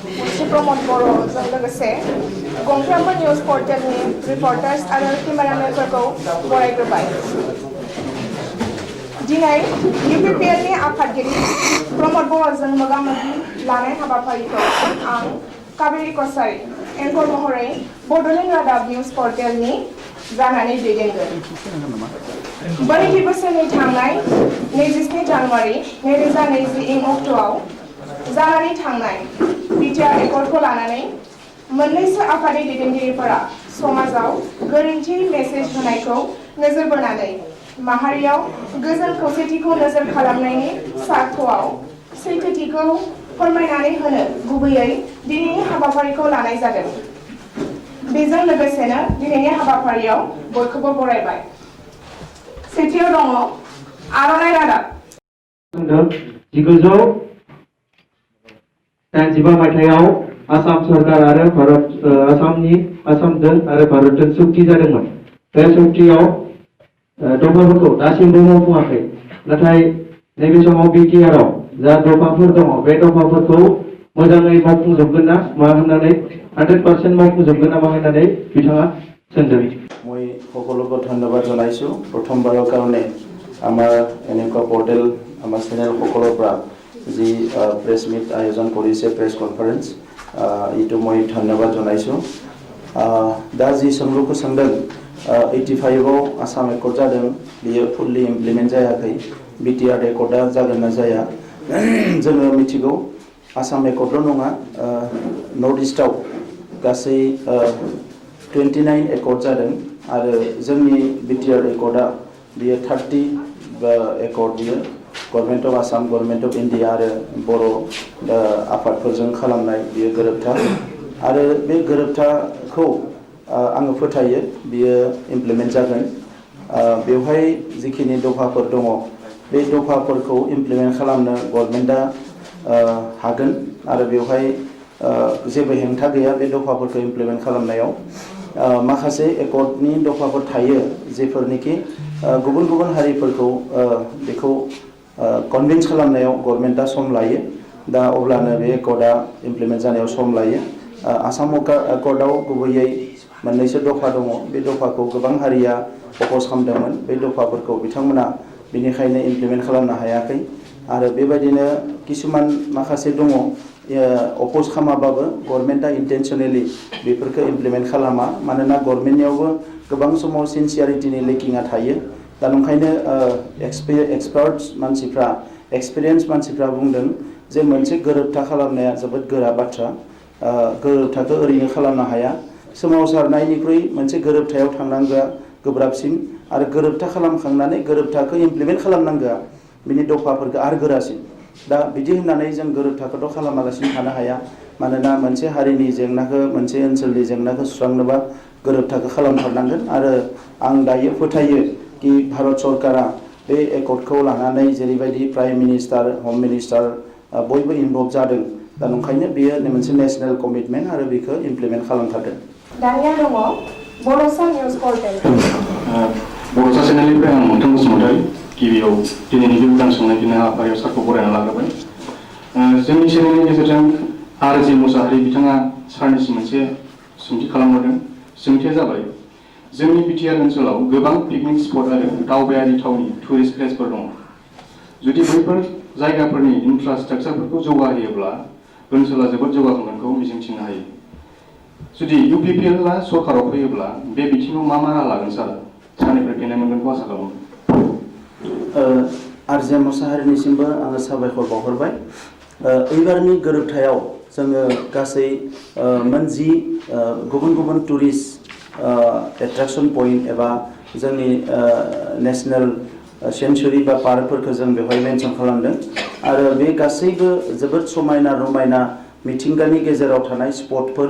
प्रमोद बर'जों लोगोसे गंफ्रोमबो निउज पर्टेलनि रिपर्टार्स आरो केमेरामेनफोरखौ बरायग्रोबाय। दिनै UPPLनि आफादगिरि प्रमोद बर'जों मोगा-मोगि लानाय हाबाफारिखौ आं काबेरी कसारी एंकर महरै बड'लेण्ड रादाब निउज पर्टेलनि जानानै दैदेनगोन। बोरैथि बोसोरनि थांनाय 27 जानुवारि 2020 इं अक्ट'आव जानानै थांनाय बिटिआर एकर्डखौ लानानै मोननैसो आफादनि दैदेनगिरिफोरा समाजाव गोरोन्थि मेसेज होनायखौ नोजोर बोनानै माहारियाव गोजोन खौसेथिखौ नोजोर खालामनायनि सार्थआव सैथोथिखौ फोरमायनानै होनो गुबैयै दिनैनि हाबाफारिखौ लानाय जादों। बेजों लोगोसेनो दिनैनि हाबाफारियाव बयखौबो बरायबाय। सेथियाव दङ आर'नाइ रादाब। 1985 मायथाइयाव आसाम सरकार आरो आसामजों आरो भारतजों चुक्ति जादोंमोन। बे चुक्तियाव दफाफोरखौ दासिमबो मावफुङाखै। नाथाय नैबे समाव बिटिआरआव जा दफाफोर दङ बे दफाफोरखौ मोजाङै मावफुंजोबगोन ना मा होननानै 100% मावफुंजोबगोन नामा होननानै बिथाङा सोंदों। মই সকলোকে ধন্যবাদ জনাইছো। প্ৰথমবাৰৰ কাৰণে আমাৰ এনেকুৱা পৰ্টেল আমাৰ চেনেল সকলৰ পৰা যি প্ৰেছ মিট আয়োজন কৰিছে প্ৰেছ কনফাৰেন্স এইটো মই ধন্যবাদ জনাইছো। दा যি सोंलुखौ सोंदों 85आव आसाम एकर्ड जादों बियो फुल्लि इमप्लिमेन्ट जायाखै। बिटिआर एकर्डा जागोन ना जाया जोङो मिथिगौ। आसाम एकर्डल' नङा नर्थ इस्टआव गासै 29 एकर्ड जादों आरो जोंनि बिटिआर एकर्डा बियो 30 एकर्ड बियो government of Assam government of India आरो बर' आफादफोरजों खालामनाय बियो गोरोबथा आरो बे गोरोबथाखौ आङो फोथायो बियो इमप्लिमेन्ट जागोन। बेवहाय जिखिनि दफाफोर दङ बे दफाफोरखौ इमप्लिमेन्ट खालामनो गभर्नमेन्टआ हागोन आरो बेवहाय जेबो हेंथा गैया बे दफाफोरखौ इमप्लिमेन्ट खालामनायाव। माखासे एकर्डनि दफाफोर थायो जेफोरनिखि गुबुन गुबुन हारिफोरखौ बेखौ कनभिन्स खालामनायाव गभर्नमेन्टआ सम लायो। दा अब्लानो बे एकर्डआ इमप्लिमेन्ट जानायाव सम लायो। आसाम एकर्डआव गुबैयै मोननैसो दफा दङ। बे दफाखौ गोबां हारिया अपोज खालामदोंमोन। बे दफाफोरखौ बिथांमोना बेनिखायनो इमप्लिमेन्ट खालामनो हायाखै आरो बेबायदिनो किसुमान माखासे दङ अपोज खालामाबाबो गभर्नमेन्टआ इन्टेनसनेलि बेफोरखौ इमप्लिमेन्ट खालामा। मानोना गभर्नमेन्टनियावबो गोबां समाव सिनसियारिटिनि लेकिंआ थायो। दा नंखायनो एक्सपार्ट्स मानसिफ्रा एक्सपिरियेन्स मानसिफ्रा बुंदों जे मोनसे गोरोबथा खालामनाया जोबोद गोरा बाथ्रा। गोरोबथाखौ ओरैनो खालामनो हाया। सोमावसारनायनिख्रुइ मोनसे गोरोबथायाव थांनांगौआ गोब्राबसिन आरो गोरोबथा खालामखांनानै गोरोबथाखौ इमप्लिमेन्ट खालामनांगौआ बिनि दफाफोरखौ आरो गोरासिन। दा बिदि होननानै जों गोरोबथाखौथ' खालामालासिनो थानो हाया। मानोना मोनसे हारिनि जेंनाखौ मोनसे ओनसोलनि जेंनाखौ सुस्रांनोबा गोरोबथाखौ खालामथारनांगोन आरो आं दायो फोथायो कि भारत सरकारा बे एकर्डखौ लानानै जेरैबायदि प्राइम मिनिस्टार हम मिनिस्टार बयबो इनभल्भ जादों। दा नंखायनो बेयो मोनसे नेशनेल कमिटमेन्ट आरो बेखौ इमप्लिमेन्ट खालामथारदों। दानिया दङ बर'सा निउज पर्टेल। बर'सा चेनेलनिफ्राय आं मोनथाम बसुमतारी गिबियाव दिनैनि बे उदां सोंनाय फिननाय हाबाफारियाव सारखौ बरायना लाग्रोबाय। जोंनि चेनेलनि गेजेरजों आर'ज मुसाहारि बिथाङा सारनिसिम मोनसे सोंथि खालामहरदों। सोंथिया जाबाय जोंनि बिटिआर ओनसोलाव गोबां पिकनिक स्पट आरो दावबायारि थावनि टुरिस्ट प्लेसफोर दङ। जुदि बैफोर जायगाफोरनि इनफ्रास्ट्राक्चारफोरखौ जौगाहोयोब्ला ओनसोला जोबोद जौगाखांगोनखौ मिजिंथिनो हायो। जुदि UPPLआ सरकाराव फैयोब्ला बे बिथिङाव मा राहा लागोन सारनिफ्राय फिननाय मोनगोनखौ आसा खालामो। आरजे मुसाहारिनिसिमबो आङो साबायखर बावहरबाय। एबारनि गोरोबथायाव जोङो गासै मोनजि गुबुन गुबुन टुरिस्ट एट्राक्शन पइन्ट एबा जोंनि नेशनेल सेंचुरी बा पार्कफोरखौ जों बेवहाय मेनसन खालामदों आरो बे गासैबो जोबोद समायना रमायना मिथिंगानि गेजेराव थानाय स्पटफोर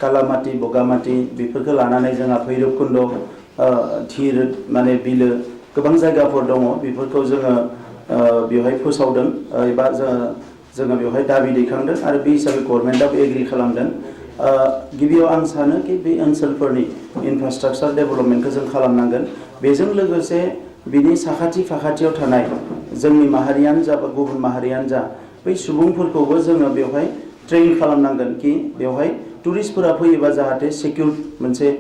कालामाटी बगामाटी बेफोरखौ लानानै जोंहा भैरबकुन्द धीर माने बिलो गोबां जायगाफोर दङ। बेफोरखौ जोङो बेवहाय फोसावदों एबा जोङो बेवहाय दाबि दैखांदों आरो बे हिसाबै गभर्नमेन्टआबो एग्रि खालामदों। गिबियाव आं सानो कि बे ओनसोलफोरनि इनफ्रास्ट्राक्चार डेभेलपमेन्टखौ जों खालामनांगोन। बेजों लोगोसे बिनि साखाथि फाखाथियाव थानाय जोंनि माहारियानो जा बा गुबुन माहारियानो जा बै सुबुंफोरखौबो जोङो बेवहाय ट्रेन खालामनांगोन कि बेवहाय टुरिस्टफोरा फैयोबा जाहाथे सिकिउर मोनसे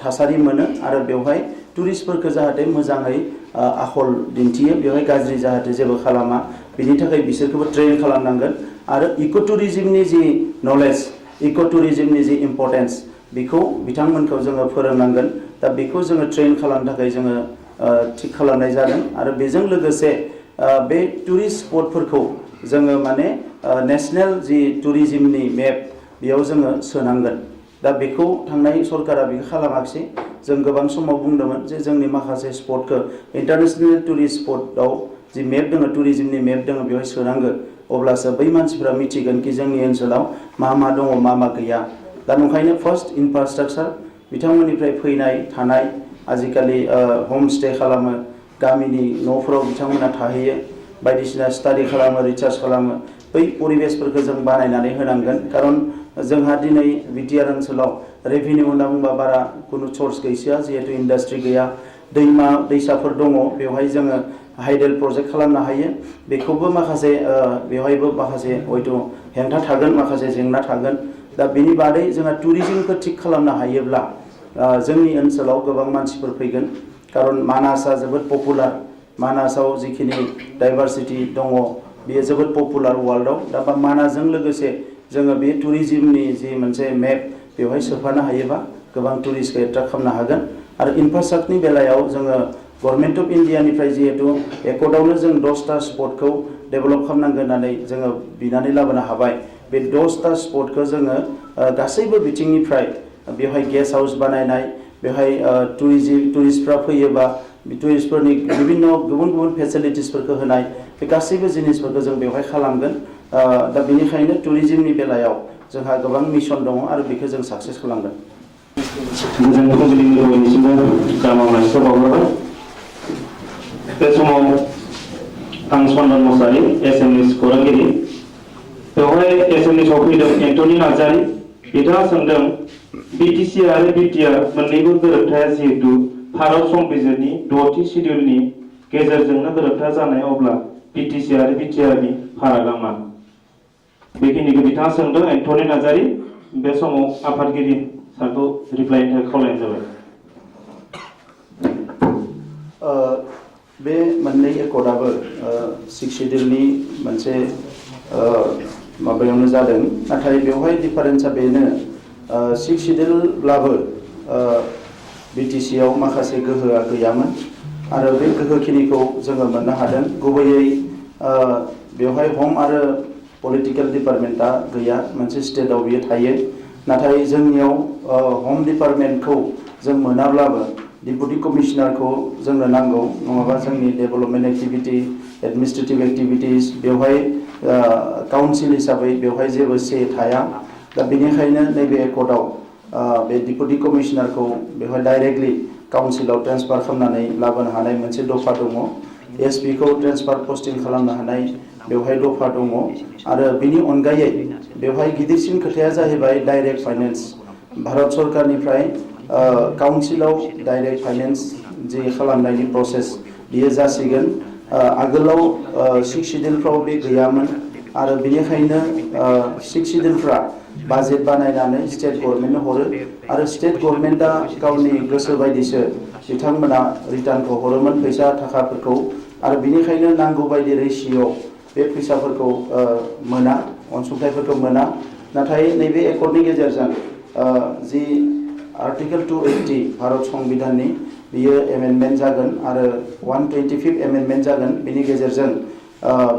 थासारि मोनो आरो बेवहाय टुरिस्टफोरखौ जाहाथे मोजाङै आखल दिन्थियो बेवहाय गाज्रि जाहाथे जेबो खालामा बिनि थाखाय बिसोरखौबो ट्रेन खालामनांगोन आरो इक' टुरिज्मनि जि नलेज इक' टुरिज्मनि जि इम्पर्टेन्स बेखौ बिथांमोनखौ जोङो फोरोंनांगोन दा बेखौ जोङो ट्रेन खालामनो थाखाय जोङो थिग खालामनाय जादों आरो बेजों लोगोसे बे टुरिस्ट स्पटफोरखौ जोङो माने नेशनेल जि टुरिज्मनि मेप बेयाव जोङो सोनांगोन दा बेखौ थांनाय सरकारा बेखौ खालामाखिसै जों गोबां समाव बुंदोंमोन जे जोंनि माखासे स्पटखौ इन्टारनेशनेल टुरिस्ट स्पटआव जि मेप दङ टुरिज्मनि मेप दङ बेवहाय सोनांगो अब्लासो बै मानसिफ्रा मिथिगोन कि जोंनि ओनसोलाव मा दङ मा गैया दा नंखायनो फार्स्ट इनफ्रास्ट्राक्चार बिथांमोननिफ्राय फैनाय थानाय आजिखालि हम स्टे खालामो गामिनि न'फोराव बिथांमोना थाहैयो बायदिसिना स्टाडि खालामो रिसार्च खालामो बै परिबेसफोरखौ जों बानायनानै होनांगोन खारन जोंहा दिनै बिटिआर ओनसोलाव रेभिनिउ होनना बुंबा बारा कुनु सोर्स गैसोआ जिहेतु इन्डास्ट्रि गैया दैमा दैसाफोर दङ बेवहाय जोङो हाइडेल प्रजेक्ट खालामनो हायो बेखौबो माखासे बेवहायबो माखासे हयथ' हेंथा थागोन माखासे जेंना थागोन दा बेनि बादै जोंहा टुरिज्मखौ थिग खालामनो हायोब्ला जोंनि ओनसोलाव गोबां मानसिफोर फैगोन खारन मानासआ जोबोद पपुलार मानासाव जिखिनि डाइभारसिटि दङ बेयो जोबोद पपुलार वर्ल्डआव दा बा मानासजों लोगोसे जोङो बे टुरिज्मनि जि मोनसे मेप बेवहाय सोफानो हायोबा गोबां टुरिस्टखौ एट्राक्ट खालामनो हागोन आरो इनफ्रास्ट्राक्चारनि बेलायाव जोङो गभर्नमेन्ट अफ इन्डियानिफ्राय जिहेतु एकर्डआवनो जों 10टा स्पटखौ डेभेलप खालामनांगोन होननानै जोङो बिनानै लाबोनो हाबाय बे 10टा स्पटखौ जोङो गासैबो बिथिंनिफ्राय बेवहाय गेस्ट हाउस बानायनाय बेवहाय टुरिस्टफ्रा फैयोबा टुरिस्टफोरनि गुबुन फेसिलिटिसफोरखौ होनाय बे गासैबो जिनिसफोरखौ जों बेवहाय खालामगोन दा बेनिखायनो टुरिज्मनि बेलायाव जोंहा गोबां मिशन दङ आरो बेखौ जों साक्सेस खालामगोन मोजां फुंबिलिनि बयनिसिमबो गाहाम हामलायनायखौ बावहरबाय बे समाव आं सनमान मुसाहारि एसएमएस खौरांगिरि बेवहाय एसएमएसआव फैदों एन्टनि नार्जारि बिथाङा सोंदों बिटिसि आरो बिटिआर मोननैबो गोरोबथाया जिहेतु भारत संबिजिरनि 6थि शिडिउलनि गेजेरजोंनो गोरोबथा जानाय अब्ला बिटिसि आरो बिटिआरनि फारागा मा बेखिनिखौ बिथाङा सोंदों एन्टनि नार्जारि बे समाव आफादगिरि सारखौ रिप्लाइनि थाखाय खावलायनाय जाबाय बे मोननै एकर्डआबो 6 शिडिउलनि मोनसे माबायावनो जादों नाथाय बेवहाय डिफारेन्सआ बेनो 6 शिडिउलब्लाबो बिटिसिआव माखासे गोहोआ गैयामोन आरो बे गोहोखिनिखौ जोङो मोननो हादों गुबैयै बेवहाय हम आरो पलिटिकेल डिपार्टमेन्टआ गैया मोनसे स्टेटआव बियो थायो नाथाय जोंनियाव हम डिपार्टमेन्टखौ जों मोनाब्लाबो डिपुटि कमिशनारखौ जोंनो नांगौ नङाबा जोंनि डेभेलपमेन्ट एक्टिभिटि एडमिनिस्ट्रेटिभ एक्टिभिटिस बेवहाय काउन्सिल हिसाबै बेवहाय जेबो से थाया दा बेनिखायनो नैबे एकर्डआव बे डिपुटि कमिशनारखौ बेवहाय डाइरेक्टलि काउन्सिलाव ट्रेन्सफार खालामनानै लाबोनो हानाय मोनसे दफा दङ एसपिखौ ट्रेन्सफार पस्टिं खालामनो हानाय बेवहाय दफा दङ आरो बिनि अनगायै बेवहाय गिदिरसिन खोथाया जाहैबाय डाइरेक्ट फाइनेन्स भारत सरकारनिफ्राय काउन्सिलाव डाइरेक्ट फाइनेन्स जि खालामनायनि प्रसेस बियो जासिगोन आगोलाव 6 शिडिउलफ्राव बे गैयामोन आरो बेनिखायनो 6 शिडिउलफ्रा बाजेट बानायनानै स्टेट गभर्नमेन्टनो हरो आरो स्टेट गभर्नमेन्टआ गावनि गोसो बायदिसो बिथांमोना रिटार्नखौ हरोमोन फैसा थाखाफोरखौ आरो बेनिखायनो नांगौ बायदि रेशिय'आव बे फैसाफोरखौ मोना अनसुंथाइफोरखौ मोना नाथाय नैबे एकर्डनि गेजेरजों जि आर्टिकेल 280 भारत संबिधाननि बियो एमेन्डमेन्ट जागोन आरो 125 एमेन्डमेन्ट जागोन बिनि गेजेरजों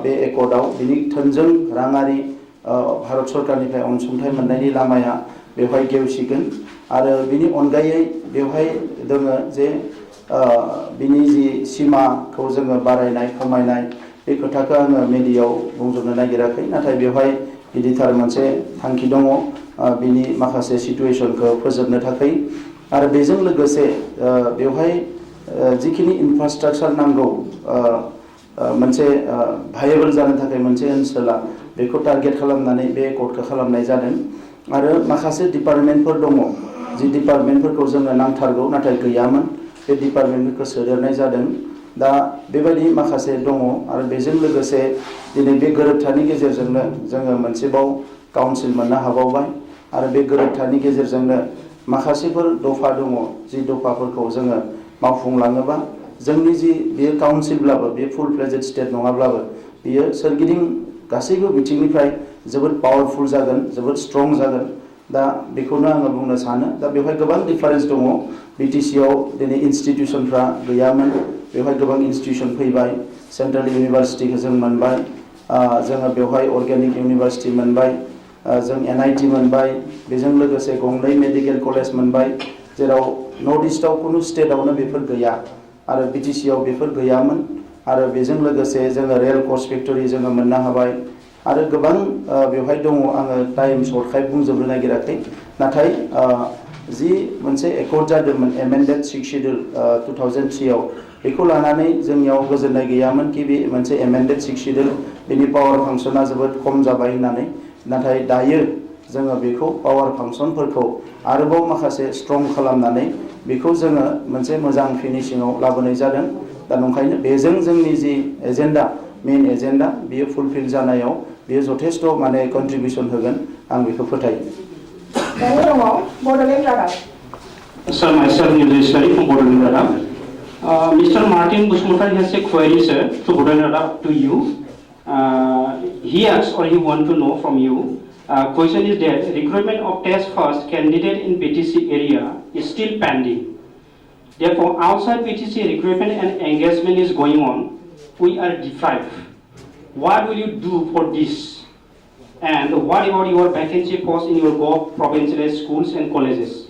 बे एकर्डआव बिनि थोंजों राङारि भारत सरकारनिफ्राय अनसुंथाइ मोननायनि लामाया बेवहाय गेवसिगोन आरो बिनि अनगायै बेवहाय दङ जे बिनि जि सिमाखौ जोङो बारायनाय खमायनाय बे खोथाखौ आङो मिडियायाव बुंजोबनो नागिराखै नाथाय बेवहाय गिदिरथार मोनसे थांखि दङ बिनि माखासे सिटुएसनखौ फोजोबनो थाखाय आरो बेजों लोगोसे बेवहाय जिखिनि इनफ्रास्ट्राक्चार नांगौ मोनसे भायेबल जानो थाखाय मोनसे ओनसोला बेखौ टारगेट खालामनानै बे एकर्डखौ खालामनाय जादों आरो माखासे डिपार्टमेन्टफोर दङ जि डिपार्टमेन्टफोरखौ जोंनो नांथारगौ नाथाय गैयामोन बे डिपार्टमेन्टफोरखौ सोदेरनाय जादों दा बेबायदि माखासे दङ आरो बेजों लोगोसे दिनै बे गोरोबथानि गेजेरजोंनो जोङो मोनसेबाव काउन्सिल मोननो हाबावबाय आरो बे गोरोबथानि गेजेरजोंनो माखासेफोर दफा दङ जि दफाफोरखौ जोङो मावफुंलाङोबा जोंनि जि बेयो काउन्सिलब्लाबो बे फुल फ्लेजेड स्टेट नङाब्लाबो बियो सोरगिदिं गासैबो बिथिंनिफ्राय जोबोद पावारफुल जागोन जोबोद स्ट्रं जागोन दा बेखौनो आङो बुंनो सानो दा बेवहाय गोबां डिफारेन्स दङ बिटिसिआव दिनै इन्स्टिटिउसनफ्रा गैयामोन बेवहाय गोबां इन्स्टिटिउसन फैबाय सेन्ट्रेल इउनिभार्सिटिखौ जों मोनबाय जोङो बेवहाय अर्गेनिक इउनिभार्सिटि मोनबाय जों NIT मोनबाय बेजों लोगोसे गंनै मेडिकेल कलेज मोनबाय जेराव नर्थ इस्टआव कुनु स्टेटआवनो बेफोर गैया आरो बिटिसिआव बेफोर गैयामोन आरो बेजों लोगोसे जोङो रेल कर्स फेक्टरि जोङो मोननो हाबाय आरो गोबां बेवहाय दङ आङो टाइम सर्टखाय बुंजोबनो नागिराखै नाथाय जि मोनसे एकर्ड जादोंमोन एमेन्डेड 6 शिड्युल 2003 आव बेखौ लानानै जोंनियाव गोजोननाय गैयामोन कि बे मोनसे एमेन्डेड 6 शिड्युल बेनि पावार फांसना जोबोद खम जाबाय होननानै नाथाय दायो जोङो बेखौ पावार फांसनफोरखौ आरोबाव माखासे स्ट्रं खालामनानै बेखौ जोङो मोनसे मोजां फिनिशिंआव लाबोनाय जादों दा नंखायनो बेजों जोंनि जि एजेन्डा मेन एजेन्डा बियो फुलफिल जानायाव बियो जथेस्थ माने कन्ट्रिबिउसन होगोन आं बेखौ फोथायो Sir, myself Nilesh Lari from Bodo. Mr. Martin Busmutai has a query, sir, to Bodo to you. He asks or he wants to know from you. Question is that recruitment of test first candidate in PTC area is still pending. Therefore, outside PTC recruitment and engagement is going on. We are deprived. What will you do for this? And what about your vacancy posts in your provincial schools and colleges?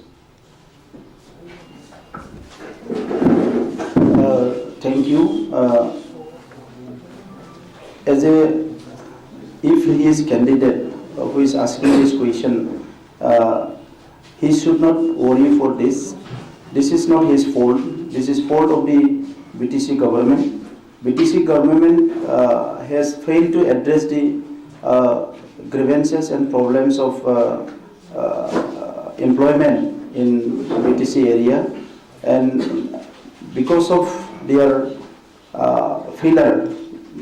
Thank you. If he is candidate who is asking this question, he should not worry for this. This is not his fault. This is fault of the BTC government. BTC government has failed to address the grievances and problems of employment in BTC area, and because of their failure,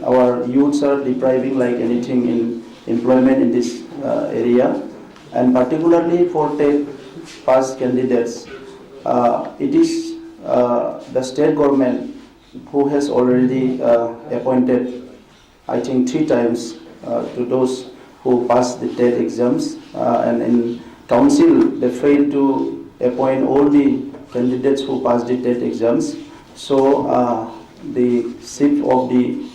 our youths are depriving like anything in employment in this area, and particularly for TET pass candidates, it is the state government who has already appointed, I think 3 times to those who passed the TET exams, and in council they failed to appoint all the candidates who passed the TET exams. So the chief of the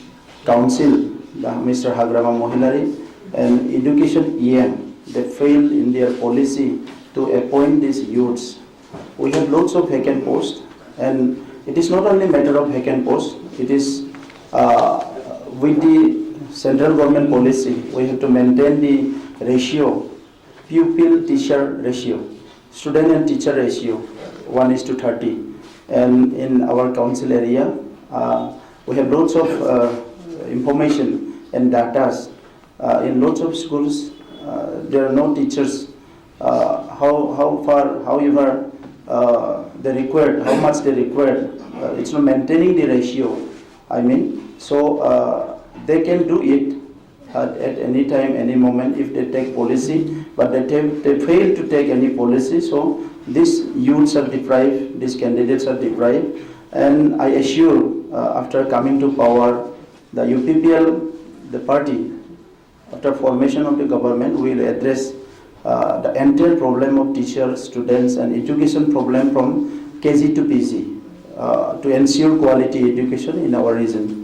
council, Mr. Hagrama Mohilari, and education EM, they failed in their policy to appoint these youths. We have lots of vacant posts, and it is not only a matter of vacant posts, it is with the central government policy, we have to maintain the ratio, pupil-teacher ratio, student and teacher ratio, 1:30. And in our council area, we have lots of information and data. In lots of schools, there are no teachers. However, they required, how much they required, it's not maintaining the ratio. I mean, so they can do it at any time, any moment if they take policy, but they fail to take any policy. So these youths are deprived, these candidates are deprived, and I assure after coming to power, the UPPL, the party, after formation of the government, will address the entire problem of teachers, students, and education problem from KG to PG to ensure quality education in our region.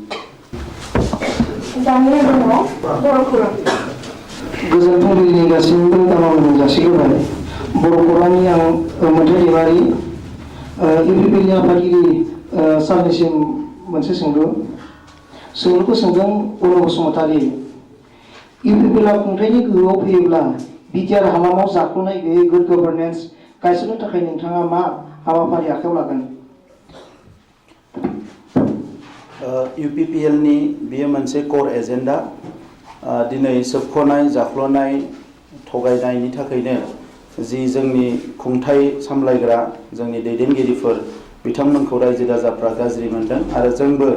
गोजोन फुंबिलिनि गासैबो गाहाम जासिगोन बर'खौरांनि आं मोनथायबारि इउपिपिएलनि आफादगिरि सारनिसिम मोनसे सोंलुखौ सोंदों बर'आ बसुमतारी इउपिपिएलआ खुंथायनि गोहोआव फैयोब्ला बिटिआर हालामाव जाख्ल'नाय गैयै गुड गभर्नेन्स गायसननो थाखाय नोंथाङा मा हाबाफारि आखायाव लागोन? इउपिपिएलनि बेयो मोनसे कोर एजेन्डा दिनै सोबख'नाय जाख्ल'नाय थगायनायनि थाखायनो जि जोंनि खुंथाय सामलायग्रा जोंनि दैदेनगिरिफोर बिथांमोनखौ रायजो राजाफ्रा गाज्रि मोनदों आरो जोंबो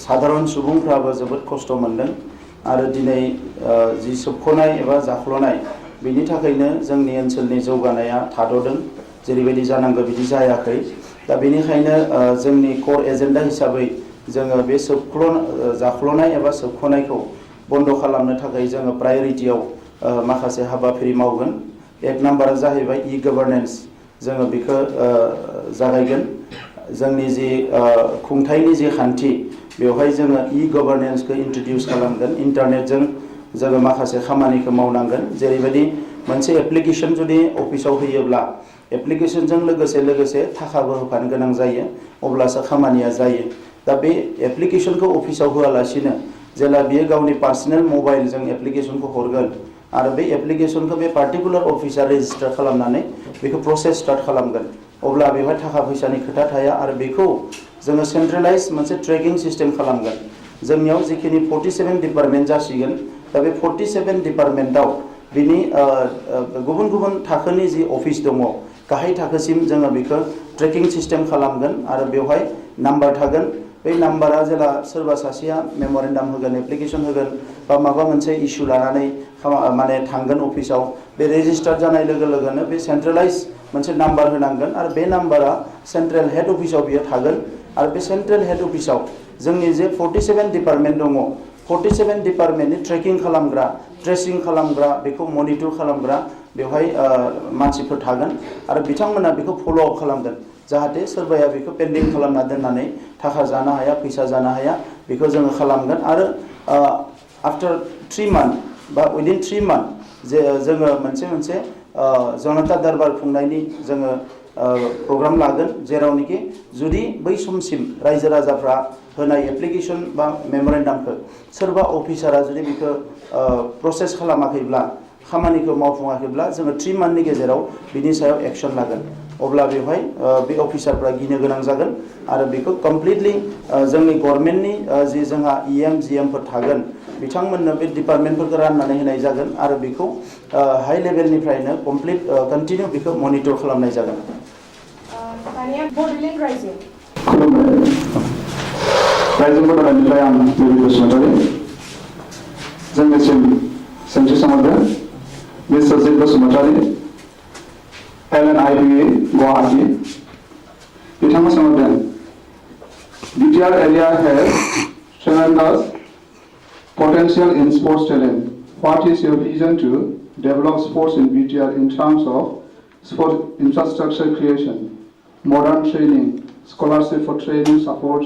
साधारन सुबुंफ्राबो जोबोद खस्थ' मोनदों आरो दिनै जि सोबख'नाय एबा जाख्ल'नाय बिनि थाखायनो जोंनि ओनसोलनि जौगानाया थाद'दों जेरैबायदि जानांगौ बिदि जायाखै दा बेनिखायनो जोंनि कर एजेन्डा हिसाबै जोङो बे जाख्ल'नाय एबा सोबख'नायखौ बन्द खालामनो थाखाय जोङो प्रायोरिटियाव माखासे हाबाफारि मावगोन एक नाम्बारा जाहैबाय इ गभार्नेन्स जोङो बेखौ जागायगोन जोंनि जि खुंथायनि जि खान्थि बेवहाय जोङो इ गभार्नेन्सखौ इन्ट्रडिउस खालामगोन इन्टारनेटजों जोङो माखासे खामानिखौ मावनांगोन जेरैबायदि मोनसे एप्लिकेसन जुदि अफिसाव होयोब्ला एप्लिकेसनजों लोगोसे थाखाबो होफानो गोनां जायो अब्लासो खामानिया जायो दा बे एप्लिकेसनखौ अफिसाव होआलासिनो जेला बियो गावनि पार्सनेल मबाइलजों एप्लिकेसनखौ हरगोन आरो बे एप्लिकेसनखौ बे पार्टिकुलार अफिसा रेजिस्टार खालामनानै बेखौ प्रसेस स्टार्ट खालामगोन अब्ला बेवहाय थाखा फैसानि खोथा थाया आरो बेखौ जोङो सेन्ट्रेलाइज मोनसे ट्रेकिं सिस्टेम खालामगोन जोंनियाव जिखिनि 47 डिपार्टमेन्ट जासिगोन दा बे 47 डिपार्टमेन्टआव बिनि गुबुन गुबुन थाखोनि जि अफिस दङ गाहाय थाखोसिम जोङो बेखौ ट्रेकिं सिस्टेम खालामगोन आरो बेवहाय नाम्बार थागोन बै नाम्बारा जेला सोरबा सासेया मेम'रेन्डाम होगोन एप्लिकेसन होगोन बा माबा मोनसे इस्यु लानानै माने थांगोन अफिसाव बे रेजिस्टार जानाय लोगो लोगोनो बे सेन्ट्रेलाइज मोनसे नाम्बार होनांगोन आरो बे नाम्बारा सेन्ट्रेल हेड अफिसाव बियो थागोन आरो बे सेन्ट्रेल हेड अफिसाव जोंनि जे 47 डिपार्टमेन्ट दङ 47 डिपार्टमेन्टनि ट्रेकिं खालामग्रा ट्रेसिं खालामग्रा बेखौ मनिटर खालामग्रा बेवहाय मानसिफोर थागोन आरो बिथांमोना बेखौ फल' आप खालामगोन जाहाथे सोरबाया बेखौ पेन्डिं खालामना दोननानै थाखा जानो हाया फैसा जानो हाया बेखौ जोङो खालामगोन आरो आफ्टार 3 मान्थ बा उइदिन 3 मान्थ जोङो मोनसे जनता दरबार खुंनायनि जोङो प्रग्राम लागोन जेरावनोखि जुदि बै समसिम रायजो राजाफ्रा होनाय एप्लिकेसन बा मेम'रेन्डामखौ सोरबा अफिसारा जुदि बेखौ प्रसेस खालामाखैब्ला खामानिखौ मावफुङाखैब्ला जोङो 3 मान्थनि गेजेराव बिनि सायाव एक्सन लागोन अब्ला बेवहाय बे अफिसारफ्रा गिनो गोनां जागोन आरो बेखौ कमप्लिटलि जोंनि गभर्नमेन्टनि जि जोंहा EM GMफोर थागोन बिथांमोननो बे डिपार्टमेन्टफोरखौ राननानै होनाय जागोन आरो बेखौ हाई लेभेलनिफ्रायनो कमप्लिट कन्टिनिउ बेखौ मनिटर खालामनाय जागोन दानिया बड'लेण्ड रायजो खुलुमबाय रायजो बड'लेण्डनिफ्राय आं नैबे बसुमतारी जोंनिसिम सोंथि सोंहरदों मिस्टार जित बसुमतारी LNIPA गुवाहाटी बिथाङा सोंहरदों BTR area has tremendous potential in sports talent. What is your vision to develop sports in BTR in terms of sport infrastructure creation, modern training, scholarship for training support,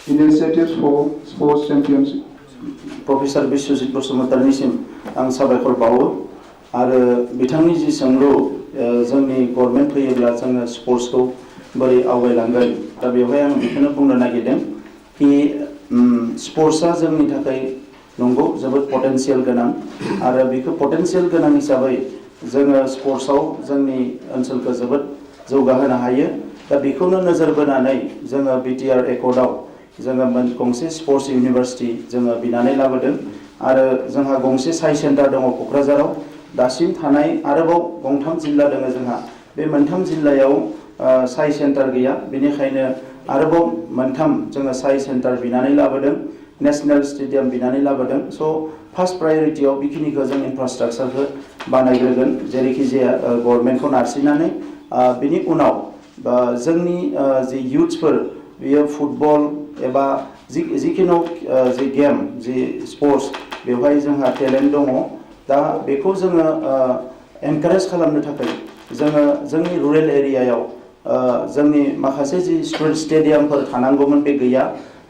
initiatives for sports championship? Professor Biswajit बसुमतारीनिसिम आं साबायखर बावो आरो बिथांनि जि सोंलु जोंनि government फैयोब्ला जोङो स्पर्ट्सखौ बोरै आवगायलांगोन दा बेवहाय आं बेखौनो बुंनो नागिरदों कि स्पर्ट्सआ जोंनि थाखाय नंगौ जोबोद पटेन्सियेल गोनां आरो बेखौ पटेन्सियेल गोनां हिसाबै जोङो स्पर्ट्सआव जोंनि ओनसोलखौ जोबोद जौगाहोनो हायो दा बेखौनो नोजोर बोनानै जोङो BTR एकर्डआव जोङो गंसे स्पर्ट्स इउनिभार्सिटि जोङो बिनानै लाबोदों आरो जोंहा गंसे साइ सेन्टार दङ क'क्राझाराव दासिम थानाय आरोबाव गंथाम जिल्ला दङ जोंहा बे मोनथाम जिल्लायाव साइ सेन्टार गैया बेनिखायनो आरोबाव मोनथाम जोङो साइ सेन्टार बिनानै लाबोदों नेशनेल स्टेडियाम बिनानै लाबोदों स' फार्स्ट प्रायोरिटियाव बेखिनिखौ जों इनफ्रास्ट्राक्चारखौ बानायग्रोगोन जेरैखि जाया गभर्नमेन्टखौ नारसिननानै बिनि उनाव जोंनि जि इयुथ्सफोर बियो फुटबल एबा जिखुनु जि गेम जि स्पर्ट्स बेवहाय जोंहा टेलेन्ट दङ दा बेखौ जोङो एनकारेज खालामनो थाखाय जोङो जोंनि रुरेल एरियायाव जोंनि माखासे जि स्टेडियामफोर थानांगौमोन बे गैया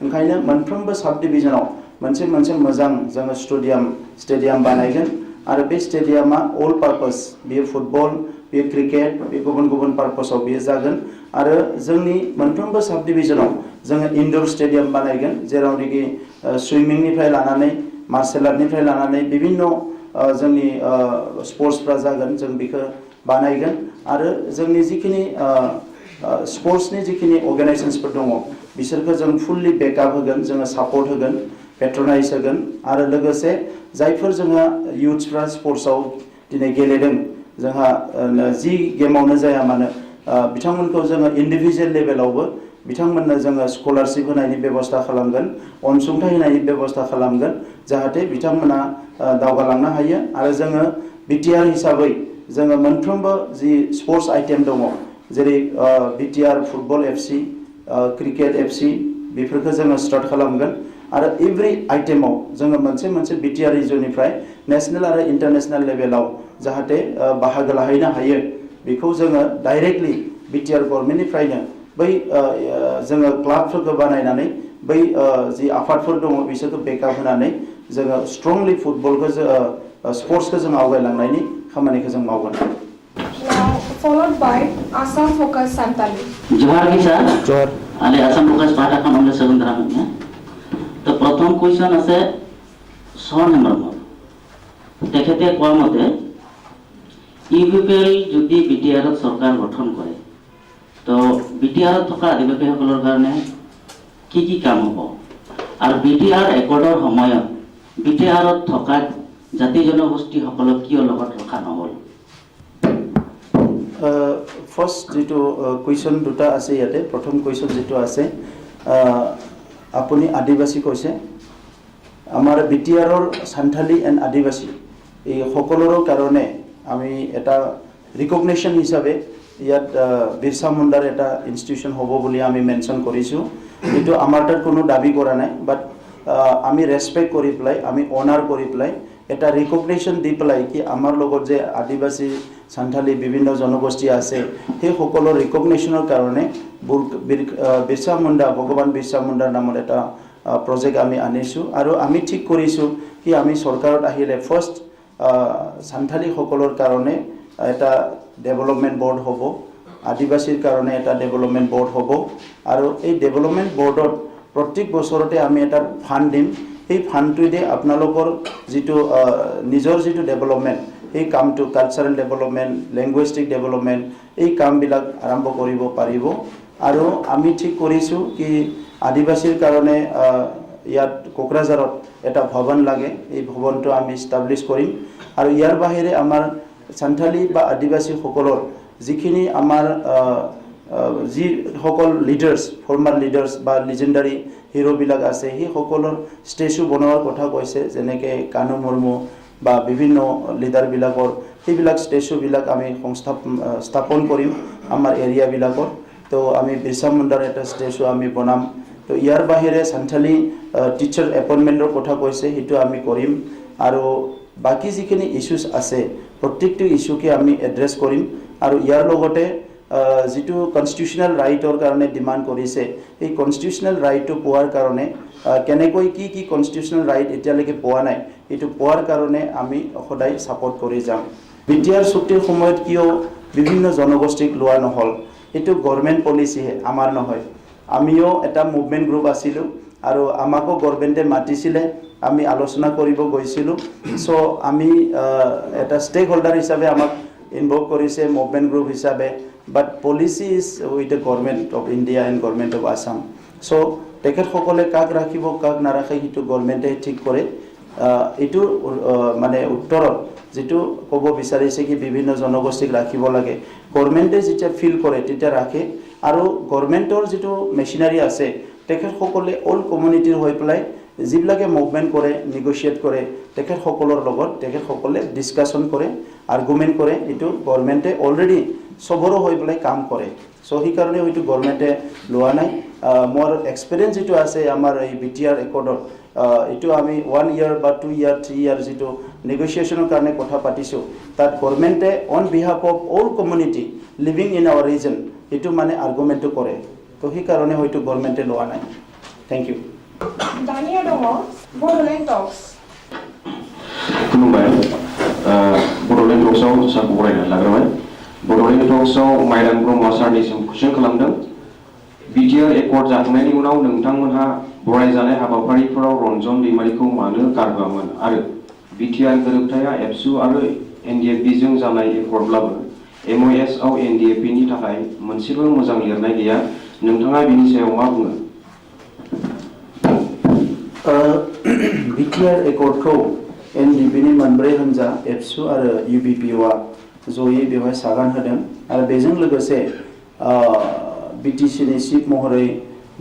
ओंखायनो मोनफ्रोमबो साब डिभिजनाव मोनसे मोजां जोङो स्टेडियाम बानायगोन आरो बे स्टेडियामा अल पार्पस बेयो फुटबल बेयो क्रिकेट बे गुबुन पार्पसाव बेयो जागोन आरो जोंनि मोनफ्रोमबो साब डिभिजनाव जोङो इनडोर स्टेडियाम बानायगोन जेरावनोखि सुइमिंनिफ्राय लानानै मार्शेल आर्टनिफ्राय लानानै बिभिन्न जोंनि स्पर्ट्सफ्रा जागोन जों बेखौ बानायगोन आरो जोंनि जिखिनि स्पर्ट्सनि जिखिनि अर्गानाइजेशन्सफोर दङ बिसोरखौ जों फुल्लि बेकआप होगोन जोङो सापर्ट होगोन पेट्रनाइज होगोन आरो लोगोसे जायफोर जोंहा इयुथ्सफ्रा स्पर्ट्सआव दिनै गेलेदों जोंहा जि गेमावनो जाया मानो बिथांमोनखौ जोङो इन्डिभिजुवेल लेभेलावबो बिथांमोननो जोङो स्कलारशिप होनायनि बेबस्था खालामगोन अनसुंथाइ होनायनि बेबस्था खालामगोन जाहाथे बिथांमोना दावगालांनो हायो आरो जोङो बिटिआर हिसाबै जोङो मोनफ्रोमबो जि स्पर्ट्स आइटेम दङ जेरै BTR football FC cricket FC बेफोरखौ जोङो स्टार्ट खालामगोन आरो एभ्रि आइटेमाव जोङो मोनसे बिटिआर रिजननिफ्राय नेशनेल आरो इन्टारनेशनेल लेभेलाव जाहाथे बाहागो लाहैनो हायो बेखौ जोङो डाइरेक्टलि बिटिआर गभर्नमेन्टनिफ्रायनो बै जोङो क्लाबफोरखौ बानायनानै बै जि आफादफोर दङ बिसोरखौ बेकआप होनानै जोङो स्ट्रंलि फुटबलखौ स्पर्ट्सखौ जों आवगायलांनायनि खामानिखौ जों मावगोन Now followed by Assam Focus Santali. जोहार की सर जोहार आले आसाम फोकस पाठा खान हमले सगंदरा में तो प्रथम क्वेश्चन আছে सहरन নম্বর তেখেতে কোৱা মতে ইউপিপিএল যদি বিটিআর সরকার গঠন করে তো বিটিআর থকা আদিবাসীসকলৰ কাৰণে কি কাম হ'ব আৰু বিটিআর একৰ্ডৰ সময়ত বিটিআর থকা জাতি জনগোষ্ঠীসকলক কিয় লগত ৰখা নহল ফাৰ্ষ্ট যেটো কুৱেশ্যন দুটা আছে ইয়াতে প্ৰথম কুৱেশ্যন যেটো আছে আপুনি আদিবাসী কৈছে আমাৰ বিটিআৰৰ সান্থালী এণ্ড আদিবাসী এই সকলোৰ কাৰণে আমি এটা ৰিকগনিশ্যন হিচাপে ইয়াত বিৰছা মুণ্ডাৰ এটা ইনষ্টিটিউশ্যন হ'ব বুলি আমি মেনশ্যন কৰিছোঁ এইটো আমাৰ তাত কোনো দাবী কৰা নাই বাট আমি ৰেছপেক্ট কৰি পেলাই আমি অনাৰ কৰি পেলাই এটা ৰিকগনিশ্যন দি পেলাই কি আমাৰ লগত যে আদিবাসী সান্থালী বিভিন্ন জনগোষ্ঠী আছে সেই সকলৰ ৰিকগনিশ্যনৰ কাৰণে বিৰছা মুণ্ডা ভগৱান বিৰছা মুণ্ডাৰ নামত এটা প্ৰজেক্ট আমি আনিছোঁ আৰু আমি ঠিক কৰিছোঁ কি আমি চৰকাৰত আহিলে ফাৰ্ষ্ট সান্থালী সকলৰ কাৰণে এটা ডেভেলপমেণ্ট বৰ্ড হ'ব আদিবাসীৰ কাৰণে এটা ডেভেলপমেণ্ট বৰ্ড হ'ব আৰু এই ডেভেলপমেণ্ট বৰ্ডত প্ৰত্যেক বছৰতে আমি এটা ফাণ্ড দিম এই ফাণ্ডটোৱে আপোনালোকৰ যেটো নিজৰ যেটো ডেভেলপমেণ্ট এই কামটো কালচাৰেল ডেভেলপমেণ্ট লেংগুৱেষ্টিক ডেভেলপমেণ্ট এই কামবিলাক আৰম্ভ কৰিব পাৰিব আৰু আমি ঠিক কৰিছোঁ কি আদিবাসীৰ কাৰণে ইয়াত কোকৰাঝাৰত এটা ভৱন লাগে এই ভৱনটো আমি এষ্টাব্লিছ কৰিম আৰু ইয়াৰ বাহিৰে আমাৰ সান্থালী বা আদিবাসী সকলৰ যিখিনি আমাৰ যি সকল লিডাৰ্ছ ফৰ্মাৰ লিডাৰ্ছ বা লিজেণ্ডাৰী হিৰোবিলাক আছে সেই সকলৰ ষ্টেচু বনোৱাৰ কথা কৈছে যেনেকৈ কানু মুৰ্মু বা বিভিন্ন লিডাৰবিলাকৰ সেইবিলাক ষ্টেচুবিলাক আমি স্থাপন কৰিম আমাৰ এৰিয়াবিলাকত তো আমি বিৰছা মুণ্ডাৰ এটা ষ্টেচু আমি বনাম তো ইয়াৰ বাহিৰে সান্থালী টিচাৰ এপইণ্টমেণ্টৰ কথা কৈছে সেইটো আমি কৰিম আৰু বাকি যিখিনি ইছ্যুজ আছে প্ৰত্যেকটো ইছ্যুকে আমি এড্ৰেছ কৰিম আৰু ইয়াৰ লগতে যেটো কনষ্টিটিউচনেল ৰাইটৰ কাৰণে ডিমাণ্ড কৰিছে এই কনষ্টিটিউচনেল ৰাইটটো পোৱাৰ কাৰণে কেনেকৈ কি কনষ্টিটিউচনেল ৰাইট এতিয়ালৈকে পোৱা নাই এইটো পোৱাৰ কাৰণে আমি সদায় সাপোৰ্ট কৰি যাম বিটিআৰ চুক্তিৰ সময়ত কিয় বিভিন্ন জনগোষ্ঠীক লোৱা নহল এইটো গভৰ্নমেণ্ট পলিচিহে আমাৰ নহয় আমিও এটা মুভমেণ্ট গ্ৰুপ আছিলোঁ আৰু আমাকো গভৰ্নমেণ্টে মাতিছিলে আমি আলোচনা কৰিব গৈছিলোঁ সো আমি এটা ষ্টেক হোল্ডাৰ হিচাপে আমাক ইনভলভ কৰিছে মুভমেণ্ট গ্ৰুপ হিচাপে but policy is with the government of India and government of Assam so তেখেতসকলে কাক ৰাখিব কাক নাৰাখে সেইটো গভৰ্নমেণ্টে ঠিক কৰে এইটো মানে উত্তৰত যেটো ক'ব বিচাৰিছে কি বিভিন্ন জনগোষ্ঠীক ৰাখিব লাগে গভৰ্নমেণ্টে যেতিয়া ফিল কৰে তেতিয়া ৰাখে আৰু গভৰ্নমেণ্টৰ যেটো মেচিনাৰী আছে তেখেতসকলে অল কমিউনিটিৰ হৈ পেলাই যিবিলাকে মুভমেণ্ট কৰে নেগোচিয়েট কৰে তেখেতসকলৰ লগত তেখেতসকলে ডিছকাশ্যন কৰে আৰ্গুমেণ্ট কৰে এইটো গভৰ্নমেণ্টে অলৰেডি সবৰো হৈ পেলাই কাম কৰে সো সেইকাৰণে হয়তো গভৰ্নমেণ্টে লোৱা নাই মোৰ এক্সপিৰিয়েঞ্চ যেটো আছে আমাৰ এই বিটিআৰ একৰ্ডত এইটো আমি 1 ইয়াৰ বা 2 ইয়াৰ 3 ইয়াৰ যেটো নেগোচিয়েশ্যনৰ কাৰণে কথা পাতিছোঁ তাত গভৰ্নমেণ্টে on behalf of all community living in our region এইটো মানে আৰ্গুমেণ্টটো কৰে তো সেইকাৰণে হয়তো গভৰ্নমেণ্টে লোৱা নাই thank you Dania Dongo, Bord'l Talks. खुलुमबाय बड'ल टक्सआव सारखौ बरायना लाग्रोबाय बड'ल टक्सआव माइदां ब्रह्म सारनिसिम कुइसन खालामदों बिटिआर एकर्ड जाखांनायनि उनाव नोंथांमोनहा बरायजानाय हाबाफारिफोराव रन्जन दैमारिखौ मानो गारहोआमोन आरो बिटिआर गोरोबथाया एबसु आरो एनडिएफबिजों जानाय एकर्डब्लाबो एमओएस आव एनडिएफबिनि थाखाय मोनसेबो मोजां लिरनाय गैया नोंथाङा बिनि सायाव मा बुङो बिटिआर एकर्डखौ एनडिएफबिनि मोनब्रै हान्जा एबसु आरो इउबिपिआ जयै बेवहाय सागान होदों आरो बेजों लोगोसे बिटिसिनि चिफ महरै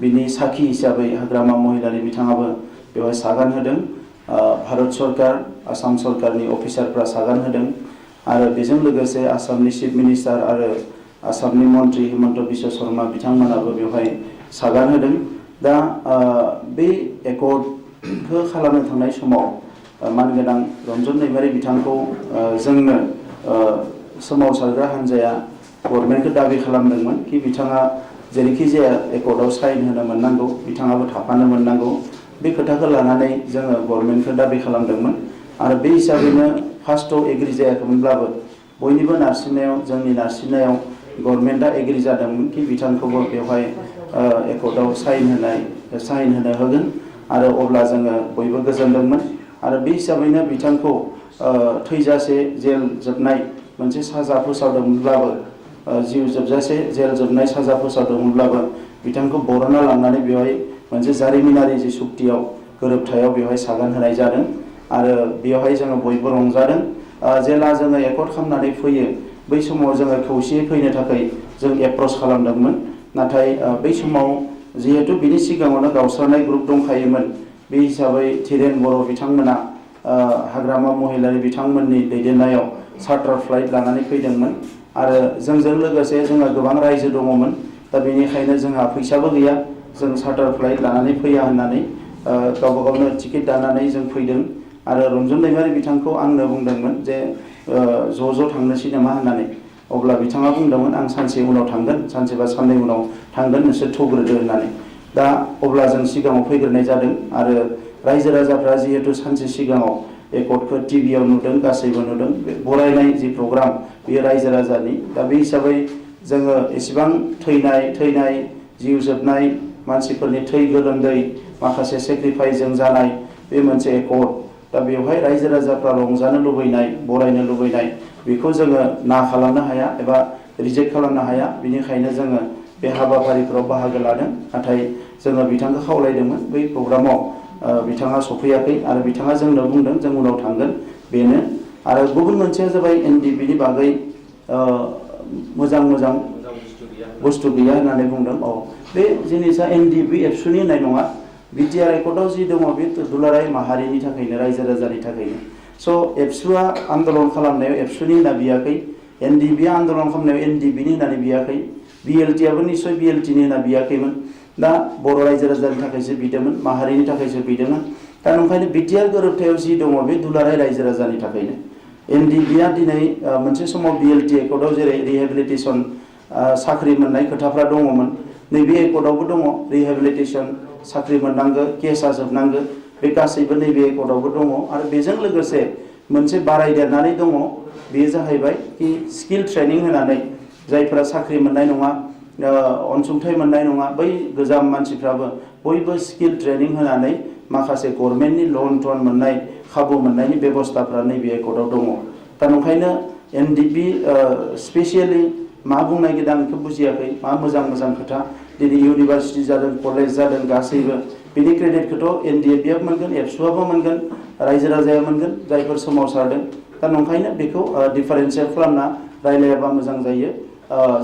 बिनि साखी हिसाबै हाग्रामा महिलारि बिथाङाबो बेवहाय सागान होदों। भारत सरकार आसाम सरकारनि अफिसारफ्रा सागान होदों आरो बेजों लोगोसे आसामनि चिफ मिनिस्टार आरो आसामनि मन्त्रि हिमन्त बिश्व शर्मा बिथांमोनाबो बेवहाय सागान होदों। दा बे एकर्डखौ खालामनो थांनाय समाव मानगोनां रन्जन दैमारि बिथांखौ जोंनो सोमावसारग्रा हान्जाया गभर्नमेन्टखौ दाबि खालामदोंमोन कि बिथाङा जेरैखि जाया एकर्डआव साइन होनो मोननांगौ, बिथाङाबो थाफानो मोननांगौ। बे खोथाखौ लानानै जोङो गभर्नमेन्टखौ दाबि खालामदोंमोन आरो बे हिसाबैनो फार्स्टआव एग्रि जायाखैमोनब्लाबो बयनिबो नारसिननायाव जोंनि नारसिननायाव गभर्नमेन्टआ एग्रि जादोंमोन कि बिथांखौबो बेवहाय एकर्डआव साइन होनो होगोन आरो अब्ला जोङो बयबो गोजोनदोंमोन आरो बे हिसाबैनो बिथांखौ थैजासे जेल जोबनाय मोनसे साजा फोसावदोंमोनब्लाबो जिउ जोबजासे जेल जोबनाय साजा फोसावदोंमोनब्लाबो बिथांखौ बर'ना लांनानै बेवहाय मोनसे जारिमिनारि जि सुक्तियाव गोरोबथायाव बेवहाय सागान होनाय जादों आरो बेवहाय जोङो बयबो रंजादों। जेला जोङो एकर्ड खालामनानै फैयो बै समाव जोङो खौसेयै फैनो थाखाय जों एप्रच खालामदोंमोन, नाथाय बै समाव जिहेतु बिनि सिगाङावनो गावस्रानाय ग्रुप दंखायोमोन, बे हिसाबै धीरेन बर' बिथांमोना हाग्रामा महिलारि बिथांमोननि दैदेननायाव चार्टार फ्लाइट लानानै फैदोंमोन आरो जोंजों लोगोसे जोंहा गोबां रायजो दङमोन। दा बेनिखायनो जोंहा फैसाबो गैया, जों चार्टार फ्लाइट लानानै फैया होननानै गावबा गावनो टिकेट दानानै जों फैदों आरो रन्जन दैमारि बिथांखौ आंनो बुंदोंमोन जे ज' थांनोसै नामा होननानै। अब्ला बिथाङा बुंदोंमोन आं सानसे उनाव थांगोन, सानसे बा साननै उनाव थांगोन, नोंसोर थौग्रोदो होननानै। दा अब्ला जों सिगाङाव फैग्रोनाय जादों आरो रायजो राजाफ्रा जिहेतु सानसे सिगाङाव एकर्डखौ टिभियाव नुदों, गासैबो नुदों, बे बरायनाय जि प्रग्राम बेयो रायजो राजानि। दा बे हिसाबै जोङो एसेबां थैनाय जिउ जोबनाय मानसिफोरनि थै गोलोमदै माखासे सेक्रिफाइसजों जानाय बे मोनसे एकर्ड। दा बेवहाय रायजो राजाफ्रा रंजानो लुबैनाय, बरायनो लुबैनाय बेखौ जोङो ना खालामनो हाया एबा रिजेक्ट खालामनो हाया। बेनिखायनो जोङो बे हाबाफारिफोराव बाहागो लादों, नाथाय जोङो बिथांखौ खावलायदोंमोन बै प्रग्रामाव बिथाङा सफैयाखै आरो बिथाङा जोंनो बुंदों जों उनाव थांगोन, बेनो। आरो गुबुन मोनसेया जाबाय एनडिबिनि बागै मोजां बुस्थु गैया होननानै बुंदों। बे जिनिसा एनडिबि एबसुनि होननाय नङा, बिटिआर एकर्डआव जि दङ बे दुलाराय माहारिनि थाखायनो, रायजो राजानि थाखायनो। स' एबसुआ आन्दलन खालामनायाव एबसुनि होनना बियाखै, एनडिबिआ आन्दलन खालामनायाव एनडिबिनि होननानै बियाखै, बिएलटिआबो निस्सय बिएलटिनि होनना बियाखैमोन। दा बर' रायजो राजानि थाखायसो बिदोंमोन, माहारिनि थाखायसो बिदोंमोन। दा ओंखायनो बिटिआर गोरोबथायाव जि दङ बे दुलाराय रायजो राजानि थाखायनो। एनडिबिआ दिनै मोनसे समाव बिएलटि एकर्डआव जेरै रिहेबिलिटेसन साख्रि मोननाय खोथाफ्रा दङमोन, नैबे एकर्डआवबो दङ रिहेबिलिटेसन साख्रि मोननांगौ, केसा जोबनांगौ, बे गासैबो नैबे एकर्डआवबो दङ। आरो बेजों लोगोसे मोनसे बारायदेरनानै दङ, बेयो जाहैबाय कि स्किल ट्रेनिं होनानै जायफोरा साख्रि मोननाय नङा, अनसुंथाइ मोननाय नङा, बै गोजाम मानसिफ्राबो बयबो स्किल ट्रेनिं होनानै माखासे गभर्नमेन्टनि लन टन मोननाय खाबु मोननायनि बेबस्थाफ्रा नैबे एकर्डआव दङ। दा ओंखायनो एनडिबि स्पेसियेलि मा बुंनो नागिरदों आं बेखौ बुजियाखै, मा मोजां खोथा। दिनै इउनिभार्सिटि जादों, कलेज जादों, गासैबो बिनि क्रेडिटखौथ' एनडिबिआबो मोनगोन, एबसुआबो मोनगोन, रायजो राजाया मोनगोन जायफोर सोमावसारदों। दा ओंखायनो बेखौ डिफारेन्सियेट खालामना रायलायाबा मोजां जायो।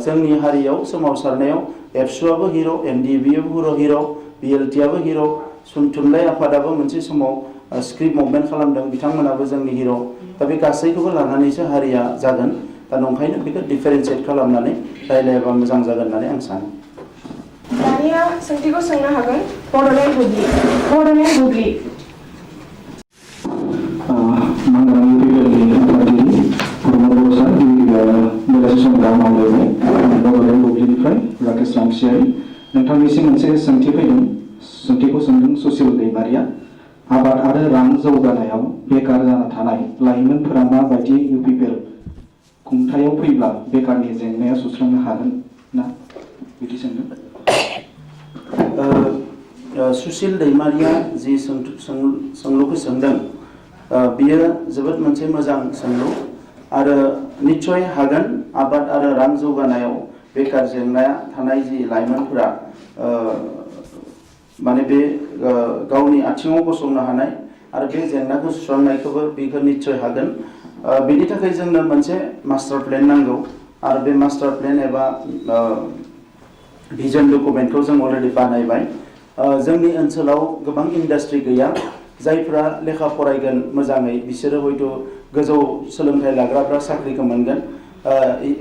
जोंनि हारियाव सोमावसारनायाव एबसुआबो हिर', एनडिबिआबो हिर', बिएलटिआबो हिर', थुनलाइ आफादाबो मोनसे समाव स्क्रिप्ट मुभमेन्ट खालामदों, बिथांमोनाबो जोंनि हिर'। दा बे गासैखौबो लानानैसो हारिया जागोन। दा ओंखायनो बेखौ डिफारेन्सियेट खालामनानै रायलायाबा मोजां जागोन होननानै आं सानो। दानिया सोंथिखौ सोंनो हागोन बड'लेण्ड बुब्लि। नोंथांनिसिम मोनसे सोंथि फैदों, सोंथिखौ सोंदों सुसिल दैमारिया। आबाद आरो रां जौगानायाव बेकार जाना थानाय लाइमोनफोरा माबायदि इउपिपिएल खुंथायाव फैब्ला बेकारनि जेंनाया सुस्रांनो हागोन ना, बिदि सोंदों। सुसिल दैमारिया जि सोंलुखौ सोंदों बियो जोबोद मोनसे मोजां सोंलु आरो निस्सय हागोन। आबाद आरो रां जौगानायाव बेकार जेंनाया थानाय जि लाइमोनफोरा माने बे गावनि आथिङाव गसंनो हानाय आरो बे जेंनाखौ सुस्रांनायखौबो बेखौ निस्सय हागोन। बेनि थाखाय जोंनो मोनसे मास्टार प्लेन नांगौ आरो बे मास्टार प्लेन एबा भिजन डकुमेन्टखौ जों अलरेडि बानायबाय जोंनि ओनसोलाव गोबां इन्डास्ट्रि गैया जायफ्रा लेखा फरायगोन मोजाङै बिसोरो हयथ' गोजौ सोलोंथाइ लाग्राफ्रा साख्रिखौ मोनगोन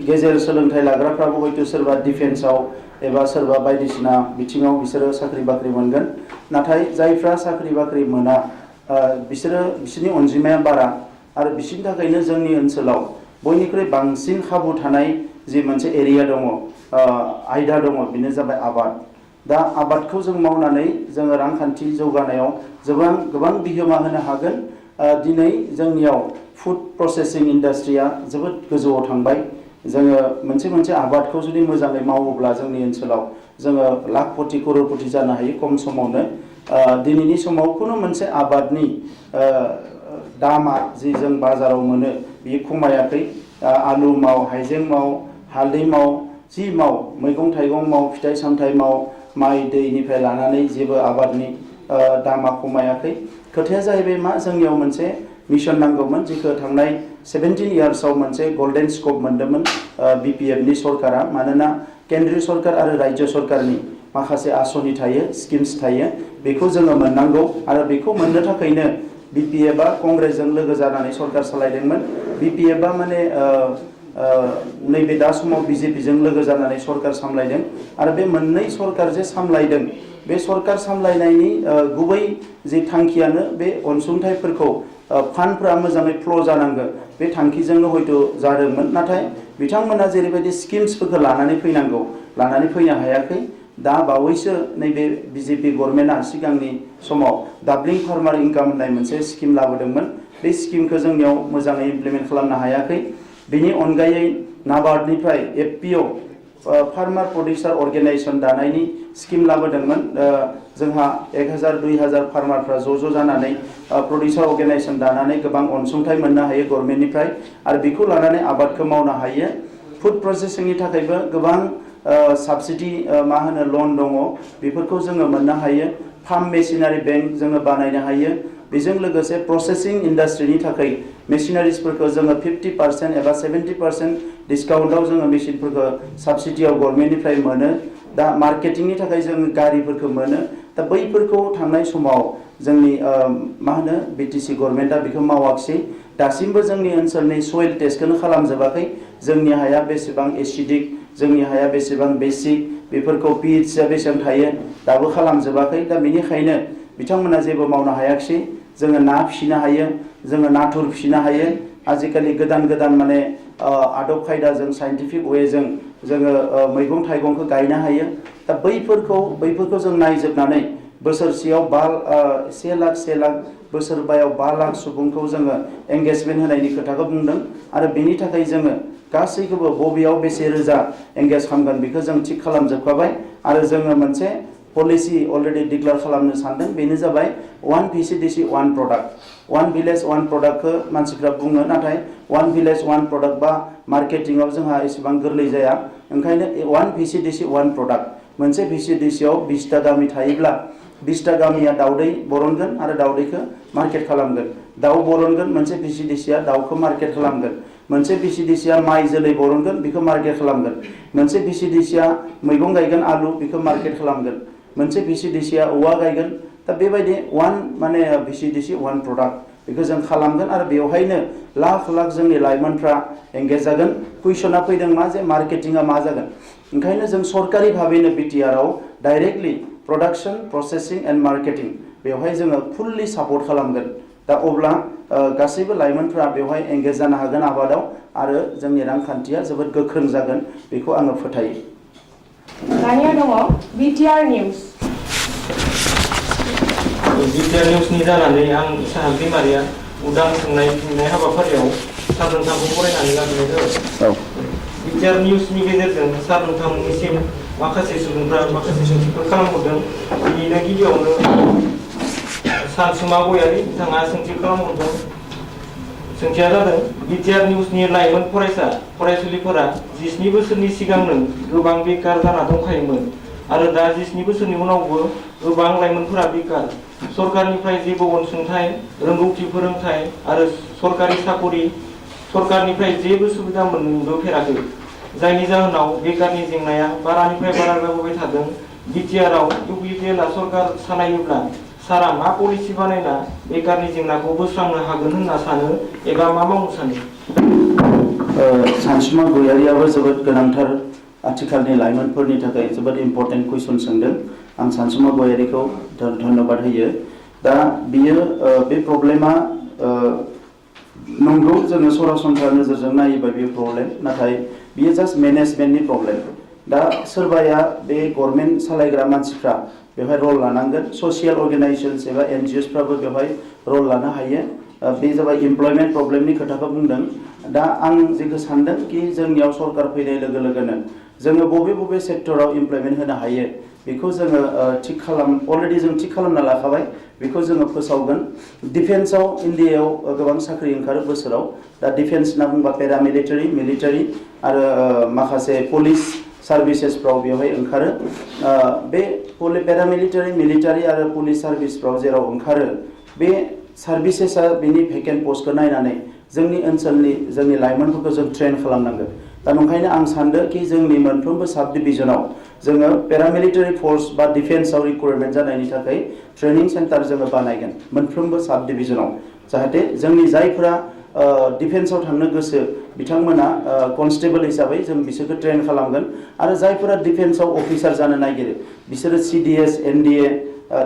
गेजेर सोलोंथाइ लाग्राफ्राबो हयथ' सोरबा डिफेन्सआव एबा सोरबा बायदिसिना बिथिङाव बिसोरो साख्रि बाख्रि मोनगोन नाथाय जायफ्रा साख्रि बाख्रि मोना बिसोरनि अनजिमाया बारा आरो बिसोरनि थाखायनो जोंनि ओनसोलाव बयनिख्रुइ बांसिन खाबु थानाय जि मोनसे एरिया दङ आयदा दङ बेनो जाबाय आबाद दा आबादखौ जों मावनानै जोङो रांखान्थि जौगानायाव गोबां बिहोमा होनो हागोन दिनै जोंनियाव फुड प्रसेसिं इन्डास्ट्रिया जोबोद गोजौआव थांबाय जोङो मोनसे आबादखौ जुदि मोजाङै मावोब्ला जोंनि ओनसोलाव जोङो लाख कोटि करोड़पति जानो हायो खम समावनो दिनैनि समाव खुनु मोनसे आबादनि दामा जि जों बाजाराव मोनो बेयो खमायाखै आलु माव हाइजें माव हालदै माव जि माव मैगं थाइगं माव फिथाइ सामथाइ माव माइ दैनिफ्राय लानानै जेबो आबादनि दामा खमायाखै खोथाया जाहैबाय मा जोंनियाव मोनसे मिशन नांगौमोन जेखौ थांनाय 17 इयार्सआव मोनसे गोल्डेन स्कोप मोनदोंमोन बिपिएफनि सरकारा मानोना केन्द्रीय सरकार आरो राज्य सरकारनि माखासे आसनि थायो स्किम्स थायो बेखौ जोङो मोननांगौ आरो बेखौ मोननो थाखायनो बिपिएफआ कंग्रेसजों लोगो जानानै सरकार सालायदोंमोन बिपिएफआ माने नैबे दा समाव बिजेपिजों लोगो जानानै सरकार सामलायदों आरो बे मोननै सरकार जे सामलायदों बे सरकार सामलायनायनि गुबै जि थांखियानो बे अनसुंथाइफोरखौ फान्डफोरा मोजाङै फ्ल' जानांगौ बे थांखिजोंनो हयथ' जादोंमोन नाथाय बिथांमोना जेरैबायदि स्किम्सफोरखौ लानानै फैनांगौ लानानै फैनो हायाखै दा बावैसो नैबे बिजेपि गभर्नमेन्टआ सिगांनि समाव डाबलिं फार्मार इनकाम होननाय मोनसे स्किम लाबोदोंमोन बे स्किमखौ जोंनियाव मोजाङै इमप्लिमेन्ट खालामनो हायाखै बेनि अनगायै नाबार्डनिफ्राय एफपिअ फार्मार प्रडिउसार अर्गेनाइजेसन दानायनि स्किम लाबोदोंमोन जोंहा 1000-2000 फार्मारफ्रा ज' जानानै प्रडिउसार अर्गेनाइजेसन दानानै गोबां अनसुंथाइ मोननो हायो गभर्नमेन्टनिफ्राय आरो बेखौ लानानै आबादखौ मावनो हायो फुड प्रसेसिंनि थाखायबो गोबां साबसिडि मा होनो लन दङ बेफोरखौ जोङो मोननो हायो फार्म मेसिनारि बैंक जोङो बानायनो हायो बेजों लोगोसे प्रसेसिं इन्डास्ट्रिनि थाखाय मेसिनारिसफोरखौ जोङो 50% एबा 70% डिसकाउन्टआव जोङो मेसिनफोरखौ साबसिडियाव गभर्नमेन्टनिफ्राय मोनो दा मार्केटिंनि थाखाय जों गारिफोरखौ मोनो दा बैफोरखौ थांनाय समाव जोंनि मा होनो बिटिसि गभर्नमेन्टआ बेखौ मावाखिसै दासिमबो जोंनि ओनसोलनि सयेल टेस्टखौनो खालामजोबाखै जोंनि हाया बेसेबां एसिडिक जोंनि हाया बेसेबां बेसिक बेफोरखौ पिएचआ बेसेबां थायो दाबो खालामजोबाखै दा बेनिखायनो बिथांमोना जेबो मावनो हायाखिसै जोङो ना फिसिनो हायो जोङो नाथुर फिसिनो हायो आजिखालि गोदान माने आदब खायदाजों साइन्टिफिक वेजों जोङो मैगं थाइगंखौ गायनो हायो दा बैफोरखौ जों नायजोबनानै बोसोरसेयाव 1 लाख बोसोरबायाव 5 लाख सुबुंखौ जोङो एंगेजमेन्ट होनायनि खोथाखौ बुंदों आरो बेनि थाखाय जोङो गासैखौबो बबेयाव बेसे रोजा एंगेज खालामगोन बेखौ जों थिग खालामजोबखाबाय आरो जोङो मोनसे पलिसि अलरेडि डिक्लेयार खालामनो सानदों बेनो जाबाय 1 VCDC 1 प्रडाक्ट 1 भिलेज 1 प्रडाक्टखौ मानसिफ्रा बुङो नाथाय 1 भिलेज 1 प्रडाक्ट बा मार्केटिंआव जोंहा एसेबां गोरलै जाया ओंखायनो 1 VCDC 1 प्रडाक्ट मोनसे VCDCआव 20टा गामि थायोब्ला 20टा गामिया दाउदै बरनगोन आरो दाउदैखौ मार्केट खालामगोन दाउ बरनगोन मोनसे VCDCआ दाउखौ मार्केट खालामगोन मोनसे VCDCआ माइ जोलै बरनगोन बेखौ मार्केट खालामगोन मोनसे VCDCआ मैगं गायगोन आलु बेखौ मार्केट खालामगोन मोनसे VCDCआ औवा गायगोन दा बेबायदि 1 माने VCDC 1 प्रडाक्ट बेखौ जों खालामगोन आरो बेवहायनो लाख जोंनि लाइमोनफ्रा एंगेज जागोन कुइसना फैदों मा जे मार्केटिंआ मा जागोन ओंखायनो जों सरकारि भाबैनो बिटिआरआव directly production processing and marketing बेवहाय जोङो फुल्लि सापर्ट खालामगोन दा अब्ला गासैबो लाइमोनफ्रा बेवहाय एंगेज जानो हागोन आबादाव आरो जोंनि रांखान्थिया जोबोद गोख्रों जागोन बेखौ आङो फोथायो दानिया दङ बिटिआर निउज बिटिआर निउजनि जानानै आं साहा दैमारिया उदां सोंनाय फिननाय हाबाफारियाव सारनोंथांखौ बरायनानै लाबोनाय जाबाय बिटिआर निउजनि गेजेरजों सारनोंथांनिसिम माखासे सुबुंफ्रा माखासे सोंथिफोर खालामहरदों बेनिनो गिबियावनो सानसुमा गयारि बिथाङा सोंथि खालामहरदों सोंथिया जादों बिटिआर निउजनि लाइमोन फरायसुलिफोरा 17 बोसोरनि सिगांनो गोबां बेकार जाना दंखायोमोन आरो दा 17 बोसोरनि उनावबो गोबां लाइमोनफोरा बेकार सरकारनिफ्राय जेबो अनसुंथाइ रोंगौथि फोरोंथाइ आरो सरकारि साकरि सरकारनिफ्राय जेबो सुबिदा मोनबोफेराखै जायनि जाहोनाव बेकारनि जेंनाया बारानिफ्राय बारा जाबोबाय थादों। बिटिआरआव इउपिपिएलआ सरकार सालायोब्ला सारा मा पलिसि बानायना बेकारनि जेंनाखौ बोस्रांनो हागोन होनना सानो एबा मा मावनो सानो? सानसुमा गयारियाबो जोबोद गोनांथार आथिखालनि लाइमोनफोरनि थाखाय जोबोद इम्पर्टेन्ट कुइसन सोंदों। आं सानसुमा गयारिखौ धन्यबाद होयो। दा बियो बे प्रब्लेमा नंगौ जोङो सरासनस्रा नोजोरजों नायोबा बेयो प्रब्लेम, नाथाय बियो जास्ट मेनेजमेन्टनि प्रब्लेम। दा सोरबाया बे गभर्नमेन्ट सालायग्रा मानसिफ्रा बेवहाय रल लानांगोन, ससियेल अर्गेनाइजेशन्स एबा एनजिअसफ्राबो बेवहाय रल लानो हायो। बे जाबाय इमप्लयमेन्ट प्रब्लेमनि खोथाखौ बुंदों। दा आं जेखौ सानदों कि जोंनियाव सरकार फैनाय लोगो लोगोनो जोङो बबे बबे सेक्टराव इमप्लयमेन्ट होनो हायो बेखौ जोङो अलरेडि जों थिक खालामना लाखाबाय, बेखौ जोङो फोसावगोन। डिफेन्सआव इन्डियायाव गोबां साख्रि ओंखारो बोसोराव। दा डिफेन्स होनना बुंबा पेरामिलिटारि, मिलिटारि आरो माखासे पुलिस सार्भिसेसफ्राव बेवहाय ओंखारो। बे पेरामिलिटारि, मिलिटारि आरो पुलिस सार्भिसफ्राव जेराव ओंखारो बे सार्भिसेसा बेनि भेकेन्ट पस्टखौ नायनानै जोंनि ओनसोलनि जोंनि लाइमोनफोरखौ जों ट्रेन खालामनांगोन। दा नंखायनो आं सानदों कि जोंनि मोनफ्रोमबो साब डिभिजनाव जोङो पेरामिलिटारि फोर्स बा डिफेन्सआव रिक्रुटमेन्ट जानायनि थाखाय ट्रेनिं सेन्टार जोङो बानायगोन मोनफ्रोमबो साब डिभिजनाव, जाहाथे जोंनि जायफोरा डिफेन्सआव थांनो गोसो बिथांमोना कनस्टेबल हिसाबै जों बिसोरखौ ट्रेन खालामगोन। आरो जायफोरा डिफेन्सआव अफिसार जानो नागिरो बिसोरो CDS, NDA,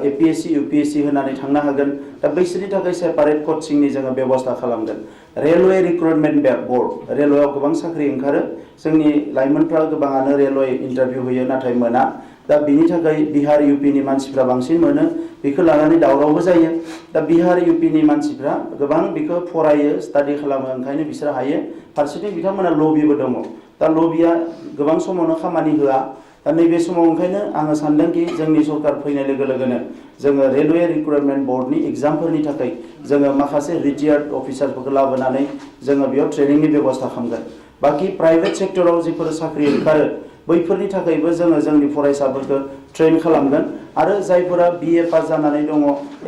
APSC, UPSC होनानै थांनो हागोन। दा बैसोरनि थाखाय सेपारेट कचिंनि जोङो बेबस्था खालामगोन। रेलवे रिक्रुटमेन्ट बर्ड, रेलवेआव गोबां साख्रि ओंखारो, जोंनि लाइमोनफ्रा गोबाङानो रेलवे इन्टारभिउ होयो नाथाय मोना। दा बिनि थाखाय बिहार UPनि मानसिफ्रा बांसिन मोनो, बेखौ लानानै दावरावबो जायो। दा बिहार UPनि मानसिफ्रा गोबां बेखौ फरायो, स्टाडि खालामो, ओंखायनो बिसोर हायो। फारसेथिं बिथांमोना लबिबो दङ। दा लबिया गोबां समावनो खामानि होआ। दा नैबे समाव ओंखायनो आङो सानदों कि जोंनि सरकार फैनाय लोगो लोगोनो जोङो रेलवे रिक्रुटमेन्ट बर्डनि एग्जामफोरनि थाखाय जोङो माखासे रिटायार्ड अफिसारफोरखौ लाबोनानै जोङो बेयाव ट्रेनिंनि बेबस्था खालामगोन। बाखि प्राइभेट सेक्टराव जिफोर साख्रि ओंखारो बैफोरनि थाखायबो जोङो जोंनि फरायसाफोरखौ ट्रेन खालामगोन। आरो जायफोरा BA पास जानानै दङ,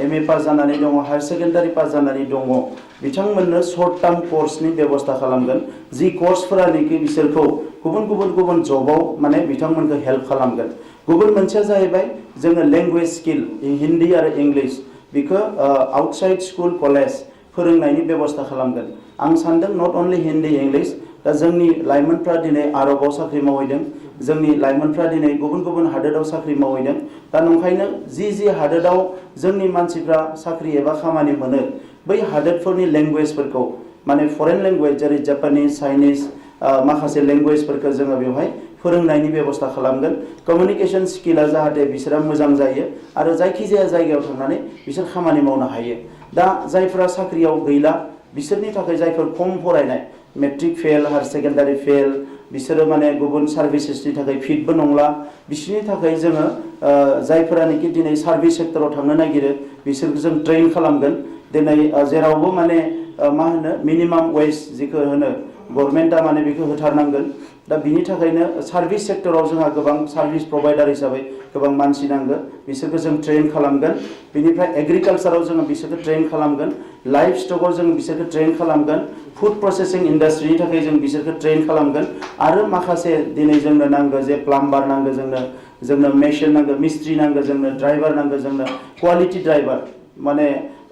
MA पास जानानै दङ, हायार सेकेन्डारि पास जानानै दङ बिथांमोननो सर्ट टार्म कर्सनि बेबस्था खालामगोन, जि कर्सफोरानोखि बिसोरखौ गुबुन जबाव माने बिथांमोनखौ हेल्प खालामगोन। गुबुन मोनसेया जाहैबाय जोङो लेंगुवेज स्किल, हिन्दी आरो इंलिश बेखौ आउटसाइड स्कुल कलेज फोरोंनायनि बेबस्था खालामगोन। आं सानदों नट अनलि हिन्दी इंलिश, दा जोंनि लाइमोनफ्रा दिनै आरबाव साख्रि मावहैदों, जोंनि लाइमोनफ्रा दिनै गुबुन हादोराव साख्रि मावहैदों। दा नंखायनो जि हादोराव जोंनि मानसिफ्रा साख्रि एबा खामानि मोनो बै हादोरफोरनि लेंगुवेजफोरखौ माने फरेन लेंगुवेज जेरै जापानिस, चाइनिस माखासे लेंगुवेजफोरखौ जोङो बेवहाय फोरोंनायनि बेबस्था खालामगोन। कमिउनिकेशन स्किला जाहाथे बिसोरा मोजां जायो आरो जायखिजाया जायगायाव थांनानै बिसोर खामानि मावनो हायो। दा जायफोरा साख्रियाव गैला बिसोरनि थाखाय जायफोर खम फरायनाय, matric fail, higher secondary fail, बिसोरो माने गुबुन सार्भिसेसनि थाखाय फिटबो नंला, बिसोरनि थाखाय जोङो जायफोरानोखि दिनै सार्भिस सेक्टराव थांनो नागिरो बिसोरखौ जों ट्रेन खालामगोन। दिनै जेरावबो माने मा होनो मिनिमाम वेज जिखौ होनो गभर्नमेन्टआ माने बेखौ होथारनांगोन। दा बिनि थाखायनो सार्भिस सेक्टराव जोंहा गोबां सार्भिस प्रभाइडार हिसाबै गोबां मानसि नांगौ, बिसोरखौ जों ट्रेन खालामगोन। बिनिफ्राय एग्रिकालसाराव जोङो बिसोरखौ ट्रेन खालामगोन, लाइफ स्टकआव जों बिसोरखौ ट्रेन खालामगोन, फुड प्रसेसिं इन्डास्ट्रिनि थाखाय जों बिसोरखौ ट्रेन खालामगोन। आरो माखासे दिनै जोंनो नांगौ जे प्लाम्बार नांगौ, जोंनो मेसिन नांगौ, मिस्ट्रि नांगौ, जोंनो ड्राइभार नांगौ, जोंनो क्वालिटि ड्राइभार, माने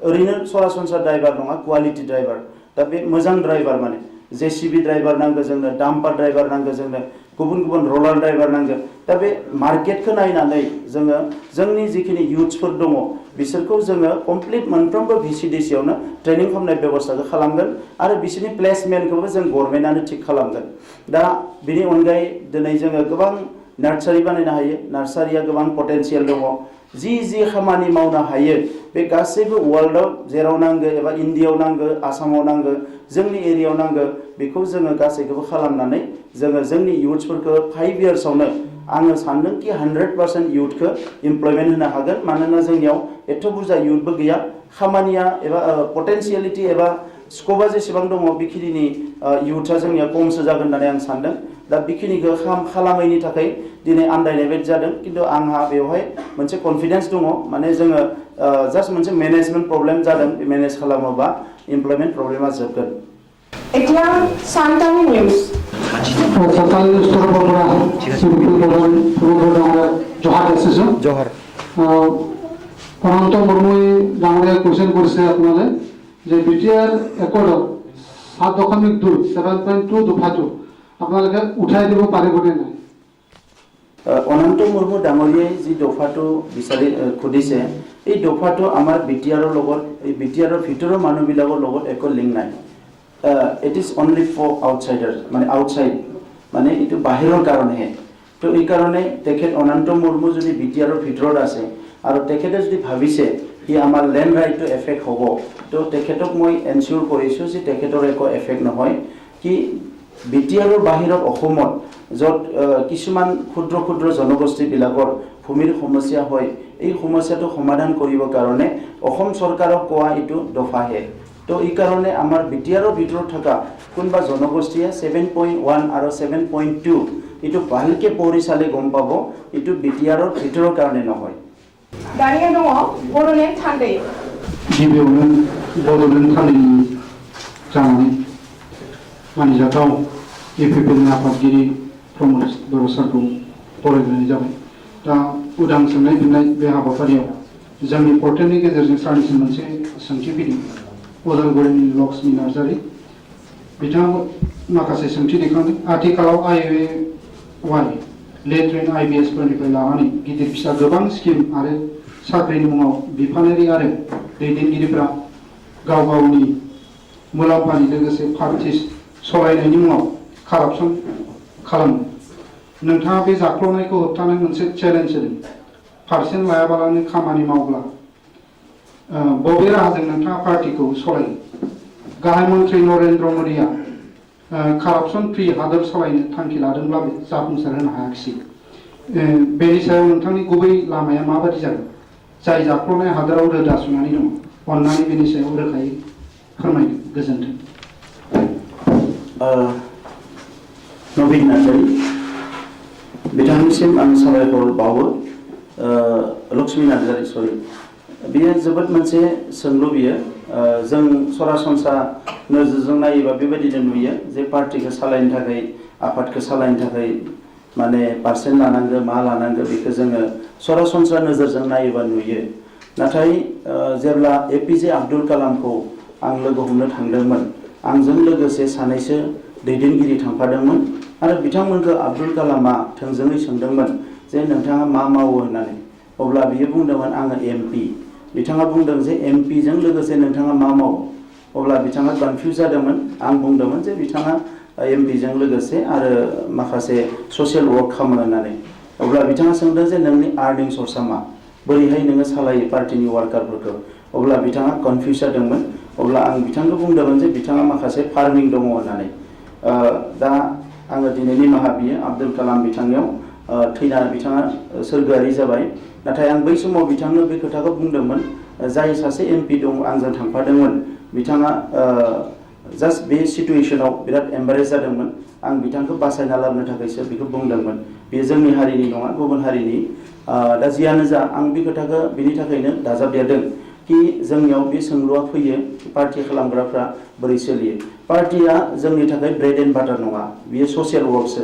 ओरैनो सरासनस्रा ड्राइभार नङा, क्वालिटि ड्राइभार। दा बे मोजां ड्राइभार माने JCB ड्राइभार नांगौ, जोंनो डाम्पार ड्राइभार नांगौ, जोंनो गुबुन रलार ड्राइभार नांगौ। दा बे मार्केटखौ नायनानै जोङो जोंनि जिखिनि इयुथ्सफोर दङ बिसोरखौ जोङो कमप्लिट मोनफ्रोमबो VCDCआवनो ट्रेनिं खालामनाय बेबस्थाखौ खालामगोन आरो बिसोरनि प्लेसमेन्टखौबो जों गभर्नमेन्टआनो थिग खालामगोन। दा बिनि अनगायै दिनै जोङो गोबां नार्सारि बानायनो हायो, नार्सारिया गोबां पटेनसियेल दङ। जि खामानि मावनो हायो बे गासैबो वर्ल्डआव जेराव नांगौ एबा इन्डियायाव नांगौ, आसामाव नांगौ, जोंनि एरियायाव नांगौ, बेखौ जोङो गासैखौबो खालामनानै जोङो जोंनि इयुथ्सफोरखौ 5 इयार्सआवनो आङो सानदों कि 100% इयुथखौ इमप्लयमेन्ट होनो हागोन। मानोना जोंनियाव एथ' बुरजा इयुथबो गैया, खामानिया एबा पटेनसियेलिटि एबा स्कपा जेसेबां दङ बेखिनिनि इयुथआ जोंनिया खमसो जागोन होननानै आं सानदों। दा बेखिनिखौ खालामैनि थाखाय दिनै आन्दायनाय बायदि जादों, खिन्थु आंहा बेवहाय मोनसे कनफिडेन्स दङ। माने जोङो जास्ट मोनसे मेनेजमेन्ट प्रब्लेम जादों, मेनेज खालामोबा इमप्लयमेन्ट प्रब्लेमा जोबगोन। এতিয়া সান্তানি নিউজ। জহর অনন্ত মুর্মুই ডাঙৰীয়া কোৱেশ্যন কৰিছে আপোনালে যে বিটিআৰ একৰ্ডত 7.2 7.2 দফাটো আপোনালোকে উঠাই দিব পাৰিবনে নাই? অনন্ত মুৰ্মু ডাঙৰীয়াই যি দফাটো বিচাৰি খুদিছে এই দফাটো আমাৰ বিটিআৰৰ লগত এই বিটিআৰৰ ভিতৰৰ মানুহবিলাকৰ লগত একো লিংক নাই। ইট ইজ অনলি ফৰ আউটসাইডাৰ মানে আউটসাইড মানে এইটো বাহিৰৰ কাৰণেহে। তো এই কাৰণে তেখেত অনন্ত মুৰ্মু যদি বিটিআৰৰ ভিতৰত আছে আৰু তেখেতে যদি ভাবিছে কি আমাৰ লেণ্ড ৰাইটটো এফেক্ট হ'ব তো তেখেতক মই এনচিয়ৰ কৰিছোঁ যে তেখেতৰ একো এফেক্ট নহয় কি বিটিআৰৰ বাহিৰত অসমত য'ত কিছুমান ক্ষুদ্ৰ ক্ষুদ্ৰ জনগোষ্ঠীবিলাকৰ ভূমিৰ সমস্যা হয় এই সমস্যাটো সমাধান কৰিবৰ কাৰণে অসম চৰকাৰক কোৱা এইটো দফাহে। তো এই কাৰণে আমাৰ বিটিআৰৰ ভিতৰত থকা কোনোবা জনগোষ্ঠীয়ে 7.1 আৰু 7.2 এইটো ভালকে পঢ়ি চালে গম পাব এইটো বিটিআৰৰ ভিতৰৰ কাৰণে নহয়। दानिया दङ बड'लेण्ड थान्दै गिबियावनो बड'लेण्ड थान्दैनि जानानै मानिजाथाव इउपिपिएलनि आफादगिरि प्रमद बर' सारखौ बरायनाय जाबाय। दा उदां सोंनाय फिननाय बे हाबाफारियाव जोंनि पर्टेलनि गेजेरजों सारनिसिम मोनसे सोंथि फैदों। उदालगुरिनि लक्ष्मी नार्जारि बिथाङा माखासे सोंथि दैखांदों। आथिखालाव IOAY लेट्रिन IBS फोरनिफ्राय लानानै गिदिर फिसा गोबां स्किम आरो साख्रिनि मुङाव बिफानारि आरो दैदेनगिरिफ्रा गाव गावनि मुलाम्फानि लोगोसे पार्टि सलायनायनि मुङाव कारापसन खालामो। नोंथाङा बे जाख्ल'नायखौ होबथानो मोनसे चेलेन्ज होदों। पार्सेन्ट लायाबालानो खामानि मावब्ला बबे राहाजों नोंथाङा पार्टिखौ सलायो? गाहाय मन्त्रि नरेन्द्र मोदीआ कारापसन फ्रि हादर सालायनो थांखि लादोंब्लाबो जाफुंसार होनो हायाखिसै। बेनि सायाव नोंथांनि गुबै लामाया माबादि जागोन? जाय जाख्ल'नाय हादराव रोदा सुनानै दङ अन्नानै बेनि सायाव रोखायै फोरमायनो गोजोन्थों। नवीन नार्जारि बिथांनिसिम आं साबायखर बावो। लक्ष्मी नार्जारि सरि बेयो जोबोद मोनसे सोंलु बियो। जों सरासनस्रा नोजोरजों नायोबा बेबायदिनो नुयो जे पार्टिखौ सालायनो थाखाय आफादखौ सालायनो थाखाय माने पार्सेन्ट लानांगौ मा लानांगौ बेखौ जोङो सरासनस्रा नोजोरजों नायोबा नुयो। नाथाय जेब्ला APJ आब्दुल कालामखौ आं लोगो हमनो थांदोंमोन आंजों लोगोसे सानैसो दैदेनगिरि थांफादोंमोन आरो बिथांमोनखौ आब्दुल कालामा थोंजोङै सोंदोंमोन जे नोंथाङा मा मावो होननानै। अब्ला बियो बुंदोंमोन आङो MP। बिथाङा बुंदों जे MP जों लोगोसे नोंथाङा मा मावो? अब्ला बिथाङा कनफ्यूज जादोंमोन। आं बुंदोंमोन जे बिथाङा MP जों लोगोसे आरो माखासे ससियेल वर्क खालामो होननानै। अब्ला बिथाङा सोंदों जे नोंनि आर्निं सर्सआ मा? बोरैहाय नोङो सालायो पार्टिनि वार्कारफोरखौ? अब्ला बिथाङा कनफ्यूज जादोंमोन। अब्ला आं बिथांखौ बुंदोंमोन जे बिथाङा माखासे फार्मिं दङ होननानै। दा आङो दिनै निमाहा बियो आब्दुल कालाम बिथांनियाव थैना बिथाङा सोरगोआरि जाबाय। नाथाय आं बै समाव बिथांनो बे खोथाखौ बुंदोंमोन जाय सासे MP दं आंजों थांफादोंमोन बिथाङा जास्ट बे सिचुएशनाव बिराद एम्बारेस जादोंमोन। आं बिथांखौ बासायना लाबोनो थाखायसो बेखौ बुंदोंमोन। बेयो जोंनि हारिनि नङा गुबुन हारिनि। दा जियानो जा आं बे खोथाखौ बिनि थाखायनो दाजाबदेरदों कि जोंनियाव बे सोंलुआ फैयो पार्टि खालामग्राफ्रा बोरै सोलियो। पार्टिया जोंनि थाखाय ब्रेड एन्ड बाटार नङा बियो ससियेल वर्कसो।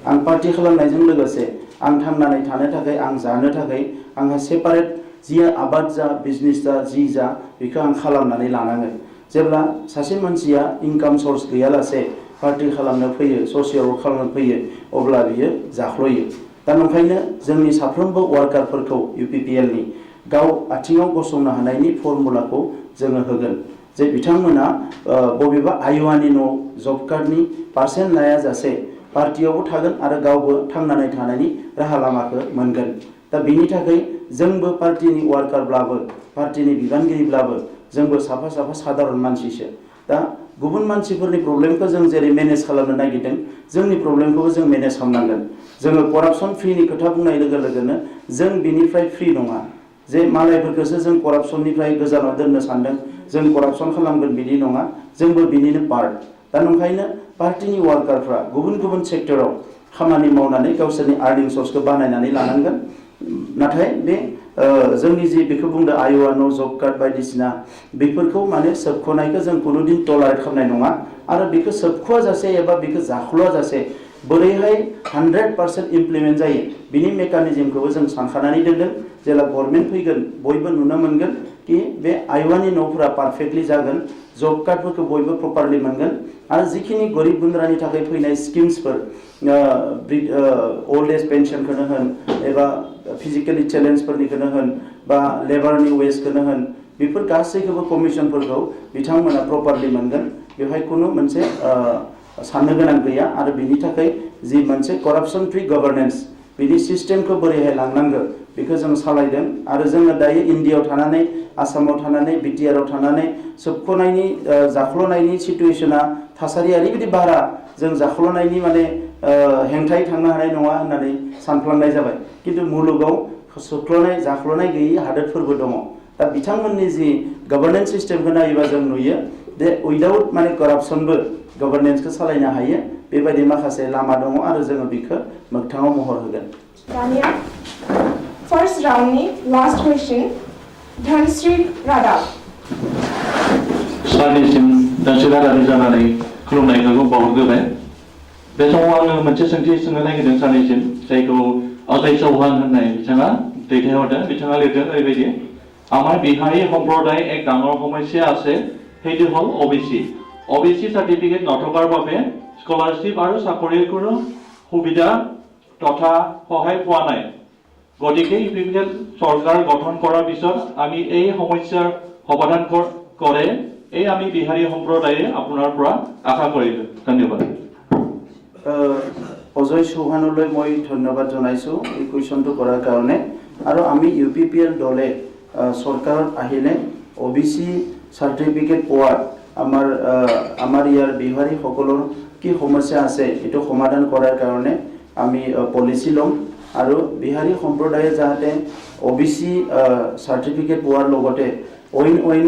आं पार्टि खालामनायजों लोगोसे आं थांनानै थानो थाखाय आं जानो थाखाय आंहा सेपारेट जि आबाद जा बिजनेस जा जि जा बेखौ आं खालामनानै लानांगोन। जेब्ला सासे मानसिया इनकाम सर्स गैयालासे पार्टि खालामनो फैयो ससियेल वर्क खालामनो फैयो अब्ला बियो जाख्ल'यो। दा ओंखायनो जोंनि साफ्रोमबो वार्कारफोरखौ UPPLनि गाव आथिङाव गसंनो हानायनि फर्मुलाखौ जोङो होगोन जे बिथांमोना बबेबा आयुवानि न' जब कार्डनि पार्सेन्ट लायाजासे पार्टियावबो थागोन आरो गावबो थांनानै थानायनि राहा लामाखौ मोनगोन। दा बिनि थाखाय जोंबो पार्टिनि वार्कारब्लाबो पार्टिनि बिबानगिरिब्लाबो जोंबो साफा साफा साधारन मानसिसो। दा गुबुन मानसिफोरनि प्रब्लेमखौ जों जेरै मेनेज खालामनो नागिरदों जोंनि प्रब्लेमखौबो जों मेनेज खालामनांगोन। जोङो करापसन फ्रिनि खोथा बुंनाय लोगो लोगोनो जों बिनिफ्राय फ्रि नङा जे मालायफोरखौसो जों करापसननिफ्राय गोजानाव दोननो सानदों जों करापसन खालामगोन बिदि नङा जोंबो बिनिनो पार्ट। दा ओंखायनो पार्टिनि वार्कारफ्रा गुबुन गुबुन सेक्टराव खामानि मावनानै गावसोरनि आर्निं सर्सखौ बानायनानै लानांगोन। नाथाय बे जोंनि जि बेखौ बुंदों आय'आ न' जब कार्ड बायदिसिना बेफोरखौ माने सोबख'नायखौ जों कुनुदिन टलारेट खालामनाय नङा आरो बेखौ सोबख'आ जासे एबा बेखौ जाख्ल'आ जासे बोरैहाय 100% इमप्लिमेन्ट जायो बिनि मेकानिजमखौबो जों सानखानानै दोनदों जेला गभर्नमेन्ट फैगोन बयबो नुनो मोनगोन कि बे आय'आनि न'फोरा पारफेक्टलि जागोन जब कार्डफोरखौ बयबो प्रपारलि मोनगोन आरो जिखिनि गरिब गुन्द्रानि थाखाय फैनाय स्किम्सफोर ओल्ड एज पेन्सनखौनो होन एबा फिजिकेलि चेलेन्जफोरनिखौनो होन बा लेबारनि वेजखौनो होन बेफोर गासैखौबो कमिसनफोरखौ बिथांमोना प्रपारलि मोनगोन बेवहाय खुनु मोनसे साननो गोनां गैया आरो बिनि थाखाय जि मोनसे करापसन फ्रि गभर्नेन्स बिनि सिस्टेमखौ बोरैहाय लांनांगौ बेखौ जों सालायदों आरो जोङो दायो इन्डियायाव थानानै आसामाव थानानै बिटिआरआव थानानै सोबख'नायनि जाख्ल'नायनि सिटुएसना थासारिया ओरैबायदि बारा जों जाख्ल'नायनि माने हेंथायै थांनो हानाय नङा होननानै सानफ्लांनाय जाबाय खिन्थु मुलुगाव सोबख्ल'नाय जाख्ल'नाय गैयै हादोरफोरबो दङ दा बिथांमोननि जि गभर्नेन्स सिस्टेमखौ नायोबा जों नुयो जे उइदाउट माने करापसनबो गभर्नेन्सखौ सालायनो हायो बेबायदि माखासे लामा दङ आरो जोङो बेखौ मोगथाङाव महर होगोन दानिया फर्स्ट राउन्डनि लास्ट क्वेश्चन धनश्री रादाब सारनिसिम धनश्री रादाबनि जानानै खुलुमनायखौ बावहरग्रोबाय बे समाव आङो मोनसे सोंथि सोंनो नागिरदों सारनिसिम जायखौ अजय चौहान होननाय बिथाङा दैथायहरदों बिथाङा लिरदों ओरैबायदि আমাৰ বিহাৰী সম্প্ৰদায় এক ডাঙৰ সমস্যা আছে সেইটো হ'ল OBC সার্টিফিকেট নথকাৰ বাবে স্কলাৰশ্বিপ আৰু চাকৰিৰ কোনো সুবিধা তথা সহায় পোৱা নাই গতিকে ইউপিপিএল চৰকাৰ গঠন কৰাৰ পিছত আমি এই সমস্যাৰ সমাধান কৰে এই আমি বিহাৰী সম্প্ৰদায়ে আপোনাৰ পৰা আশা কৰিলো ধন্যবাদ অজয় চৌহানলৈ মই ধন্যবাদ জনাইছো এই কুৱেশ্যনটো কৰাৰ কাৰণে আৰু আমি ইউপিপিএল দলে চৰকাৰত আহিলে OBC সার্টিফিকেট পোৱাৰ আমাৰ ইয়াৰ বিহাৰী সকলৰ কি সমস্যা আছে এটো সমাধান কৰাৰ কাৰণে আমি পলিচি লম আৰু বিহাৰী সম্প্ৰদায়ে যাতে OBC সার্টিফিকেট পোৱাৰ লগতে অইন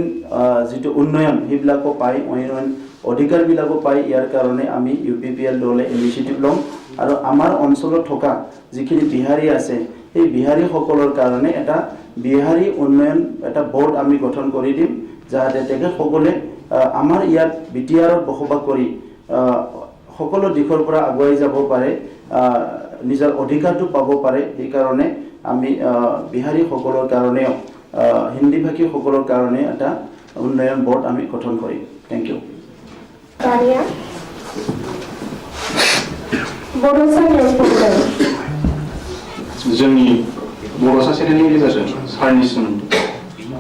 যেটো উন্নয়ন হিবিলাকো পায় অইন অধিকাৰবিলাকো পায় ইয়াৰ কাৰণে আমি ইউপিপিএল দলে ইনিচিয়েটিভ লম আৰু আমাৰ অঞ্চলত থকা যিখিনি বিহাৰী আছে এই বিহাৰী সকলৰ কাৰণে এটা বিহাৰী উন্নয়ন এটা বোৰ্ড আমি গঠন কৰি দিম যাতে তেখেতসকলে আমাৰ ইয়াত বিটিআৰত বসবাস কৰি সকলো দিশৰ পৰা আগুৱাই যাব পাৰে নিজৰ অধিকাৰটো পাব পাৰে এই কাৰণে আমি বিহাৰী সকলৰ কাৰণেও হিন্দী ভাষী সকলৰ কাৰণে এটা উন্নয়ন বোৰ্ড আমি গঠন কৰিম থ্যাংক ইউ दानिया बर'ज जोंनि बर'सा चेनेलनि गेजेरजों सारनिसिम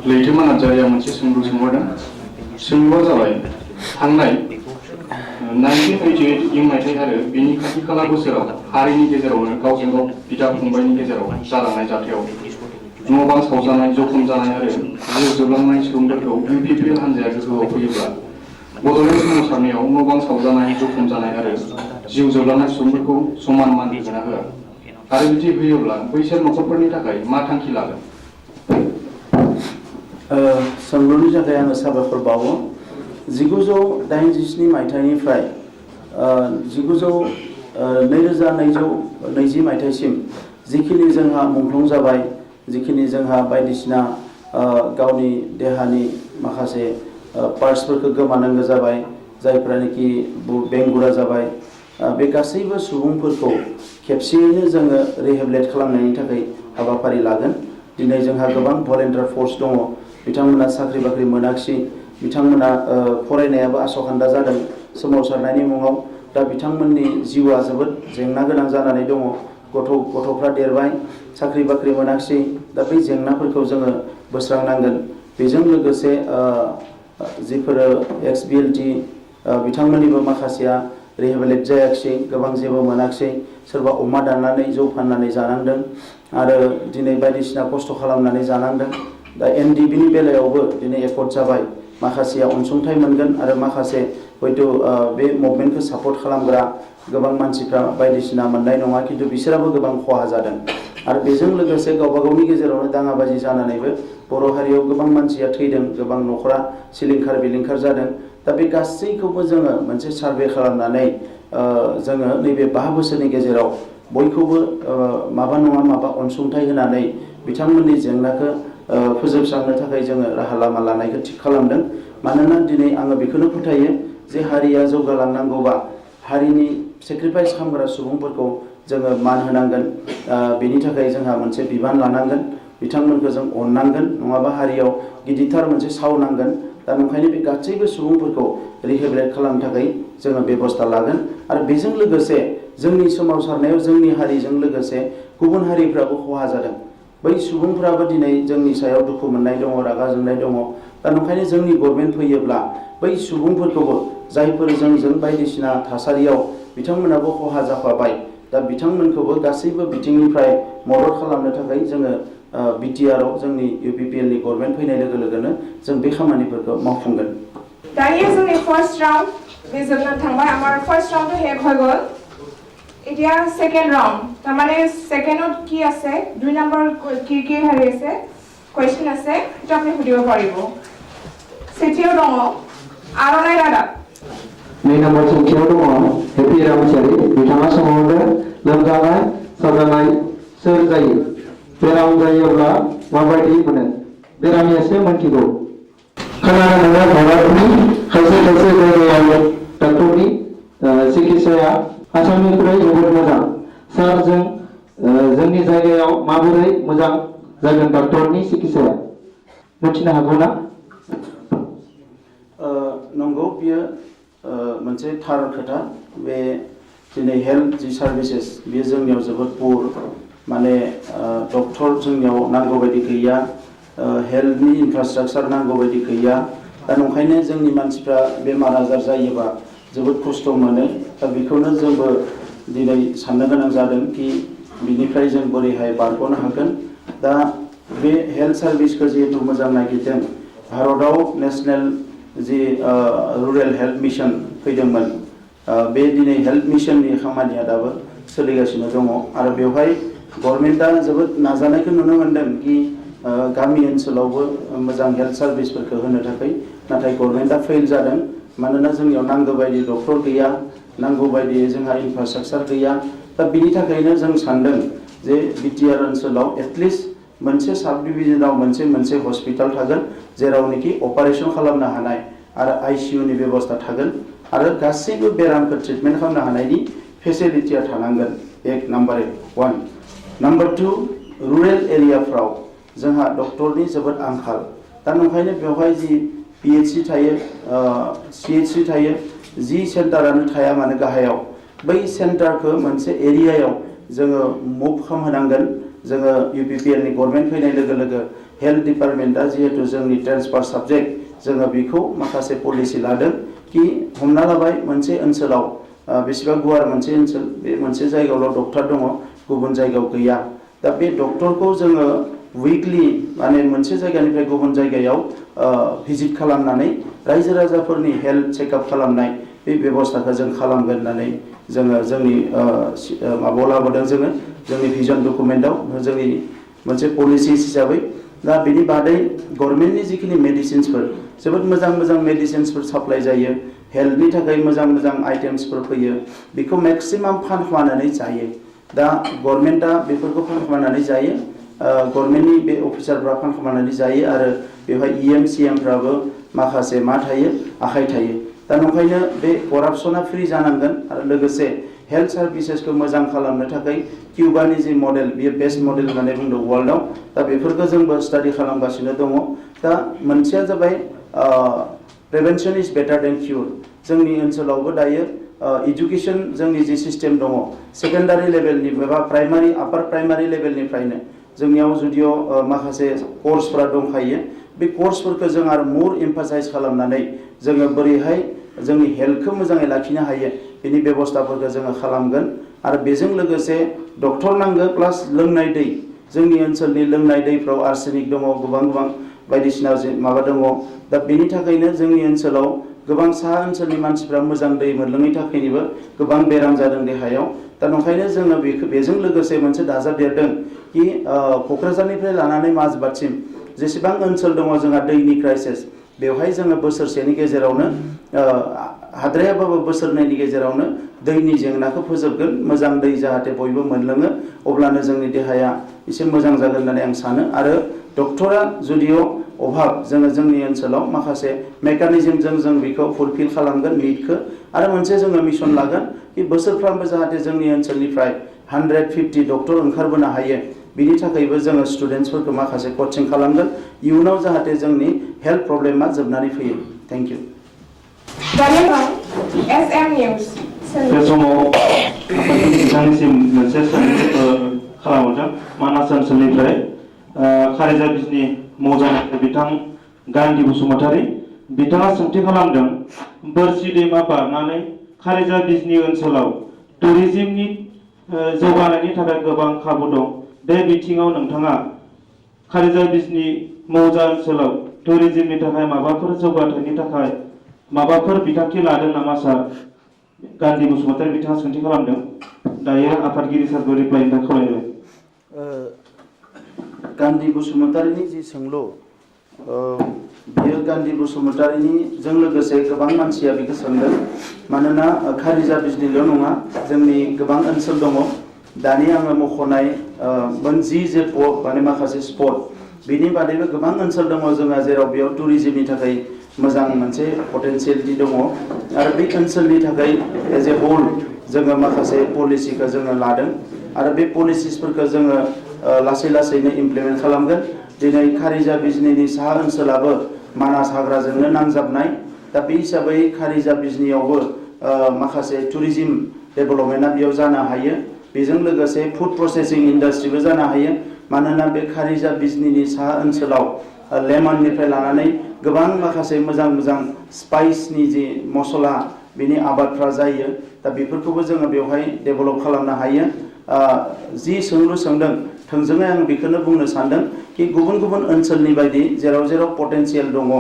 लैथोमा नार्जारिया मोनसे सोंलु सोंहरदों सोंलुआ जाबाय थांनाय 1988 इं मायथाइ आरो बेनि खाथि खाला बोसोराव हारिनि गेजेरावनो गावजों गाव बिदा फंबायनि गेजेराव जालांनाय जाथायाव न' बां सावजानाय जखम जानाय आरो जिउ जोबलांनाय सुबुंफोरखौ इउपिपिएल हान्जाया गोहोआव फैयोब्ला बड'लेण्ड सोमावसारनायाव न' बां सावजानाय जखम जानाय आरो जिउ जोबलांनाय सुबुंफोरखौ समान मान होगोना होआ आरो बिदि होयोब्ला बैसोर नखरफोरनि थाखाय मा थांखि लागोन सोंलुनि थाखाय आङो साबायखर बावो 1987 मायथाइनिफ्राय 2020 मायथाइसिम जिखिनि जोंहा मुंख्लं जाबाय जिखिनि जोंहा बायदिसिना गावनि देहानि माखासे पार्ट्सफोरखौ गोमानांगौ जाबाय जायफ्रानोखि बेंगुरा जाबाय बे गासैबो सुबुंफोरखौ खेबसेयैनो जोङो रिहेबिलिट खालामनायनि थाखाय हाबाफारि लागोन दिनै जोंहा गोबां भलेन्टियार फोर्स दङ बिथांमोना साख्रि बाख्रि मोनाखिसै बिथांमोना फरायनायाबो आसखान्दा जादों सोमावसारनायनि मुङाव दा बिथांमोननि जिउआ जोबोद जेंना गोनां जानानै दङ गथ'फ्रा देरबाय साख्रि बाख्रि मोनाखिसै दा बै जेंनाफोरखौ जोङो बोस्रांनांगोन बेजों लोगोसे जिफोरो एक्स-BLT बिथांमोननिबो माखासेया रिहेबिलिट जायाखिसै गोबां जेबो मोनाखिसै सोरबा अमा दाननानै जौ फाननानै जानांदों आरो दिनै बायदिसिना खस्थ' खालामनानै जानांदों दा NDBनि बेलायावबो दिनै एकर्ड जाबाय माखासेया अनसुंथाइ मोनगोन आरो माखासे हयथ' बे मुभमेन्टखौ सापर्ट खालामग्रा गोबां मानसिफ्रा बायदिसिना मोननाय नङा खिन्थु बिसोराबो गोबां खहा जादों आरो बेजों लोगोसे गावबा गावनि गेजेरावनो दाङाबाजि जानानैबो बर' हारियाव गोबां मानसिया थैदों गोबां न'खरा सिलिंखार बिलिंखार जादों दा बे गासैखौबो जोङो मोनसे सार्भे खालामनानै जोङो नैबे 5 बोसोरनि गेजेराव बयखौबो माबा नङा माबा अनसुंथाइ होनानै बिथांमोननि जेंनाखौ फोजोबस्रांनो थाखाय जोङो राहा लामा लानायखौ थिग खालामदों। मानोना दिनै आङो बेखौनो फोथायो जे हारिया जौगालांनांगौबा हारिनि सेक्रिफाइस खालामग्रा सुबुंफोरखौ जोङो मान होनांगोन। बेनि थाखाय जोंहा मोनसे बिबान लानांगोन, बिथांमोनखौ जों अननांगोन, नङाबा हारियाव गिदिरथार मोनसे सावनांगोन। दा नंखायनो बे गासैबो सुबुंफोरखौ रिहेबिलिट खालामनो थाखाय जोङो बेबस्था लागोन। आरो बेजों लोगोसे जोंनि सोमावसारनायाव जोंनि हारिजों लोगोसे गुबुन हारिफ्राबो खहा जादों। बै सुबुंफ्राबो दिनै जोंनि सायाव दुखु मोननाय दङ, रागा जोंनाय दङ। दा नंखायनो जोंनि गभर्नमेन्ट फैयोब्ला बै सुबुंफोरखौबो जायफोर जोंजों बायदिसिना थासारियाव बिथांमोनाबो खहा जाफाबाय, दा बिथांमोनखौबो गासैबो बिथिंनिफ्राय मदद खालामनो थाखाय जोङो बिटिआरआव जोंनि इउपिपिएलनि गभर्नमेन्ट फैनाय लोगो लोगोनो जों बे खामानिफोरखौ मावफुंगोन। दायो जोंनि फार्स्ट राउन्ड बे जोबना थांबाय। आमार फार्स्ट राउन्ड हेक হৈ গ'ল। এতিয়া সেকেন্ড রাউন্ড, তার মানে সেকেন্ডত কি আছে, 2 নম্বৰ কি কি হেৰি আছে, কোৱেশ্চন আছে, এটা আপুনি সুধিব পাৰিব। সেটিও দङ आर'नाइ रादाब। 2 নম্বৰ सोंथियाव दङ हेपि रामचारि, बिथाङा सोंहरदों लोमजानाय साजानाय सोर जायो, बेराम जायोब्ला माबायदि मोनो, बेरामिया एसे मोनथिगौ। खोनानो मोनो भारतनि खायसे खायसे जायगायाव डक्टरनि चिकित्साया आसामनिफ्राय जोबोद मोजां। सार जोंनि जायगायाव माबोरै मोजां जागोन डक्टरनि चिकित्साया, मिथिनो हागौ ना? नंगौ, बियो मोनसे थार खोथा। बे दिनै हेल्थ जि सार्भिसेस बेयो जोंनियाव जोबोद पुर, माने डक्टर जोंनियाव नांगौ बायदि गैया, हेल्थनि इनफ्रास्ट्राक्चार नांगौ बायदि गैया। दा नंखायनो जोंनि मानसिफ्रा बेमार आजार जायोबा जोबोद खस्थ' मोनो। दा बेखौनो जोंबो दिनै साननो गोनां जादों कि बिनिफ्राय जों बोरैहाय बारग'नो हागोन। दा बे हेल्थ सार्भिसखौ जिहेतु मोजां नागिरदों, भारताव नेशनेल जि रुरेल हेल्थ मिशन फैदोंमोन, बे दिनै हेल्थ मिशननि खामानिया दाबो सोलिगासिनो दङ। आरो बेवहाय गभर्नमेन्टआ जोबोद नाजानायखौ नुनो मोनदों कि गामि ओनसोलावबो मोजां हेल्थ सार्भिसफोरखौ होनो थाखाय, नाथाय गभर्नमेन्टआ फेल जादों। मानोना जोंनियाव नांगौ बायदि डक्टर गैया, नांगौ बायदि जोंहा इनफ्रास्ट्राक्चार गैया। दा बिनि थाखायनो जों सानदों जे बिटिआर ओनसोलाव एटलिस्ट मोनसे साब डिभिजनाव मोनसे हस्पिटाल थागोन, जेरावनोखि अपारेशन खालामनो हानाय आरो आइसिइउनि बेबस्था थागोन आरो गासैबो बेरामखौ ट्रिटमेन्ट खालामनो हानायनि फेसिलिटिया थानांगोन। नाम्बार 1। नाम्बार 2, रुरेल एरियाफ्राव जोंहा डक्टरनि जोबोद आंखाल। दा नंखायनो बेवहाय जि पिएचसि थायो, सिएचसि थायो, जि सेन्टारानो थाया मानो गाहायाव, बै सेन्टारखौ मोनसे एरियायाव जोङो मुभ खालामहोनांगोन। जोङो इउपिपिएलनि गभर्नमेन्ट फैनाय लोगो लोगो हेल्थ डिपार्टमेन्टआ जिहेतु जोंनि ट्रेन्सफार साबजेक्ट, जोङो बेखौ माखासे पलिसि लादों कि हमना लाबाय मोनसे ओनसोलाव बेसेबां गुवार मोनसे ओनसोल, बे मोनसे जायगायावल' डक्टर दङ, गुबुन जायगायाव गैया। दा बे डक्टरखौ जोङो उइकलि माने मोनसे जायगानिफ्राय गुबुन जायगायाव भिजिट खालामनानै रायजो राजाफोरनि हेल्थ चेकआप खालामनाय बे बेबस्थाखौ जों खालामगोन होननानै जोङो जोंनि माबायाव लाबोदों। जोंनि भिजन डकुमेन्टआव जोंनि मोनसे पलिसि हिसाबै। दा बेनि बादै गभर्नमेन्टनि जिखिनि मेडिसिन्सफोर, जोबोद मोजां मेडिसिन्सफोर साप्लाइ जायो, हेल्थनि थाखाय मोजां आइटेम्सफोर फैयो, बेखौ मेक्सिमाम फान्ड खालामनानै जायो। दा गभर्नमेन्टआ बेफोरखौ फान्ड खालामनानै जायो, गभर्नमेन्टनि बे अफिसारफ्रा फान्ड खालामनानै जायो आरो बेवहाय इएम सिएमफ्राबो माखासे मा थायो, आखाइ थायो। दा नंखायनो बे करापसना फ्रि जानांगोन आरो लोगोसे हेल्थ सार्भिसेसखौ मोजां खालामनो थाखाय किउबानि जि मडेल, बेयो बेस्ट मडेल होननानै बुंदों वर्ल्डआव। दा बेफोरखौ जोंबो स्टाडि खालामगासिनो दङ। दा मोनसेया जाबाय प्रिभेन्सन इज बेटार देन किउर। जोंनि ओनसोलावबो दायो इडुकेसन जोंनि जि सिस्टेम दङ, सेकेन्डारि लेभेलनि एबा प्राइमारि आपार प्राइमारि लेभेलनिफ्रायनो जोंनियाव जुदिअ माखासे कर्सफोरा दंखायो, बे कर्सफोरखौ जों आरो मोर एम्फासाइज खालामनानै जोङो बोरैहाय जोंनि हेल्थखौ मोजाङै लाखिनो हायो बेनि बेबस्थाफोरखौ जोङो खालामगोन। आरो बेजों लोगोसे डक्टर नांगौ प्लास लोंनाय दै, जोंनि ओनसोलनि लोंनाय दैफ्राव आर्सेनिक दङ, गोबां बायदिसिना माबा दङ। दा बेनि थाखायनो जोंनि ओनसोलाव गोबां साहा ओनसोलनि मानसिफ्रा मोजां दै मोनलोङै थाखायनोबो गोबां बेराम जादों देहायाव। दा नंखायनो जोङो बेजों लोगोसे मोनसे दाजाबदेरदों कि क'क्राझारनिफ्राय लानानै माजबातसिम जेसेबां ओनसोल दङ जोंहा दैनि क्राइसिस, बेवहाय जोङो बोसोरसेनि गेजेरावनो हाद्रायाबाबो बोसोरनैनि गेजेरावनो दैनि जेंनाखौ फोजोबगोन मोजां दै जाहाथे बयबो मोनलोङो अब्लानो जोंनि देहाया एसे मोजां जागोन होननानै आं सानो आरो डक्टरा जुदिअ अभाब जोङो जोंनि ओनसोलाव माखासे मेकानिजमजों जों बेखौ फुलफिल खालामगोन निडखौ आरो मोनसे जोङो मिशन लागोन कि बोसोरफ्रामबो जाहाथे जोंनि ओनसोलनिफ्राय 150 डक्टर ओंखारबोनो हायो बिनि थाखायबो जोङो स्टुडेन्ट्सफोरखौ माखासे कोचिं खालामगोन इयुनाव जाहाथे जोंनि हेल्थ प्रब्लेमा जोबनानै फैयो थैंक यू SM News बे समाव बिथांनिसिम मोनसे सोंथि खालामहरदों मानास ओनसोलनिफ्राय खारिजा बिजनि मौजानिफ्राय बिथां गान्धी बसुमतारी बिथाङा सोंथि खालामदों बोरसि दैमा बारनानै खारिजा बिजनि ओनसोलाव टुरिज्मनि जौगानायनि थाखाय गोबां खाबु दं बे बिथिङाव नोंथाङा खारिजा बिजनि मौजा ओनसोलाव टुरिज्मनि थाखाय माबाफोर जौगाथायनि थाखाय माबाफोर बिथांखि लादों नामा सार गान्धी बसुमतारी बिथाङा सोंथि खालामदों दायो आफादगिरि सारखौ रिप्लाइनि थाखाय खावलायबाय गान्धी बसुमतारीनि जि सोंलु बियो गान्धी बसुमतारीनि जों लोगोसे गोबां मानसिया बेखौ सोंदों मानोना खारिजा बिजनिल' नङा जोंनि गोबां ओनसोल दङ दानि आङो मख'नाय मोन जि माने माखासे स्पट बिनि बादैबो गोबां ओनसोल दङ जोंहा जेराव बेयाव टुरिज्मनि थाखाय मोजां मोनसे पटेनसियेलिटि दङ आरो बे ओनसोलनि थाखाय एज ए होल जोङो माखासे पलिसिखौ जोङो लादों आरो बे पलिसिसफोरखौ जोङो लासै लासैनो इमप्लिमेन्ट खालामगोन दिनै खारिजा बिजनिनि साहा ओनसोलाबो मानास हाग्राजोंनो नांजाबनाय दा बे हिसाबै खारिजा बिजनियावबो माखासे टुरिज्म डेभेलपमेन्टआ बेयाव जानो हायो बेजों लोगोसे फुड प्रसेसिं इन्डास्ट्रिबो जानो हायो मानोना बे खारिजा बिजनिनि साहा ओनसोलाव लेमननिफ्राय लानानै गोबां माखासे मोजां मोजां स्पाइसनि जि मसला बिनि आबादफ्रा जायो दा बेफोरखौबो जोङो बेवहाय डेभेलप खालामनो हायो जि सोंलु सोंदों थोंजोङै आं बेखौनो बुंनो सानदों कि गुबुन गुबुन ओनसोलनि बायदि जेराव जेराव पटेनसियेल दङ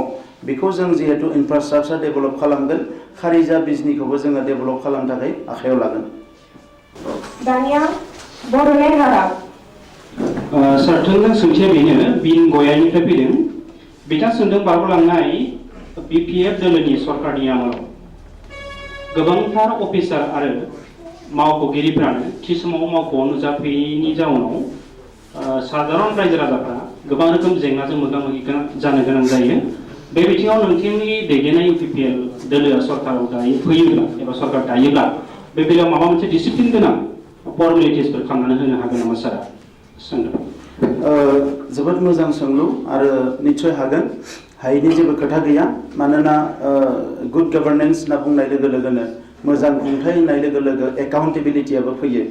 बेखौ जों जिहेतु इनफ्रास्ट्राक्चार डेभेलप खालामगोन खारिजा बिजनिखौबो जोङो डेभेलप खालामनो थाखाय आखायाव लागोन दानिया बड'लेण्ड रादाब सार थोंजों सोंथिया बेनो बिन गयानिफ्राय फैदों बिथां सोंदों बारग'लांनाय BPF दोलोनि सरकारनि आमोलाव गोबांथार अफिसार आरो मावख'गिरिफ्रानो थि समाव मावख'आव नुजाफैयैनि जाउनाव साधारन रायजो राजाफ्रा गोबां रोखोम जेंनाजों मोगा मोगि जानो गोनां जायो बे बिथिङाव नोंथांनि दैदेननाय UPPL दोलोआ सरकाराव दायो फैयोब्ला एबा सरकार दायोब्ला बे बेलायाव माबा मोनसे डिसिप्लिन गोनां फर्मेलिटिसफोर खालामनानै होनो हागोन नामा सारा सोंदों जोबोद मोजां सोंलु आरो निश्चय हागोन हायैनि जेबो खोथा गैया मानोना गुड गभर्नेन्स होनना बुंनाय लोगो लोगोनो मोजां खुंथाय होननाय लोगो लोगो एकाउन्टेबिलिटियाबो फैयो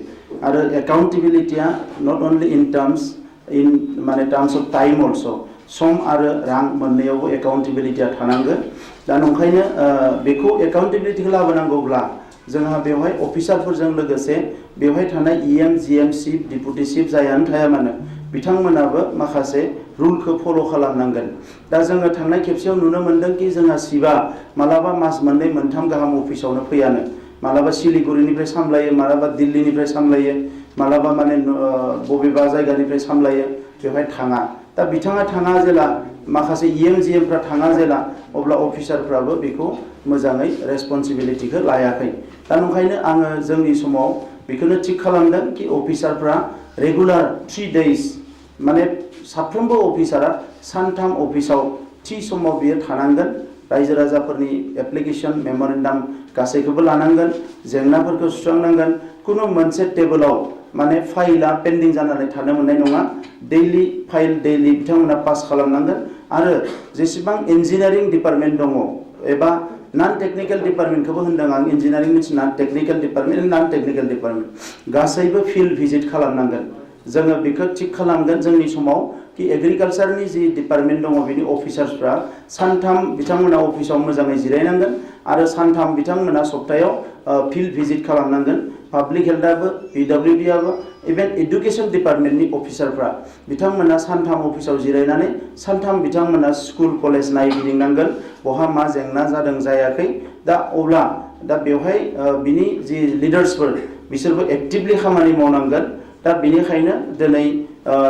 आरो एकाउन्टेबिलिटिया not only in terms of time also some आरो रां मोननैयावबो एकाउन्टेबिलिटिया थानांगोन दा नंखायनो बेखौ एकाउन्टेबिलिटिखौ लाबोनांगौब्ला जोंहा बेवहाय अफिसारफोरजों लोगोसे बेवहाय थानाय EM GM chief deputy chief जायानो थाया मानो बिथांमोनाबो माखासे रुलखौ फल' खालामनांगोन दा जोङो थांनाय खेबसेयाव नुनो मोनदों कि जोंहा चिफआ मालाबा मास मोननै मोनथाम गाहाम अफिसावनो फैयानो मालाबा सिलिगुरिनिफ्राय सामलायो मालाबा दिल्लीनिफ्राय सामलायो मालाबा माने बबेबा जायगानिफ्राय सामलायो बेवहाय थाङा दा बिथाङा थाङा जेला माखासे EM GM फ्रा थाङा जेला अब्ला अफिसारफ्राबो बेखौ मोजाङै रेसपन्सिबिलिटिखौ लायाखै दा नंखायनो आङो जोंनि समाव बेखौनो थिग खालामदों कि अफिसारफ्रा रेगुलार 3 days माने साफ्रोमबो अफिसारा सानथाम अफिसाव थि समाव बियो थानांगोन रायजो राजाफोरनि एप्लिकेशन मेम'रेन्डाम गासैखौबो लानांगोन जेंनाफोरखौ सुस्रांनांगोन कुनु मोनसे टेबोलाव माने फाइलआ पेन्डिं जानानै थानो मोननाय नङा डेइलि फाइल डेइलि बिथांमोना पास खालामनांगोन आरो जेसेबां इन्जिनियारिं डिपार्टमेन्ट दङ एबा नन टेक्निकल डिपार्टमेन्टखौबो होनदों आं engineering means non technical department non technical department गासैबो फिल्ड भिजिट खालामनांगोन जोङो बेखौ थिग खालामगोन जोंनि समाव कि एग्रिकालचारनि जि डिपार्टमेन्ट दङ बिनि अफिसार्सफ्रा सानथाम बिथांमोना अफिसाव मोजाङै जिरायनांगोन आरो सानथाम बिथांमोना सप्तायाव फिल्ड भिजिट खालामनांगोन पाब्लिक हेल्थआबो PWD आबो इभेन एडुकेशन डिपार्टमेन्टनि अफिसारफ्रा बिथांमोना सानथाम अफिसाव जिरायनानै सानथाम बिथांमोना स्कुल कलेज नायगिदिंनांगोन बहा मा जेंना जादों जायाखै दा अब्ला दा बेवहाय बिनि जि लिडार्सफोर बिसोरबो एक्टिभलि खामानि मावनांगोन दा बेनिखायनो दिनै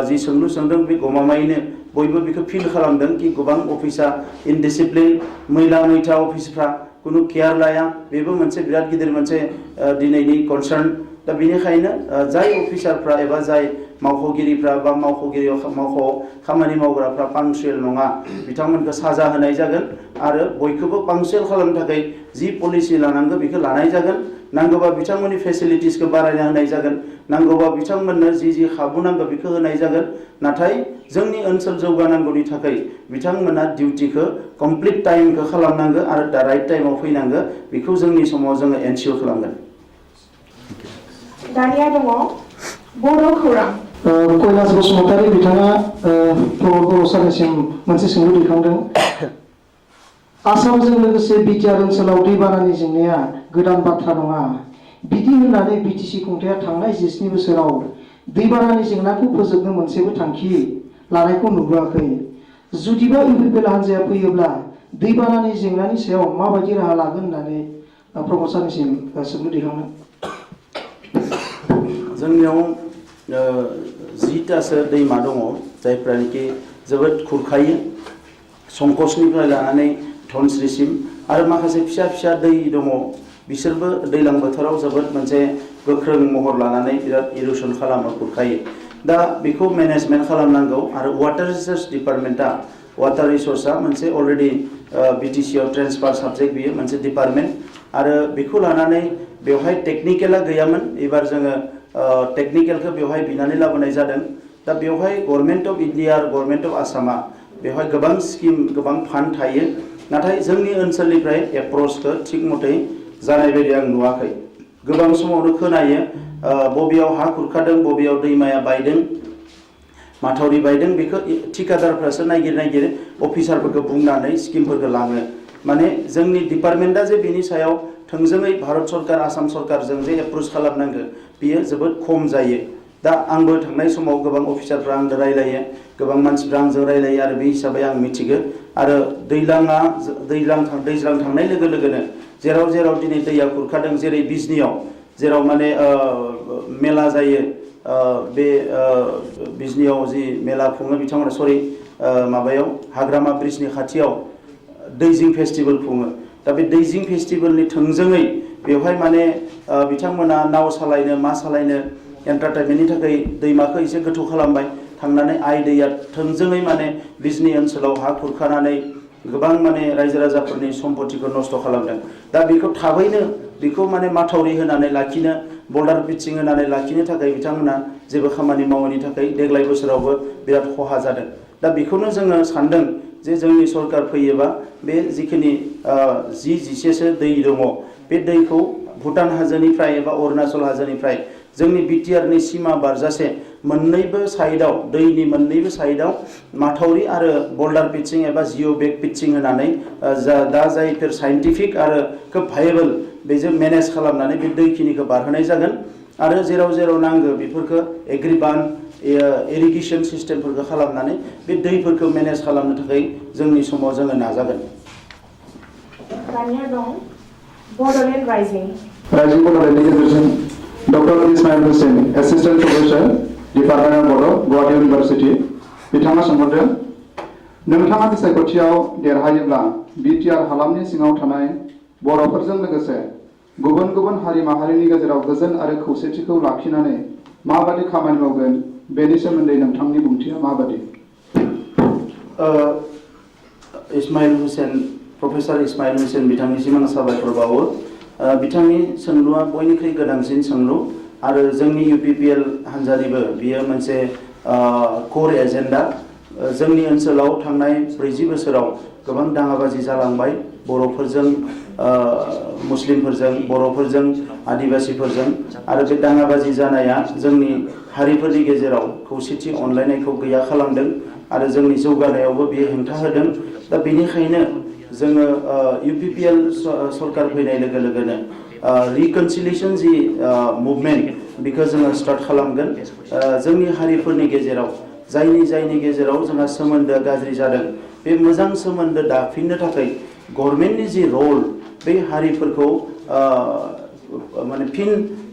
जि सोंलु सोंदों बे गमामायैनो बयबो बेखौ फिल खालामदों कि गोबां अफिसा इनडिसिप्लिन मैला मैथा अफिसफ्रा कुनु केयार लाया बेबो मोनसे बिराद गिदिर मोनसे दिनैनि कनसार्न दा बेनिखायनो जाय अफिसारफ्रा एबा जाय मावख'गिरिफ्रा बा मावख'आव खामानि मावग्राफ्रा पांचुएल नङा बिथांमोनखौ साजा होनाय जागोन आरो बयखौबो पांचुएल खालामनो थाखाय जि पलिसि लानांगौ बेखौ लानाय जागोन नांगौबा बिथांमोननि फेसिलिटिसखौ बारायना होनाय जागोन नांगौबा बिथांमोननो जि खाबु नांगौ बेखौ होनाय जागोन नाथाय जोंनि ओनसोल जौगानांगौनि थाखाय बिथांमोना डिउटिखौ कमप्लिट टाइमखौ खालामनांगौ आरो दा राइट टाइमाव फैनांगौ बेखौ जोंनि समाव जोङो एनसियर खालामगोन दानिया दङ बर' खौरां कैलास बसुमतारी बिथाङा बर' साननिसिम मोनसे सोंलु दैखांदों आसामजों लोगोसे बिटिआर ओनसोलाव दैबानानि जेंनाया गोदान बाथ्रा नङा बिदि होननानै बिटिसि खुंथाया थांनाय 17 बोसोराव दैबानानि जेंनाखौ फोजोबनो मोनसेबो थांखि लानायखौ नुबोआखै जुदिबा इउपिपिएल हान्जाया फैयोब्ला दैबानानि जेंनानि सायाव माबायदि राहा लागोन होननानै प्रमद सारनिसिम सोंलु दैखांदों जोंनियाव 10तासो दैमा दङ जायफ्रानोखि जोबोद खुरखायो संकसनिफ्राय लानानै धनस्रिसिम आरो माखासे फिसा फिसा दै दङ बिसोरबो दैज्लां बोथोराव जोबोद मोनसे गोख्रों महर लानानै बिराद इरुसन खालामो खुरखायो दा बेखौ मेनेजमेन्ट खालामनांगौ आरो वाटार रिसोर्स डिपार्टमेन्टआ वाटार रिसोर्सआ मोनसे अलरेडि बिटिसिआव ट्रेन्सफार साबजेक्ट बियो मोनसे डिपार्टमेन्ट आरो बेखौ लानानै बेवहाय टेक्निकेला गैयामोन एबार जोङो टेक्निकेलखौ बेवहाय बिनानै लाबोनाय जादों दा बेवहाय गभर्नमेन्ट अफ इन्डिया आरो गभर्नमेन्ट अफ आसामा बेवहाय गोबां स्किम गोबां फान्ड थायो नाथाय जोंनि ओनसोलनिफ्राय एप्रोचखौ थिग मथै जानाय बायदि आं नुवाखै गोबां समावनो खोनायो बबेयाव हा खुरखादों बबेयाव दैमाया बायदों माथावरि बायदों बेखौ ठिकादारफ्रासो नागिर अफिसारफोरखौ बुंनानै स्किमफोरखौ लाङो माने जोंनि डिपार्टमेन्टआ जे बेनि सायाव थोंजोङै भारत सरकार आसाम सरकारजों जे एप्रोच खालामनांगौ बियो जोबोद खम जायो दा आंबो थांनाय समाव गोबां अफिसारफ्रा आंजों रायलायो गोबां मानसिफ्रा आंजों रायलायो आरो बे हिसाबै आं मिथिगौ आरो दैज्लां थांनाय लोगो लोगोनो जेराव जेराव दिनै दैया खुरखादों जेरै बिजनियाव जेराव माने मेला जायो बे बिजनियाव जि मेला खुङो बिथांमोना माबायाव हाग्रामा ब्रिजनि खाथियाव दैजिं फेस्टिभेल खुङो दा बे दैजिं फेस्टिभेलनि थोंजोङै बेवहाय माने बिथांमोना नाव सालायनो मा सालायनो एन्टारटेनमेन्टनि थाखाय दैमाखौ एसे गोथौ खालामबाय थांनानै दैया थोंजोङै माने बिजनि ओनसोलाव हा खुरखानानै गोबां माने रायजो राजाफोरनि सम्पतिखौ नस्थ' खालामदों दा बेखौ थाबैनो बेखौ माने माथावरि होनानै लाखिनो बल्डार पिचिं होनानै लाखिनो थाखाय बिथांमोना जेबो खामानि मावैनि थाखाय देग्लाय बोसोरावबो बिराद खहा जादों दा बेखौनो जोङो सानदों जे जोंनि सरकार फैयोबा बे जिखिनि 10-12सो दै दङ बे दैखौ भुटान हाजोनिफ्राय एबा अरुणाचल हाजोनिफ्राय जोंनि बिटिआरनि सीमा बारजासे मोननैबो साइडआव दैनि मोननैबो साइडआव माथावरि आरो बल्डार पिचिं एबा जिअ' बेग पिचिं होनानै दा जायफोर साइन्टिफिक आरो खोब भायेबल बेजों मेनेज खालामनानै बे दैखिनिखौ बारहोनाय जागोन आरो जेराव जेराव नांगौ बेफोरखौ एग्रिबान इरिगेसन सिस्टेमफोरखौ खालामनानै बे दैफोरखौ मेनेज खालामनो थाखाय जोंनि समाव जोङो नाजागोन दानिया दं बड'लेण्ड राइजिं बड'लेण्डनि गेजेरजों doctor Ismail Hussain assistant professor department of Bodo' Guwahati university बिथाङा सोंहरदों नोंथाङा सायख'थियाव देरहायोब्ला बिटिआर हालामनि सिङाव थानाय बर'फोरजों लोगोसे गुबुन गुबुन हारि माहारिनि गेजेराव गोजोन आरो खौसेथिखौ लाखिनानै माबादि खामानि मावगोन बेनि सोमोन्दै नोंथांनि बुंथिया माबादि इस्माइल हुसैन प्रफेसर इस्माइल हुसैन बिथांनिसिम आं साबायखर बावो बिथांनि सोंलुआ बयनिख्रुइ गोनांसिन सोंलु आरो जोंनि इउपिपिएल हान्जानिबो बियो मोनसे कोर एजेन्डा जोंनि ओनसोलाव थांनाय 40 बोसोराव गोबां दाङाबाजि जालांबाय बर'फोरजों मुस्लिमफोरजों बर'फोरजों आदिबासिफोरजों आरो बे दाङाबाजि जानाया जोंनि हारिफोरनि गेजेराव खौसेथि अनलायनायखौ गैया खालामदों आरो जोंनि जौगानायावबो बियो हेंथा होदों दा बेनिखायनो जोङो इउपिपिएल सरकार फैनाय लोगो लोगोनो रिकनसिलिएशन जि मुभमेन्ट बेखौ जोङो स्टार्ट खालामगोन जोंनि हारिफोरनि गेजेराव जायनि गेजेराव जोंहा सोमोन्दोआ गाज्रि जादों बे मोजां सोमोन्दो दाफिननो थाखाय गभर्नमेन्टनि जि रल बे हारिफोरखौ माने फिन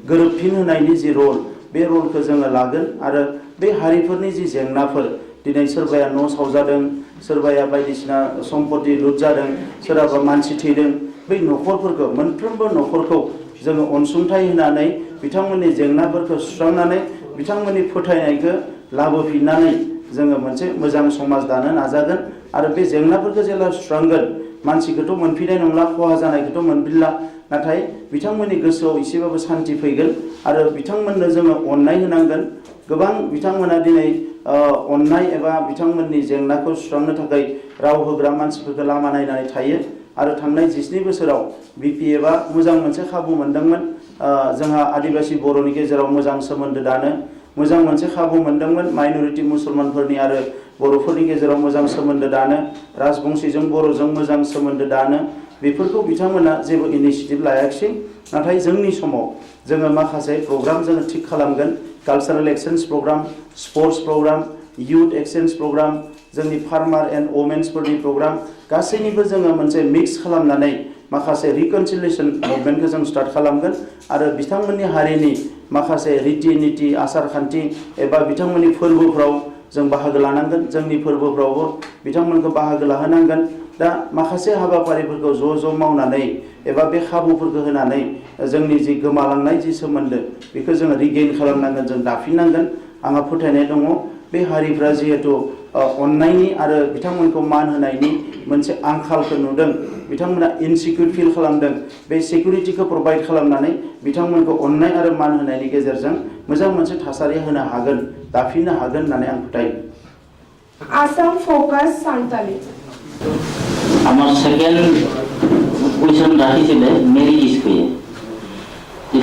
गोरोबफिन होनायनि जि रल बे रलखौ जोङो लागोन आरो बे हारिफोरनि जि जेंनाफोर दिनै सोरबाया न' सावजादों सोरबाया बायदिसिना सम्पति लुट जादों सोरहाबा मानसि थैदों बै न'खरफोरखौ मोनफ्रोमबो न'खरखौ जोङो अनसुंथाइ होनानै बिथांमोननि जेंनाफोरखौ सुस्रांनानै बिथांमोननि फोथायनायखौ लाबोफिननानै जोङो मोनसे मोजां समाज दानो नाजागोन आरो बे जेंनाफोरखौ जेब्ला सुस्रांगोन मानसिखौथ' मोनफिननाय नंला खहा जानायखौथ' मोनफिनला नाथाय बिथांमोननि गोसोआव एसेबाबो सान्ति फैगोन आरो बिथांमोननो जोङो अननाय होनांगोन गोबां बिथांमोना दिनै अननाय एबा बिथांमोननि जेंनाखौ सुस्रांनो थाखाय राव होग्रा मानसिफोरखौ लामा नायनानै थायो आरो थांनाय 19 बोसोराव बिपिएफआ मोजां मोनसे खाबु मोनदोंमोन जोंहा आदिबासि बर'नि गेजेराव मोजां सोमोन्दो दानो मोजां मोनसे खाबु मोनदोंमोन माइनरिटि मुसलमानफोरनि आरो बर'फोरनि गेजेराव मोजां सोमोन्दो दानो राजबंशीजों बर'जों मोजां सोमोन्दो दानो बेफोरखौ बिथांमोना जेबो इनिशिएटिभ लायाखिसै नाथाय जोंनि समाव जोङो माखासे प्रग्राम जोङो थिक खालामगोन cultural exchange programme sports programme youth exchange programme जोंनि फार्मार एन्ड वमेन्सफोरनि प्रग्राम गासैनिबो जोङो मोनसे मिक्स खालामनानै माखासे रिकनसिलिएशन मुभमेन्टखौ जों स्टार्ट खालामगोन आरो बिथांमोननि हारिनि माखासे रीति नीति आसार खान्थि एबा बिथांमोननि फोरबोफ्राव जों बाहागो लानांगोन जोंनि फोरबोफ्रावबो बिथांमोनखौ बाहागो लाहोनांगोन दा माखासे हाबाफारिफोरखौ ज' मावनानै एबा बे खाबुफोरखौ होनानै जोंनि जि गोमालांनाय जि सोमोन्दो बेखौ जोङो रिगेइन खालामनांगोन जों दाफिननांगोन आंहा फोथायनाय दङ बे हारिफ्रा जिहेतु अननायनि आरो बिथांमोनखौ मान होनायनि मोनसे आंखालखौ नुदों बिथांमोना इनसिक्युर फिल खालामदों बे सिकिउरिटिखौ प्रोभाइड खालामनानै बिथांमोनखौ अननाय आरो मान होनायनि गेजेरजों मोजां मोनसे थासारि होनो हागोन दाफिननो हागोन होननानै आं फोथायो आसाम फकास सान्ताली আমার সেকেন্ড কুৱেশ্যন ৰাখিছিলে মেৰিজ বিষয়ে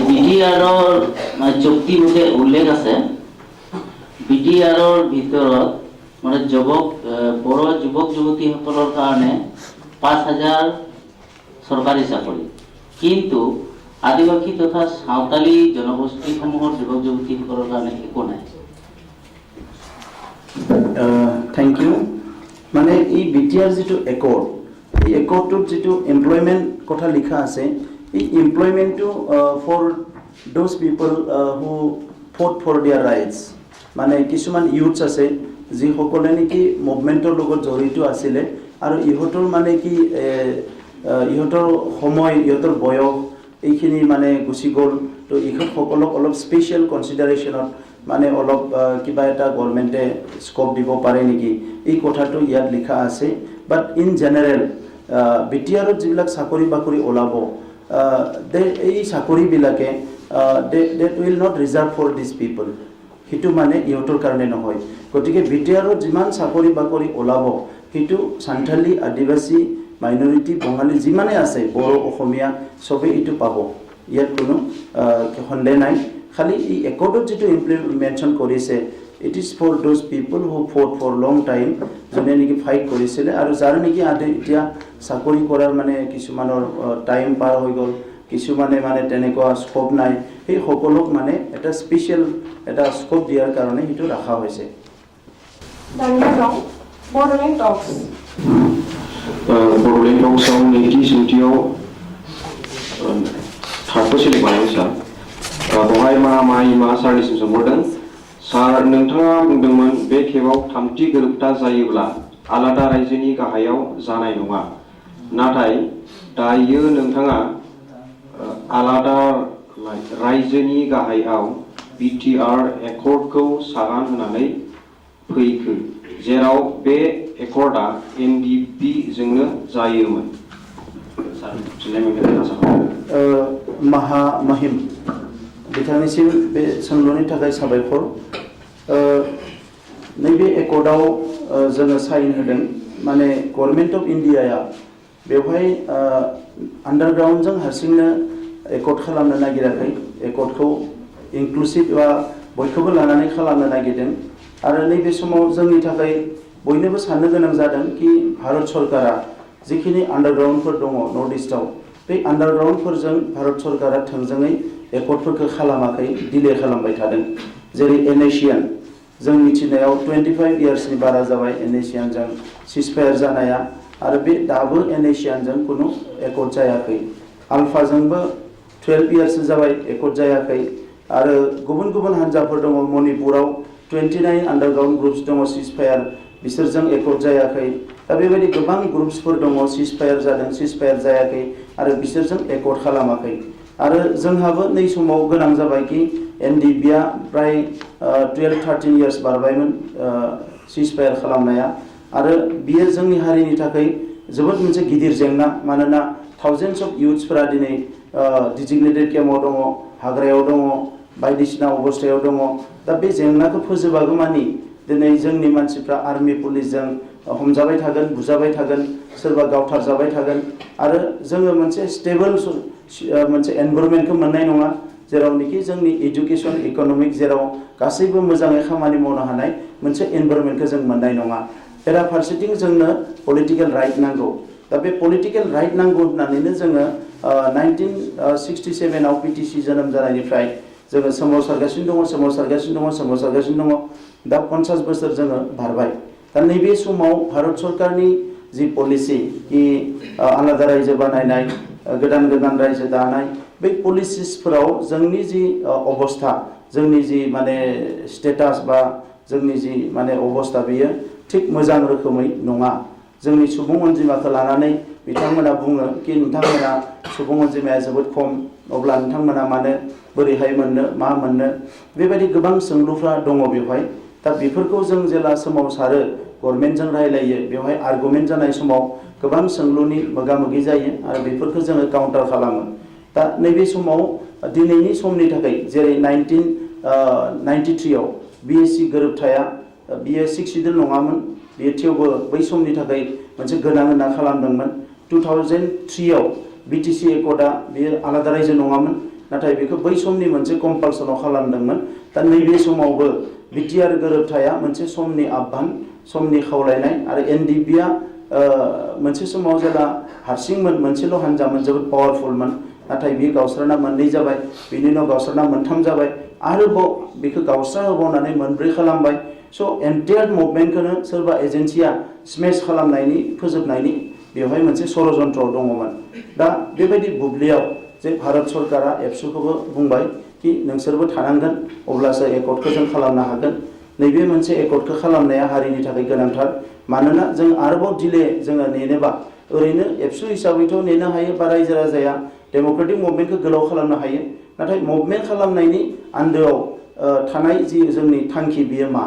বিটিআৰৰ চুক্তিমতে উল্লেখ আছে বিটিআৰৰ ভিতৰত মানে বড় যুৱক যুৱতীসকলৰ কাৰণে 5,000 চৰকাৰী চাকৰি কিন্তু আদিবাসী তথা সাঁওতালী জনগোষ্ঠীসমূহৰ যুৱক যুৱতীসকলৰ কাৰণে একো নাই থ্যাংক ইউ মানে এই বিটিআৰ যিটো একৰ্ড এই একৰ্ডটোত যিটো এমপ্লয়মেণ্ট কথা লিখা আছে এই এমপ্লয়মেণ্টটো for those people who fought for there rights মানে কিছুমান ইউথছ আছে যিসকলে নেকি মুভমেণ্টৰ লগত জড়িত আছিলে আৰু ইহঁতৰ মানে কি ইহঁতৰ সময় ইহঁতৰ বয়স এইখিনি মানে গুচি গ'ল তো ইহঁতসকলক অলপ স্পেচিয়েল কনচিডাৰেশ্যনত মানে অলপ কিবা এটা গভৰ্ণমেণ্টে স্কোপ দিব পাৰে নেকি এই কথাটো ইয়াত লিখা আছে বাট ইন জেনেৰেল বিটিআৰত যিবিলাক চাকৰি বাকৰি ওলাব এই চাকৰিবিলাকে that will not reserve for this people সেইটো মানে ইহঁতৰ কাৰণে নহয় গতিকে বিটিআৰত যিমান চাকৰি বাকৰি ওলাব সেইটো সান্থালী আদিবাসী মাইনৰিটি বঙালী যিমানে আছে বড়ো অসমীয়া সবেই এইটো পাব ইয়াত কোনো সন্দেহ নাই খালি এই একৰ্ডত যিটো ইমপ্লিমেণ্টেশ্যন কৰিছে it is for those people who fought for long time যোনে নেকি ফাইট কৰিছিলে আৰু যাৰ নেকি এতিয়া চাকৰি কৰাৰ মানে কিছুমানৰ টাইম পাৰ হৈ গ'ল কিছুমানে মানে তেনেকুৱা স্কোপ নাই সেই সকলক মানে এটা স্পেচিয়েল এটা স্কোপ দিয়াৰ কাৰণে সেইটো ৰখা হৈছে बड'लेण्ड टक्स बड'लेण्ड टक्सआव नैथि सोंथियाव थाखो सोलिबाय सार बहाय मा सारनिसिम सोंहरदों सार नोंथाङा बुंदोंमोन बे खेबाव थामथि गोरोबथा जायोब्ला आलादा रायजोनि गाहायाव जानाय नङा नाथाय दायो नोंथाङा आलादा रायजोनि गाहायाव बिटिआर एकर्डखौ सागान होनानै फैखो जेराव बे एकर्डआ एनडिपि जोंनो जायोमोन महामहिम बिथांनिसिम बे सोंलुनि थाखाय साबायखर नैबे एकर्डआव जोङो साइन होदों माने गभर्नमेन्ट अफ इन्डियाया बेवहाय आन्डारग्राउन्डजों हारसिंनो एकर्ड खालामनो नागिराखै एकर्डखौ इनक्लुसिभ एबा बयखौबो लानानै खालामनो नागिरदों आरो नैबे समाव जोंनि थाखाय बयनोबो साननो गोनां जादों कि भारत सरकारा जिखिनि आन्डारग्राउन्डफोर दङ नर्थ इस्टआव बे आन्डारग्राउन्डफोरजों भारत सरकारा थोंजोङै एकर्डफोरखौ खालामाखै डिले खालामबाय थादों जेरै एनएसियान जों मिथिनायाव 25 इयार्सनि बारा जाबाय एनएसियानजों सिजफायार जानाया आरो बे दाबो एनएसियानजों कुनु एकर्ड जायाखै आल्फाजोंबो 12 इयार्स जाबाय एकर्ड जायाखै आरो गुबुन गुबुन हान्जाफोर दङ मणिपुराव 29 आन्डारग्राउन्ड ग्रुप्स दङ सिजफायार बिसोरजों एकर्ड जायाखै दा बेबायदि गोबां ग्रुप्सफोर दङ सिजफायार जादों सिजफायार जायाखै आरो बिसोरजों एकर्ड खालामाखै आरो जोंहाबो नै समाव गोनां जाबाय कि एनडिपिआ प्राय 12-13 इयार्स बारबायमोन सिजफायार खालामनाया आरो बियो जोंनि हारिनि थाखाय जोबोद मोनसे गिदिर जेंना मानोना थाउजेन्ड्स अफ इयुथ्सफोरा दिनै डिजिग्नेटेड केम्पआव दङ हाग्रायाव दङ बायदिसिना अबस्थायाव दङ दा बे जेंनाखौ फोजोबागौमानि दिनै जोंनि मानसिफ्रा आर्मि पुलिसजों हमजाबाय थागोन बुजाबाय थागोन सोरबा गावथारजाबाय थागोन आरो जोङो मोनसे स्टेबल मोनसे एनभायरनमेन्टखौ मोननाय नङा जेरावनोखि जोंनि एजुकेशन इकनमिक जेराव गासैबो मोजाङै खामानि मावनो हानाय मोनसे एनभायरनमेन्टखौ जों मोननाय नङा बेराफारसेथिं जोंनो पलिटिकेल राइट नांगौ दा बे पलिटिकेल राइट नांगौ होननानैनो जोङो 1967 आव पिटिसि जोनोम जानायनिफ्राय जोङो सोमावसारगासिनो दङ दा 50 बोसोर जोङो बारबाय दा नैबे समाव भारत सरकारनि जि पलिसि कि आलादा रायजो बानायनाय गोदान गोदान रायजो दानाय बै पलिसिसफोराव जोंनि जि अबस्था जोंनि जि माने स्टेटास बा जोंनि जि माने अबस्था बेयो थिग मोजां रोखोमै नङा जोंनि सुबुं अनजिमाखौ लानानै बिथांमोना बुङो कि नोंथांमोना सुबुं अनजिमाया जोबोद खम अब्ला नोंथांमोना मानो बोरैहाय मोननो मा मोननो बेबायदि गोबां सोंलुफ्रा दङ बेवहाय दा बेफोरखौ जों जेला सोमावसारो गभर्नमेन्टजों रायलायो बेवहाय आर्गुमेन्ट जानाय समाव गोबां सोंलुनि मोगा मोगि जायो आरो बेफोरखौ जोङो काउन्टार खालामो दा नैबे समाव दिनैनि समनि थाखाय जेरै 1993 आव बिएससि गोरोबथाया बियो 6 सिडुल नङामोन बियो थेवबो बै समनि थाखाय मोनसे गोनां होनना खालामदोंमोन 2003 आव बिटिसि एकर्डआ बियो आलादा रायजो नङामोन नाथाय बेखौ बै समनि मोनसे कम्पालसनाव खालामदोंमोन दा नैबे समावबो बिटिआर गोरोबथाया मोनसे समनि आह्वान समनि खावलायनाय आरो एनडिपिआ मोनसे समाव जेला हारसिंमोन मोनसेल' हान्जामोन जोबोद पावारफुलमोन नाथाय बे गावस्राना मोननै जाबाय बिनि उनाव गावस्राना मोनथाम जाबाय आरोबाव बेखौ गावस्रा होबावनानै मोनब्रै खालामबाय स' एन्टायार मुभमेन्टखौनो सोरबा एजेन्सिया स्मेश खालामनायनि फोजोबनायनि बेवहाय मोनसे षड़यन्त्र दङमोन दा बेबायदि बुब्लियाव जे भारत सरकारा एबसुखौबो बुंबाय कि नोंसोरबो थानांगोन अब्लासो एकर्डखौ जों खालामनो हागोन नैबे मोनसे एकर्डखौ खालामनाया हारिनि थाखाय गोनांथार मानोना जों आरोबाव दिले जोङो नेनोबा ओरैनो एबसु हिसाबैथ' नेनो हायो बा रायजो राजाया डेम'क्रेटिक मुभमेन्टखौ गोलाव खालामनो हायो नाथाय मुभमेन्ट खालामनायनि आन्दोआव थानाय जि जोंनि थांखि बियो मा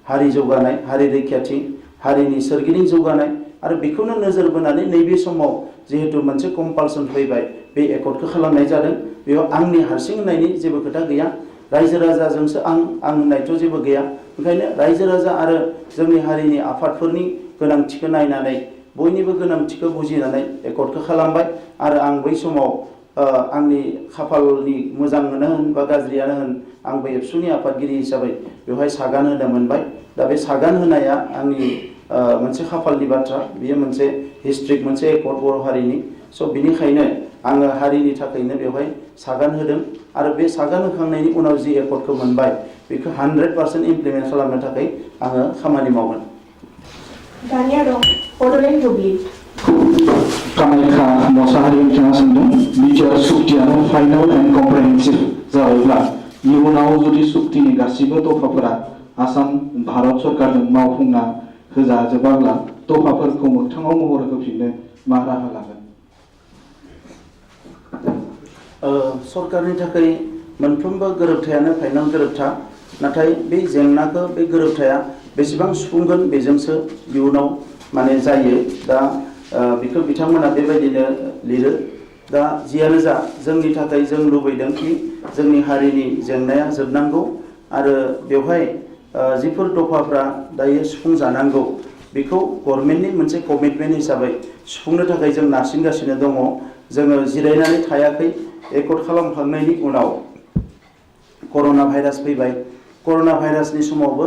हारि जौगानाय हारि रैखाथि हारिनि सोरगिदिं जौगानाय आरो बेखौनो नोजोर बोनानै नैबे समाव जिहेतु मोनसे कम्पालसन फैबाय बे एकर्डखौ खालामनाय जादों बेयाव आंनि हारसिं होननायनि जेबो खोथा गैया रायजो राजाजोंसो आं होननायथ' जेबो गैया ओंखायनो रायजो राजा आरो जोंनि हारिनि आफादफोरनि गोनांथिखौ नायनानै बयनिबो गोनांथिखौ बुजिनानै एकर्डखौ खालामबाय आरो आं बै समाव आंनि खाफालनि मोजांनो होन बा गाज्रियानो होन आंबो एबसुनि आफादगिरि हिसाबै बेवहाय सागान होनो मोनबाय दा बे सागान होनाया आंनि मोनसे खाफालनि बाथ्रा बियो मोनसे हिस्ट्रिक मोनसे एकर्ड बर' हारिनि स' बिनिखायनो आङो हारिनि थाखायनो बेवहाय सागान होदों आरो बे सागान होखांनायनि उनाव जि एकर्डखौ मोनबाय बेखौ 100% इमप्लिमेन्ट खालामनो थाखाय आङो खामानि मावगोन दानिया दं बड'लेण्ड बुब्लि कामाख्या मोसाहारि बिथाङा सोंदों बिटिआर सुक्तियानो फाइनाल एन्ड कम्प्रेहेन्सिभ जाबायब्ला इयुनाव जुदि सुक्तिनि गासिबो दफाफोरा आसाम भारत सरकारजों मावफुंना होजाजोबाब्ला दफाफोरखौ मोगथाङाव महर होफिननो मा राहा लागोन सरकारनि थाखाय मोनफ्रोमबो गोरोबथायानो फाइनाल गोरोबथा नाथाय बे जेंनाखौ बे गोरोबथाया बेसेबां सुफुंगोन बेजोंसो इयुनाव माने जायो दा बेखौ बिथांमोना बेबायदिनो लिरो दा जियानो जा जोंनि थाखाय जों लुबैदों कि जोंनि हारिनि जेंनाया जोबनांगौ आरो बेवहाय जिफोर दफाफ्रा दायो सुफुंजानांगौ बेखौ गभर्नमेन्टनि मोनसे कमिटमेन्ट हिसाबै सुफुंनो थाखाय जों नारसिनगासिनो दङ जोङो जिरायनानै थायाखै एकर्ड खालामखांनायनि उनाव कर'ना भाइरास फैबाय कर'ना भाइरासनि समावबो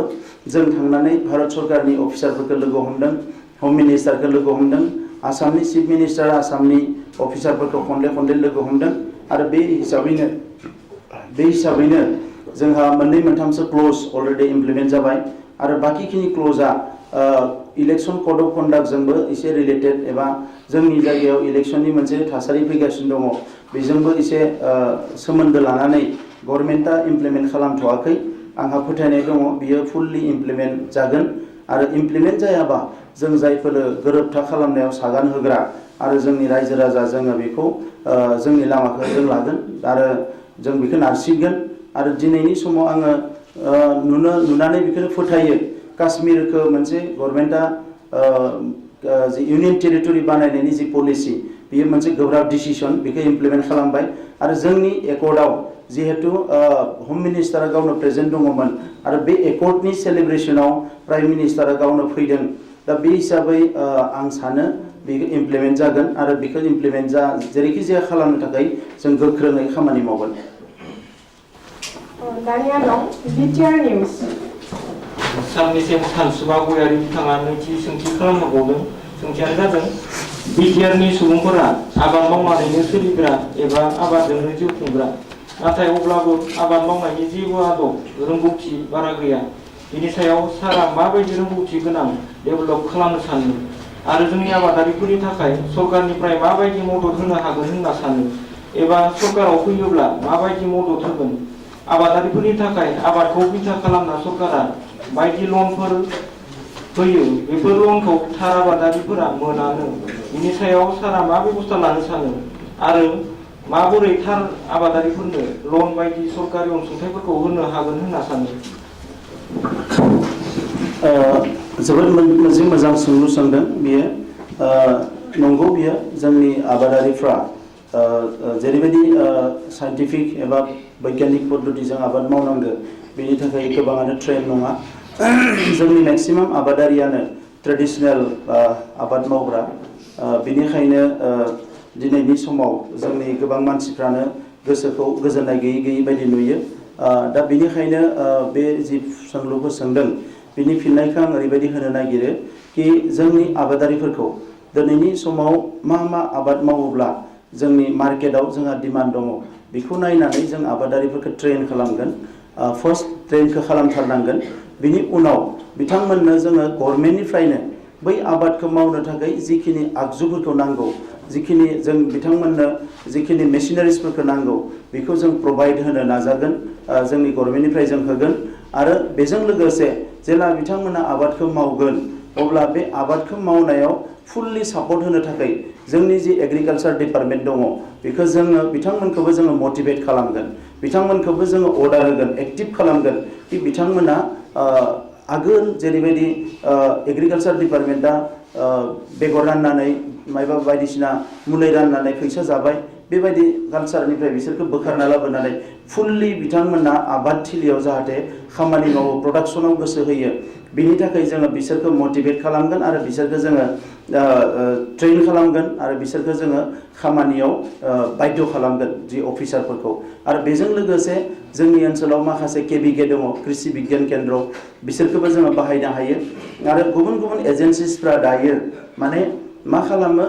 जों थांनानै भारत सरकारनि अफिसारफोरखौ लोगो हमदों हम मिनिस्टारखौ लोगो हमदों आसामनि चिफ मिनिस्टार आसामनि अफिसारफोरखौ खनले खनले लोगो हमदों आरो बे हिसाबैनो जोंहा मोननै मोनथामसो क्ल'ज अलरेडि इमप्लिमेन्ट जाबाय आरो बाकिखिनि क्ल'जआ इलेक्शन कड अफ कन्डाक्टजोंबो एसे रिलेटेड एबा जोंनि जायगायाव इलेक्शननि मोनसे थासारि फैगासिनो दङ बेजोंबो एसे सोमोन्दो लानानै गभर्नमेन्टआ इमप्लिमेन्ट खालामथ'वाखै आंहा फोथायनाय दङ बियो फुल्लि इमप्लिमेन्ट जागोन आरो इमप्लिमेन्ट जायाबा जों जायफोर गोरोबथा खालामनायाव सागान होग्रा आरो जोंनि रायजो राजा जोङो बेखौ जोंनि लामाखौ जों लागोन आरो जों बेखौ नारसिगोन आरो दिनैनि समाव आङो नुनानै बेखौनो फोथायो काश्मीरखौ मोनसे गभर्नमेन्टआ जि इउनियन टेरिटरि बानायनायनि जि पलिसि बेयो मोनसे गोब्राब डिसिसन बेखौ इमप्लिमेन्ट खालामबाय आरो जोंनि एकर्डआव जिहेतु हम मिनिस्टारा गावनो प्रेजेन्ट दङमोन आरो बे एकर्डनि सेलिब्रेसनाव प्राइम मिनिस्टारा गावनो फैदों दा बे हिसाबै आं सानो बेखौ इमप्लिमेन्ट जागोन आरो बेखौ इमप्लिमेन्ट जेरैखि जाया खालामनो थाखाय जों गोख्रोङै खामानि मावगोन। दानिया दं बिटिआर निउज। साननैसो सानसुमा गयारि बिथाङा नैथि सोंथि खालामबावदों। सोंथियानो जादों बिटिआरनि सुबुंफोरा आबाद मावनानैनो सोलिग्रा एबा आबादजोंनो जिउ खुंग्रा नाथाय अब्लाबो आबाद मावनायनि जेबो आदब रोंगौथि बारा गैया बेनि सायाव सारा माबायदि रोंगौथि गोनां डेभेलप खालामनो सानो आरो जोंनि आबादारिफोरनि थाखाय सरकारनिफ्राय माबायदि मदद होनो हागोन होनना सानो एबा सरकाराव फैयोब्ला माबायदि मदद होगोन आबादारिफोरनि थाखाय आबादखौ बिथा खालामना सरकारा बायदि लनफोर होयो बेफोर लनखौ थार आबादारिफोरा मोनानो बिनि सायाव सारा मा बेबस्था लानो सानो आरो माबोरै थार आबादारिफोरनो लन बायदि सरकारि अनसुंथाइफोरखौ होनो हागोन होनना सानो? जोबोद मोनसे मोजां सोंलु सोंदों बियो नंगौ बियो जोंनि आबादारिफ्रा जेरैबायदि साइन्टिफिक एबा बैज्ञानिक पद्धतिजों आबाद मावनांगौ बेनि थाखाय गोबाङानो ट्रेन नङा जोंनि मेक्सिमाम आबादारियानो ट्रेडिशनेल आबाद मावग्रा बेनिखायनो दिनैनि समाव जोंनि गोबां मानसिफ्रानो गोसोखौ गोजोननाय गैयै बायदि नुयो दा बेनिखायनो बे जि सोंलुखौ सोंदों बिनि फिननायखौ आं ओरैबायदि होनो नागिरो कि जोंनि आबादारिफोरखौ दिनैनि समाव मा आबाद मावोब्ला जोंनि मार्केटआव जोंहा डिमान्ड दङ बेखौ नायनानै जों आबादारिफोरखौ ट्रेन खालामगोन फार्स्ट ट्रेनखौ खालामथारनांगोन बिनि उनाव बिथांमोननो जोङो गभर्नमेन्टनिफ्रायनो बै आबादखौ मावनो थाखाय जिखिनि आगजुफोरखौ नांगौ जिखिनि जों बिथांमोननो जिखिनि मेसिनारिसफोरखौ नांगौ बेखौ जों प्रभाइड होनो नाजागोन जोंनि गभर्नमेन्टनिफ्राय जों होगोन आरो बेजों लोगोसे जेला बिथांमोना आबादखौ मावगोन अब्ला बे आबादखौ मावनायाव फुल्लि सापर्ट होनो थाखाय जोंनि जि एग्रिकालचार डिपार्टमेन्ट दङ बेखौ जोङो बिथांमोनखौबो जोङो मटिभेट खालामगोन बिथांमोनखौबो जोङो अर्डार होगोन एक्टिभ खालामगोन कि बिथांमोना आगोल जेरैबायदि एग्रिकालचार डिपार्टमेन्टआ बेगर राननानै मायबा बायदिसिना मुलि राननानै फैसा जाबाय बेबायदि कालचारनिफ्राय बिसोरखौ बोखारना लाबोनानै फुल्लि बिथांमोना आबाद थिलियाव जाहाथे खामानि मावो प्रडाक्शनाव गोसो होयो बिनि थाखाय जोङो बिसोरखौ मटिभेट खालामगोन आरो बिसोरखौ जोङो ट्रेन खालामगोन आरो बिसोरखौ जोङो खामानियाव बाध्य खालामगोन जि अफिसारफोरखौ आरो बेजों लोगोसे जोंनि ओनसोलाव माखासे केबिके दङ कृषि बिगियान केन्द्र बिसोरखौबो जोङो बाहायनो हायो आरो गुबुन गुबुन एजेन्सिसफ्रा दायो माने मा खालामो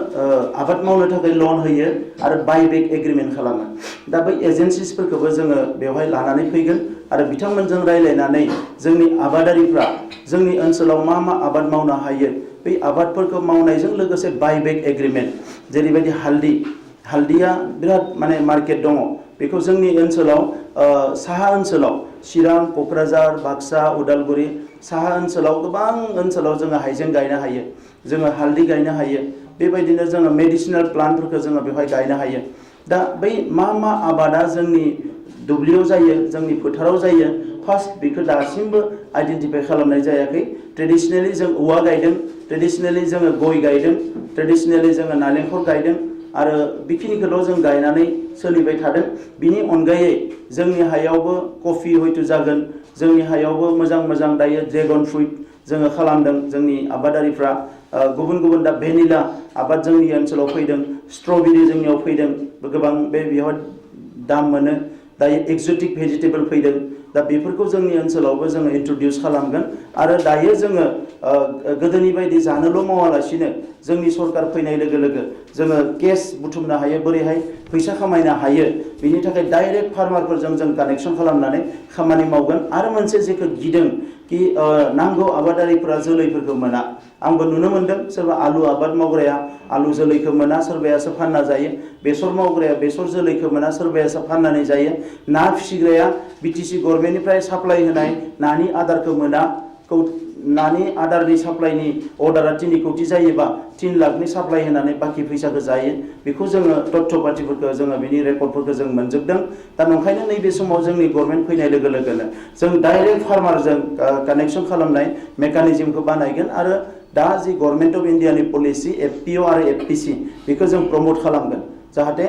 आबाद मावनो थाखाय लन होयो आरो बायबेक एग्रिमेन्ट खालामो दा बै एजेन्सिसफोरखौबो जोङो बेवहाय लानानै फैगोन आरो बिथांमोनजों रायज्लायनानै जोंनि आबादारिफ्रा जोंनि ओनसोलाव मा आबाद मावनो हायो बै आबादफोरखौ मावनायजों लोगोसे बायबेक एग्रिमेन्ट जेरैबायदि हालदैया बिराद माने मार्केट दङ बेखौ जोंनि ओनसोलाव साहा ओनसोलाव चिरां क'क्राझार बाक्सा उदालगुरि साहा ओनसोलाव गोबां ओनसोलाव जोङो हाइजें गायनो हायो जोङो हालदै गायनो हायो बेबायदिनो जोङो मेडिसिनेल प्लान्टफोरखौ जोङो बेवहाय गायनो हायो दा बै मा आबादा जोंनि दुब्लियाव जायो जोंनि फोथाराव जायो फार्स्ट बेखौ दासिमबो आइडेन्टिफाइ खालामनाय जायाखै ट्रेडिशनेलि जों औवा गायदों ट्रेडिशनेलि जोङो गय गायदों ट्रेडिशनेलि जोङो नालेंखर गायदों आरो बेखिनिखौल' जों गायनानै सोलिबाय थादों बिनि अनगायै जोंनि हायावबो कफि हयथ' जागोन जोंनि हायावबो मोजां दायो ड्रेगन फ्रुइट जोङो खालामदों जोंनि आबादारिफ्रा गुबुन दा भेनिला आबाद जोंनि ओनसोलाव फैदों स्ट्रबेरि जोंनियाव फैदों गोबां बेयाव दाम मोनो दायो एक्जटिक भेजिटेबल फैदों दा बेफोरखौ जोंनि ओनसोलावबो जोङो इन्ट्रडिउस खालामगोन आरो दायो जोङो गोदोनि बायदि जानोल' मावालासिनो जोंनि सरकार फैनाय लोगो लोगो जोङो केस बुथुमनो हायो बोरैहाय फैसा खामायनो हायो बिनि थाखाय डाइरेक्ट फार्मारफोरजों जों कानेक्सन खालामनानै खामानि मावगोन आरो मोनसे जेखौ गिदों कि नांगौ आबादारिफोरा जोलैफोरखौ मोना आंबो नुनो मोनदों सोरबा आलु आबाद मावग्राया आलु जोलैखौ मोना सोरबायासो फानना जायो बेसर मावग्राया बेसर जोलैखौ मोना सोरबायासो फाननानै जायो ना फिसिग्राया बिटिसि गभर्नमेन्टनिफ्राय साप्लाय होनाय नानि आदारखौ मोना नानि आदारनि साप्लाइनि अर्डारा 3 कोटी जायोबा 3 लाखनि साप्लाइ होनानै बाकी फैसाखौ जायो बेखौ जोङो तथ्य पार्टिफोरखौ जोङो बिनि रेकर्डफोरखौ जों मोनजोबदों दा नंखायनो नैबे समाव जोंनि गभर्नमेन्ट फैनाय लोगो लोगोनो जों डाइरेक्ट फार्मारजों कानेक्शन खालामनाय मेकानिजमखौ बानायगोन आरो दा जि गभर्नमेन्ट अफ इन्डियानि पलिसि एफपिअ आरो एफपिसि बेखौ जों प्रमोट खालामगोन जाहाथे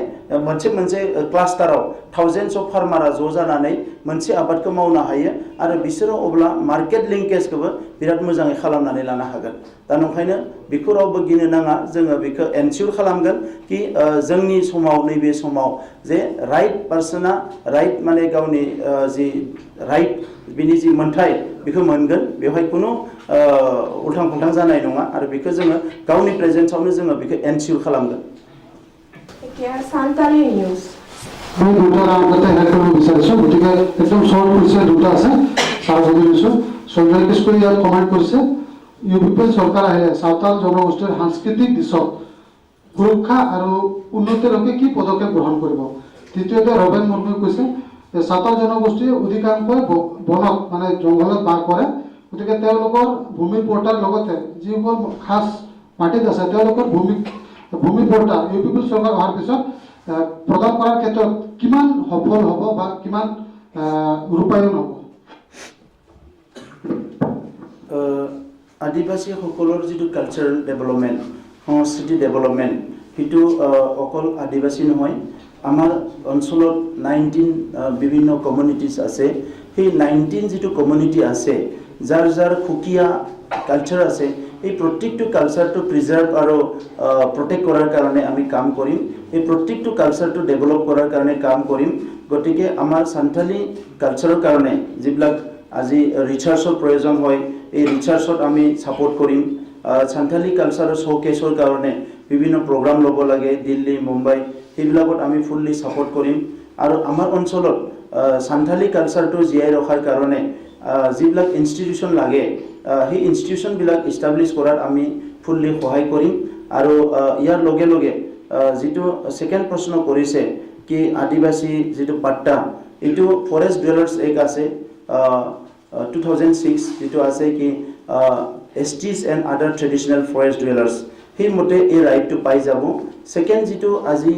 मोनसे क्लास्टाराव थाउजेन्ड्स अफ फार्मारा ज' जानानै मोनसे आबादखौ मावनो हायो आरो बिसोरो अब्ला मार्केट लिंकेजखौबो बिराद मोजाङै खालामनानै लानो हागोन दा नंखायनो बेखौ रावबो गिनो नाङा जोङो बेखौ एनसियर खालामगोन कि जोंनि समाव नैबे समाव जे राइट पार्सना राइट माने गावनि जि राइट बिनि जि मोनथाय बेखौ मोनगोन बेवहाय खुनु उल्थां फाल्थां जानाय नङा आरो बेखौ जोङो गावनि प्रेजेन्सआवनो जोङो बेखौ एनसियर खालामगोन सान्ताली निउज मैं दुटा नाम करते हैं तो বিচাৰিছো গতিকে একদম শর্ট কৰিছে দুটা আছে চাৰ যদি দিছো সঞ্জয় কৰি ইয়াত কমেন্ট কৰিছে ইউপিপি চৰকাৰ আহিলে সাঁওতাল জনগোষ্ঠীৰ সাংস্কৃতিক দিশত সুৰক্ষা আৰু উন্নতিৰ বাবে কি পদক্ষেপ গ্ৰহণ কৰিব তৃতীয়তে ৰবেন মুৰ্মুই কৈছে যে সাঁওতাল জনগোষ্ঠীৰ অধিকাংশই বনত মানে জংঘলত বাস কৰে গতিকে তেওঁলোকৰ ভূমি পৰ্টাৰ লগতে যিবোৰ খাস মাটিত আছে তেওঁলোকৰ ভূমি পৰ্টা ইউপিপি চৰকাৰ অহাৰ পিছত প্ৰদান কৰাৰ ক্ষেত্ৰত কিমান সফল হ'ব বা কিমান ৰূপায়ণ হ'ব आदिवासी সকলৰ যিটো কালচাৰেল ডেভেলপমেণ্ট সংস্কৃতি ডেভেলপমেণ্ট সেইটো অকল আদিবাসী নহয় আমাৰ অঞ্চলত 19 বিভিন্ন কমিউনিটিজ আছে সেই 19 যিটো কমিউনিটি আছে যাৰ যাৰ খুকিয়া কালচাৰ আছে এই প্ৰত্যেকটো কালচাৰটো প্ৰিজাৰ্ভ আৰু প্ৰটেক্ট কৰাৰ কাৰণে আমি কাম কৰিম এই প্ৰত্যেকটো কালচাৰটো ডেভেলপ কৰাৰ কাৰণে কাম কৰিম গতিকে আমাৰ সান্থালী কালচাৰৰ কাৰণে যিবিলাক আজি ৰিচাৰ্চৰ প্ৰয়োজন হয় এই ৰিচাৰ্চত আমি সাপোৰ্ট কৰিম সান্থালী কালচাৰৰ শোকেছৰ কাৰণে বিভিন্ন প্ৰগ্ৰাম ল'ব লাগে দিল্লী মুম্বাই সেইবিলাকত আমি ফুল্লি সাপোৰ্ট কৰিম আৰু আমাৰ অঞ্চলত সান্থালী কালচাৰটো জীয়াই ৰখাৰ কাৰণে যিবিলাক ইনষ্টিটিউচন লাগে সেই ইনষ্টিটিউচনবিলাক ইষ্টাব্লিছ কৰাত আমি ফুল্লি সহায় কৰিম আৰু ইয়াৰ লগে লগে যিটো সেকেন্ড প্ৰশ্ন কৰিছে কি আদিবাসী যিটো পাট্টা এইটো ফৰেষ্ট ডুৱেলাৰ্ছ এক্ট আছে 2006 যেটো আছে কি STs and other traditional forest dwellers সেই মতে এই ৰাইটটো পাই যাব সেকেন্ড যেটো আজি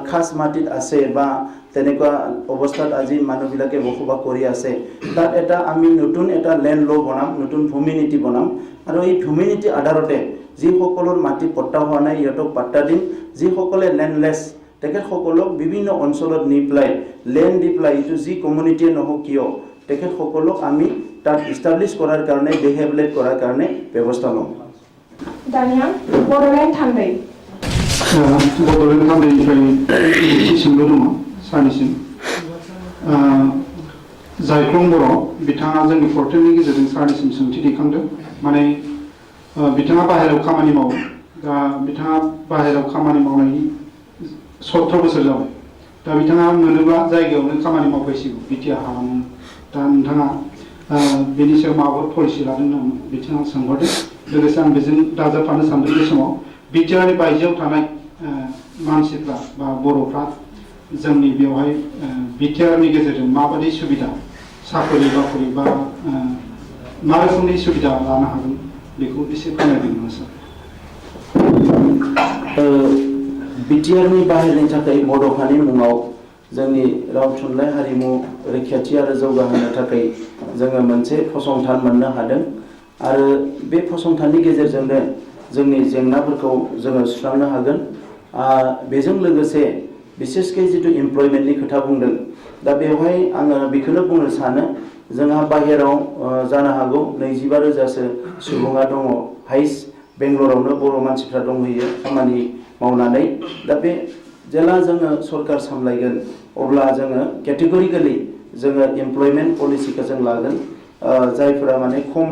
খাস মাটিত আছে বা তেনেকুৱা অৱস্থাত আজি মানুহবিলাকে বসবাস কৰি আছে তাত এটা আমি নতুন এটা ল্যান্ড ল বনাম নতুন ভূমি নীতি বনাম আৰু এই ভূমি নীতি আধাৰতে যি সকলৰ মাটি পট্টা হোৱা নাই ইহঁতক পাট্টা দিম যি সকলে ল্যান্ডলেস তেখেত সকলক বিভিন্ন অঞ্চলত নিপ্লাই ল্যান্ড দিপ্লাই ইটো যি কমিউনিটিয়ে নহওক কিয় তেখেত সকলক আমি তাত ইষ্টাব্লিছ কৰাৰ কাৰণে ডিহেবলেট কৰাৰ কাৰণে ব্যৱস্থা ল'ম দানিয়া বড়োলেণ্ড থান্দাই बड'लेण्ड थान्दैनिफ्राय सोंलु दङ सानैसिम जायख्लं बर' बिथाङा जोंनि पर्टेलनि गेजेरजों सानैसिम सोंथि दैखांदों माने बिथाङा बाहेरायाव खामानि मावो दा बिथाङा बाहेरायाव खामानि मावनायनि 17 बोसोर जाबाय दा बिथाङा मोनोब्ला जायगायावनो खामानि मावफैसिगौ बिटिआर हालामाव दा नोंथाङा बेनि सायाव माबाफोर पलिसि लादों नामा बिथाङा सोंहरदों लोगोसे आं बेजों दाजाबफानो सानदों बे समाव बिटिआरनि बायजोआव थानाय मानसिफ्रा बा बर'फ्रा जोंनि बेवहाय बिटिआरनि गेजेरजों माबायदि सुबिदा साखरि बाखरि बा मा रोखोमनि सुबिदा लानो हागोन बेखौ एसे फोरमायदों नामा सार बिटिआरनि बाहेरनि थाखाय बड'फानि मुङाव जोंनि राव थुनलाइ हारिमु रैखाथि आरो जौगाहोनो थाखाय जोङो मोनसे फसंथान मोननो हादों आरो बे फसंथाननि गेजेरजोंनो जोंनि जेंनाफोरखौ जोङो सुस्रांनो हागोन बेजों लोगोसे बिसेसकै जितु एमप्लयमेन्टनि खोथा बुंदों दा बेवहाय आङो बेखौनो बुंनो सानो जोंहा बाहेराव जानो हागौ 25,000सो सुबुङा दङ हाइस बेंगलरावनो बर' मानसिफ्रा दंहैयो खामानि मावनानै दा बे जेला जोङो सरकार सामलायगोन अब्ला जोङो केटेगरिकेलि जोङो एमप्लयमेन्ट पलिसिखौ जों लागोन जायफोरा माने खम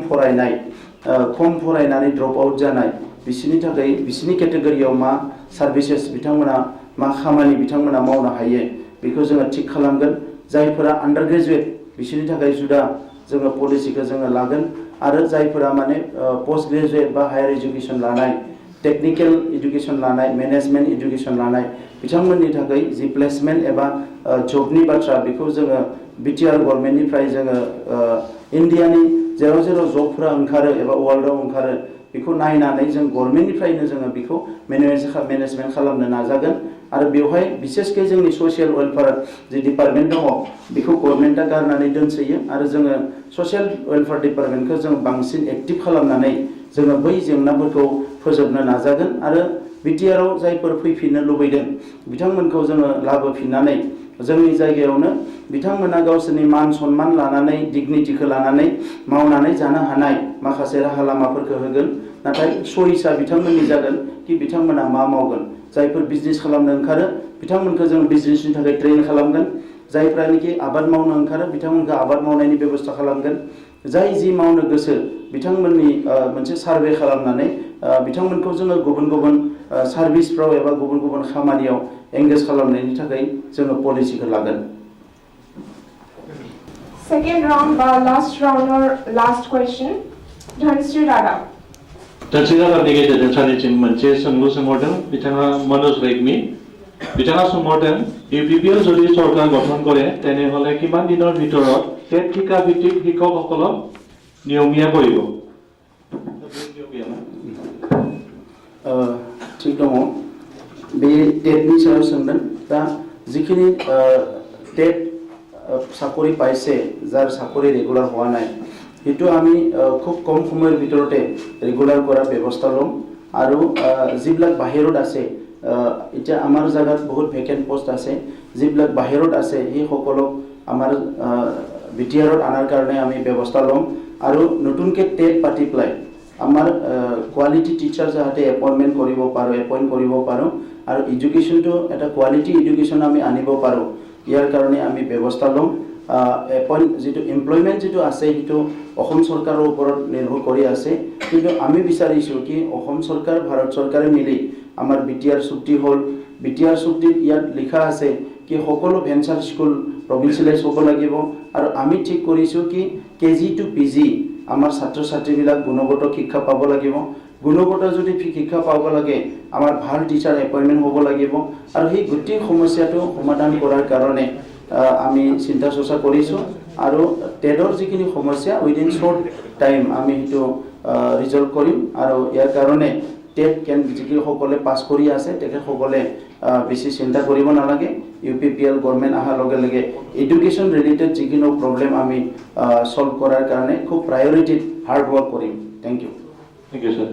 फरायनानै ड्रप आउट जानाय बिसिनि थाखाय बिसिनि केटेगरियाव मा सार्भिसेस बिथांमोना मा खामानि बिथांमोना मावनो हायो बेखौ जोङो थिक खालामगोन जायफोरा आन्डार ग्रेजुएट बिसिनि थाखाय जुदा जोङो पलिसिखौ जोङो लागोन आरो जायफोरा माने पोस्ट ग्रेजुएट बा हायर एजुकेशन लानाय टेक्निकल एजुकेशन लानाय मैनेजमेंट एजुकेशन लानाय बिथांमोननि थाखाय जि प्लेसमेन्ट एबा जबनि बाथ्रा बेखौ जोङो बिटिआर गभर्नमेन्टनिफ्राय जोङो इन्डियानि जेराव जेराव जबफोरा ओंखारो एबा वर्ल्डआव ओंखारो बेखौ नायनानै जों गभर्नमेन्टनिफ्रायनो जोङो बेखौ मेनेजमेन्ट खालामनो नाजागोन आरो बेवहाय बिसेसकै जोंनि ससियेल वेलफेयार जि डिपार्टमेन्ट दङ बेखौ गभर्नमेन्टआ गारनानै दोनसोयो आरो जोङो ससियेल वेलफेयार डिपार्टमेन्टखौ जों बांसिन एक्टिभ खालामनानै जोङो बै जेंनाफोरखौ फोजोबनो नाजागोन आरो बिटिआरआव जायफोर फैफिननो लुबैदों बिथांमोनखौ जोङो लाबोफिननानै जोंनि जायगायावनो बिथांमोना गावसोरनि मान सन्मान लानानै डिगनिटिखौ लानानै मावनानै जानो हानाय माखासे राहा लामाफोरखौ होगोन नाथाय चइसआ बिथांमोननि जागोन कि बिथांमोना मा मावगोन जायफोर बिजनेस खालामनो ओंखारो बिथांमोनखौ जों बिजनेसनि थाखाय ट्रेन खालामगोन जायफ्रानोखि आबाद मावनो ओंखारो बिथांमोनखौ आबाद मावनायनि बेबस्था खालामगोन जाय जि मावनो गोसो बिथांमोननि मोनसे सार्भे खालामनानै बिथांमोनखौ जोङो गुबुन गुबुन सार्भिसफ्राव एबा गुबुन गुबुन खामानियाव एंगेज खालामनायनि थाखाय जोङो पलिसिखौ लागोन Second round বা last round or last question Dhanashree Radha Dhanashree राधानि गेजेरजों सानैसिम मोनसे सोंलु सोंहरदों बिथाङा मनोज रेग्मी बिथाङा सोंहरदों इउपिपिएल যদি চৰকাৰ গঠন কৰে তেনেহলে কিমান দিনৰ ভিতৰত টেট শিক্ষা ভিত্তিক শিক্ষকসকলক নিয়মীয়া কৰিব ঠিক दङ बे टेटनि सायाव सोंदों दा जिखिनि टेट চাকৰি পাইছে যাৰ চাকৰি ৰেগুলাৰ হোৱা নাই সেইটো আমি খুব কম সময়ৰ ভিতৰতে ৰেগুলাৰ কৰাৰ ব্যৱস্থা ল'ম আৰু যিবিলাক বাহিৰত আছে এতিয়া আমাৰ জায়গাত বহুত ভেকেন্ট পোষ্ট আছে যিবিলাক বাহিৰত আছে সেই সকলক আমাৰ বিটিআৰত আনাৰ কাৰণে আমি ব্যৱস্থা ল'ম আৰু নতুনকৈ টেট পাতি পেলাই আমাৰ কোৱালিটি টিচাৰ যাতে এপইণ্টমেণ্ট কৰিব পাৰোঁ আৰু এডুকেশ্যনটো এটা কোৱালিটি এডুকেশ্যন আমি আনিব পাৰোঁ ইয়াৰ কাৰণে আমি ব্যৱস্থা ল'ম যিটো এমপ্লয়মেণ্ট যিটো আছে সেইটো অসম চৰকাৰৰ ওপৰত নিৰ্ভৰ কৰি আছে কিন্তু আমি বিচাৰিছোঁ কি অসম চৰকাৰ ভাৰত চৰকাৰে মিলি আমাৰ বিটিআৰ চুক্তি হ'ল বিটিআৰ চুক্তিত ইয়াত লিখা আছে কি সকলো ভেঞ্চাৰ স্কুল প্ৰভিন্সিয়েলাইজ হ'ব লাগিব আৰু আমি ঠিক কৰিছোঁ কি কেজি টু পিজি আমাৰ ছাত্ৰ ছাত্ৰীবিলাক গুণগত শিক্ষা পাব লাগিব গুণগত যদি শিক্ষা পাব লাগে আমাৰ ভাল টিচাৰ এপইণ্টমেণ্ট হ'ব লাগিব আৰু সেই গোটেই সমস্যাটো সমাধান কৰাৰ কাৰণে আমি চিন্তা চৰ্চা কৰিছোঁ আৰু টেটৰ যিখিনি সমস্যা উইদিন শ্বৰ্ট টাইম আমি সেইটো ৰিজল্ভ কৰিম আৰু ইয়াৰ কাৰণে টেট যিসকলে পাছ কৰি আছে তেখেতসকলে বেছি চিন্তা কৰিব নালাগে ইউপিপিএল গভৰ্ণমেণ্ট অহাৰ লগে লগে এডুকেশ্যন ৰিলেটেড যিখিনি প্ৰব্লেম আমি সলভ কৰাৰ কাৰণে খুব প্ৰায়ৰিটিত হাৰ্ড ৱৰ্ক কৰিম থ্যাংক ইউ স্যার